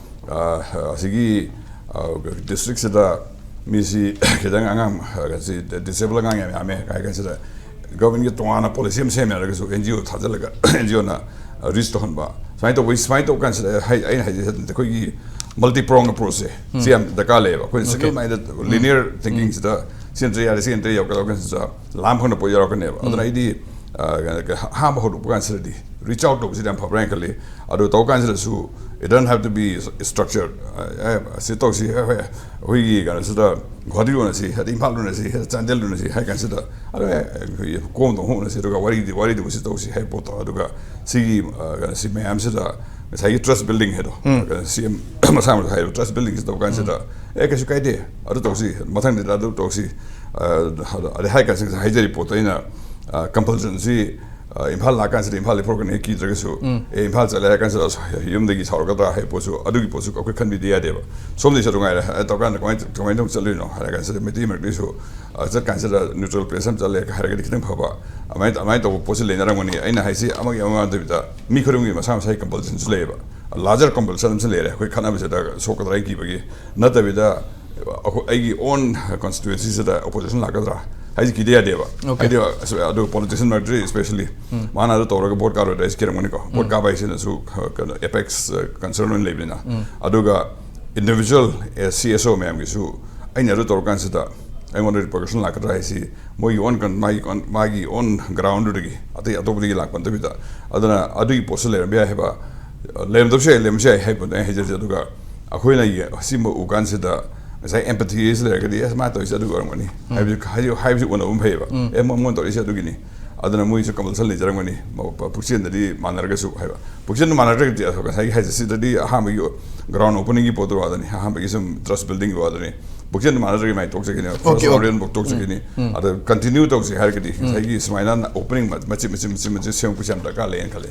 ꯑ, ꯑꯁꯤꯒꯤ, ꯑ, ꯗꯤꯁꯇ꯭ꯔꯤꯛꯁꯤꯗ ꯃꯤꯁꯤ ꯈꯤꯇꯪ ꯑꯉꯥꯡ, ꯑ, ꯁꯤ ꯗꯤꯁꯦꯕꯜ ꯑꯉꯥꯡ ꯌꯥꯝ ꯌꯥꯝꯃꯦ ꯍꯥꯏ ꯀꯥꯟꯁꯤꯗ, ꯒꯚꯔꯟꯃꯦꯟꯒꯤ ꯇꯣꯉꯥꯟꯅ ꯄꯣꯂꯤꯁꯤ ꯑꯃ ꯁꯦꯝꯃꯦ ꯍꯥꯏꯔꯒꯁꯨ ꯑꯦꯟ ꯖꯤ ꯑꯣ ꯊꯥꯖꯤꯜꯂꯒ ꯑꯦꯟ ꯖꯤ ꯑꯣꯅ ꯔꯤꯆ ꯇꯧꯍꯟꯕ, ꯁꯨꯃꯥꯏꯅ ꯇꯧꯕ, ꯁꯨꯃꯥꯏꯅ ꯇꯧꯕ ꯀꯥꯟꯁꯤꯗ ꯍꯥꯏ-, ꯑꯩꯅ ꯍꯥꯏꯖꯩ ꯑꯩꯈꯣꯏꯒꯤ ꯃꯜꯇꯤ ꯄ꯭ꯔꯣꯡ ꯑꯦꯄ꯭ꯔꯣꯆꯁꯦ ꯁꯤ ꯌꯥꯝ ꯗꯔꯀꯥꯔ ꯂꯩꯌꯦꯕ꯫ ꯑꯩꯈꯣꯏꯅ ꯁꯤꯡꯒꯜ ꯃꯥꯏꯟꯗꯦꯠ ꯂꯤꯅꯤꯌꯔ ꯊꯤꯡꯀꯤꯡꯁꯤꯗ ꯁꯤ ꯅꯠꯇ꯭ꯔ ꯌꯥꯔꯦ, ꯁꯤ ꯅꯠꯇ꯭ꯔ ꯌꯥꯎꯔꯛꯀꯗꯧꯕ ꯀꯥꯟꯁꯤꯗ ꯂꯥꯝ ꯐꯪꯗ ꯄꯣꯠ ꯌꯥꯎꯔꯛꯀꯅꯦꯕ꯫ ꯑꯗꯨꯅ ꯑꯩꯗꯤ, ꯑ, ꯀꯩꯅꯣ, ꯑꯍꯥꯟꯕ ꯍꯧꯗꯣꯛꯄ ꯀꯥꯟꯁꯤꯗꯗꯤ ꯔꯤꯆ ꯑꯥꯎꯠ ꯇꯧꯕꯁꯤꯗꯤ ꯌꯥꯝ ꯐꯕ꯭ꯔꯥ ꯍꯥꯏꯅ ꯈꯜꯂꯤ꯫ ꯑꯗꯨ ꯇꯧꯕ ꯀꯥꯟꯁꯤꯗꯁꯨ it doesn't have to be structured꯫ ꯑꯦ, ꯑꯁꯤ ꯇꯧꯁꯤ, ꯍꯣꯏ, ꯍꯣꯏ, ꯑꯩꯈꯣꯏꯒꯤ ꯀꯩꯅꯣꯁꯤꯗ ꯒꯨꯍꯥꯇꯤ ꯎꯅꯁꯤ, ꯑꯗꯩ ꯏꯝꯐꯥꯜ ꯎꯅꯁꯤ, ꯆꯥꯟꯗꯦꯜ ꯎꯅꯁꯤ ꯍꯥꯏ ꯀꯥꯟꯁꯤꯗ, ꯑꯗꯨ, ꯑꯦ, ꯑꯩꯈꯣꯏꯒꯤ ꯀꯣꯝꯗ ꯑꯃꯨꯛ ꯎꯅꯁꯤ, ꯑꯗꯨꯒ ꯋꯥꯔꯤꯗꯤ, ꯋꯥꯔꯤꯗꯨꯕꯨ ꯁꯤ ꯇꯧꯁꯤ ꯍꯥꯏꯕ ꯄꯣꯠꯇꯣ꯫ ꯑꯗꯨꯒ ꯁꯤꯒꯤ, ꯑ, ꯀꯩꯅꯣ, ꯁꯤ ꯃꯌꯥꯝꯁꯤꯗ ꯉꯁꯥꯏꯒꯤ ꯇ꯭ꯔꯁ ꯕꯤꯜꯗꯤꯡ ꯍꯥꯏꯗꯣ, ꯀꯩꯅꯣ, ꯁꯤ ꯑꯦꯝ ꯃꯁꯥ ꯃꯁꯥ ꯍꯥꯏꯔꯤꯕ ꯇ꯭ꯔꯁ ꯕꯤꯜꯗꯤꯡꯁꯤ ꯇꯧꯕ ꯀꯥꯟꯁꯤꯗ, ꯑꯦ, ꯀꯩꯁꯨ ꯀꯥꯏꯗꯦ, ꯑꯗꯨ ꯇꯧꯁꯤ, ꯃꯊꯪꯗꯗꯤ ꯑꯗꯨ ꯇꯧꯁꯤ, ꯑ, ꯑꯗꯩ ꯍꯥꯏ ꯀꯥꯟꯁꯤꯗ ꯍꯥꯏꯖꯔꯤ ꯄꯣꯠꯇꯣ ꯑꯩꯅ, ꯑ, ꯀꯝꯄꯜꯁꯟꯁꯤ ꯑ, ꯏꯝꯐꯥꯜ ꯂꯥꯛꯀꯥꯟꯁꯤꯗ ꯏꯝꯐꯥꯜꯗ ꯄꯨꯔꯛꯀꯅꯤ ꯀꯤꯗ꯭ꯔꯒꯁꯨ, ꯑꯦ, ꯏꯝꯐꯥꯜ ꯆꯠꯂꯦ ꯍꯥꯏ ꯀꯥꯟꯁꯤꯗ, "ꯑꯁ, ꯌꯨꯝꯗꯒꯤ ꯁꯥꯎꯔꯛꯀꯗ꯭ꯔꯥ?" ꯍꯥꯏꯕ ꯄꯣꯠꯁꯨ, ꯑꯗꯨꯒꯤ ꯄꯣꯠꯁꯨ ꯑꯩꯈꯣꯏ ꯈꯟꯕꯤꯗ ꯌꯥꯗꯦꯕ꯫ ꯁꯣꯝꯗꯩꯁꯨ ꯑꯗꯨꯃꯥꯏꯅ, "ꯑꯦ, ꯇꯧꯀꯥꯟꯗ ꯀꯃꯥꯏꯅ, ꯀꯃꯥꯏꯅ ꯇꯧꯅ ꯆꯠꯂꯨꯏꯅꯣ?" ꯍꯥꯏꯔ ꯀꯥꯟꯁꯤꯗ ꯃꯩꯇꯩ ꯃꯔꯛꯇꯁꯨ, ꯑ, ꯆꯠꯀꯥꯟꯁꯤꯗ ꯅ꯭ꯌꯨꯇ꯭ꯔꯦꯜ ꯄ꯭ꯂꯦꯁ ꯑꯃ ꯆꯠꯂꯦ ꯍꯥꯏꯔꯒꯗꯤ ꯈꯤꯇꯪ ꯐꯕ, ꯑꯗꯨꯃꯥꯏꯅ, ꯑꯗꯨꯃꯥꯏꯅ ꯇꯧꯕ ꯄꯣꯠꯁꯤ ꯂꯩꯅꯔꯝꯒꯅꯤ꯫ ꯑꯩꯅ ꯍꯥꯏꯁꯤ ꯑꯃꯒꯤ ꯑꯃ ꯃꯥꯟꯅꯗꯕꯤꯗ ꯃꯤ ꯈꯨꯗꯤꯡꯃꯛꯀꯤ ꯃꯁꯥ ꯃꯁꯥꯒꯤ ꯀꯝꯄꯜꯁꯟꯁꯨ ꯂꯩꯌꯦꯕ꯫ ꯂꯥꯔꯖꯔ ꯀꯝꯄꯜꯁꯟ ꯑꯃꯁꯨ ꯂꯩꯔꯦ, ꯑꯩꯈꯣꯏ ꯈꯠꯅꯕꯁꯤꯗ ꯁꯣꯛꯀꯗ꯭ꯔꯥ ꯍꯥꯏꯅ ꯀꯤꯕꯒꯤ꯫ ꯅꯠꯇꯕꯤꯗ ꯑꯩꯈꯣꯏ, ꯑꯩꯒꯤ ꯑꯣꯟ ꯀꯟꯁꯇꯤꯇ꯭ꯋꯦꯟꯁꯤꯁꯤꯗ ꯑꯣꯄꯣꯖꯤꯁꯟ ꯂꯥꯛꯀꯗ꯭ꯔꯥ ꯍꯥꯏꯁꯤ ꯀꯤꯗ ꯌꯥꯗꯦꯕ꯫ Okay. ꯍꯥꯏꯗꯤ, ꯑꯁ, ꯑꯗꯨ ꯄꯣꯂꯤꯇꯤꯁꯤꯌꯟ ꯃꯔꯛꯇꯗꯤ especially ꯃꯥꯅ ꯑꯗꯨ ꯇꯧꯔꯒ ꯚꯣꯠ ꯀꯥꯔꯣꯏꯗ꯭ꯔꯥ ꯍꯥꯏꯁꯤ ꯀꯤꯔꯝꯒꯅꯤꯀꯣ꯫ ꯚꯣꯠ ꯀꯥꯕ ꯍꯥꯏꯁꯤꯅꯁꯨ, ꯑ, ꯀꯩꯅꯣ, ꯑꯦꯄꯦꯛꯁ, ꯑ, ꯀꯟꯁꯔꯟ ꯑꯣꯏꯅ ꯂꯩꯕꯅꯤꯅ꯫ ꯑꯗꯨꯒ ꯏꯟꯗꯤꯚꯤꯖꯨꯋꯦꯜ, ꯑꯦ, ꯁꯤ ꯑꯦꯁ ꯑꯣ ꯃꯌꯥꯝꯒꯤꯁꯨ ꯑꯩꯅ ꯑꯗꯨ ꯇꯧꯔꯀꯥꯟꯁꯤꯗ ꯑꯩꯉꯣꯟꯗ ꯔꯤꯄꯔꯀꯁꯟ ꯂꯥꯛꯀꯗ꯭ꯔꯥ ꯍꯥꯏꯁꯤ ꯃꯣꯏꯒꯤ ꯑꯣꯟ ꯀꯟ-, ꯃꯥꯒꯤ ꯑꯣꯟ, ꯃꯥꯒꯤ ꯑꯣꯟ ꯒ꯭ꯔꯥꯎꯟꯗꯨꯗꯒꯤ, ꯑꯇꯩ ꯑꯇꯣꯞꯄꯗꯒꯤ ꯂꯥꯛꯄ ꯅꯠꯇꯕꯤꯗ꯫ ꯑꯗꯨꯅ ꯑꯗꯨꯒꯤ ꯄꯣꯠꯁꯨ ꯂꯩꯔꯝꯕ ꯌꯥꯏ ꯍꯥꯏꯕ, ꯑ, ꯂꯩꯔꯝꯗꯕꯁꯨ ꯌꯥꯏ, ꯂꯩꯔꯝꯕꯁꯨ ꯌꯥꯏ ꯍꯥꯏꯕꯗꯨ ꯑꯩ ꯍꯥꯏꯖꯔꯤꯁꯦ꯫ ꯑꯗꯨꯒ ꯑꯩꯈꯣꯏꯅ ꯌꯦ-, ꯑꯁꯤꯒꯨꯝꯕ ꯎ ꯀꯥꯟꯁꯤꯗ ꯉꯁꯥꯏ empathy ꯍꯥꯏꯁꯤ ꯂꯩꯔꯒꯗꯤ, "ꯑꯦꯁ, ꯃꯥꯅ ꯇꯧꯔꯤꯁꯦ ꯑꯗꯨꯒꯤ ꯑꯣꯏꯔꯝꯒꯅꯤ" ꯍꯥꯏꯕꯁꯤ, ꯍꯥꯏꯕꯁꯤ, ꯍꯥꯏꯕꯁꯤ ꯎꯅꯕ ꯑꯃ ꯐꯩꯌꯦꯕ꯫ ꯑꯦ, ꯃꯣꯏ, ꯃꯣꯏꯅ ꯇꯧꯔꯤꯁꯦ ꯑꯗꯨꯒꯤꯅꯤ꯫ ꯑꯗꯨꯅ ꯃꯣꯏꯁꯨ ꯀꯝꯄꯜꯁꯟ ꯂꯩꯖꯔꯝꯒꯅꯤ꯫ ꯃ-, ꯄ-, ꯄꯨꯛꯆꯦꯜꯗꯗꯤ ꯃꯥꯟꯅꯔꯒꯁꯨ ꯍꯥꯏꯕ꯫ ꯄꯨꯛꯆꯦꯜꯗ ꯃꯥꯟꯅꯗ꯭ꯔꯒꯗꯤ ꯑꯩꯈꯣꯏ ꯉꯁꯥꯏꯒꯤ ꯍꯥꯏꯁꯦ, ꯁꯤꯗꯗꯤ ꯑꯍꯥꯟꯕꯒꯤ ꯒ꯭ꯔꯥꯎꯟ ꯑꯣꯄꯅꯤꯡꯒꯤ ꯄꯣꯠꯇꯨ ꯋꯥꯗꯅꯤ, ꯑꯍꯥꯟꯕꯒꯤ ꯁꯨꯝ ꯇ꯭ꯔꯁ ꯕꯤꯜꯗꯤꯡꯒꯤ ꯋꯥꯗꯅꯤ꯫ ꯄꯨꯛꯆꯦꯜꯗ ꯃꯥꯟꯅꯗ꯭ꯔꯒꯗꯤ ꯃꯥꯏ ꯇꯣꯛꯆꯈꯤꯅꯦꯕ꯫ ꯐꯥꯔꯁ ꯑꯣꯀꯦ, ꯑꯣꯀꯦ꯫ ꯔꯥꯎꯟ ꯕꯨꯛ ꯇꯣꯛꯆꯈꯤꯅꯤ꯫ ꯎꯝ, ꯎꯝ꯫ ꯑꯗ ꯀꯟꯇꯤꯅ꯭ꯌꯨ ꯇꯧꯁꯤ ꯍꯥꯏꯔꯒꯗꯤ ꯉꯁꯥꯏꯒꯤ ꯁꯨꯃꯥꯏꯅ ꯑꯣꯄꯅꯤꯡ ꯃ-, ꯃꯆꯤꯠ ꯃꯆꯤꯠ ꯃꯆꯤꯠ ꯃꯆꯤꯠ ꯁꯦꯝꯃꯛꯄꯁꯦ ꯌꯥꯝ ꯗꯔꯀꯥꯔ ꯂꯩꯌꯦꯅ ꯈꯜꯂꯦ꯫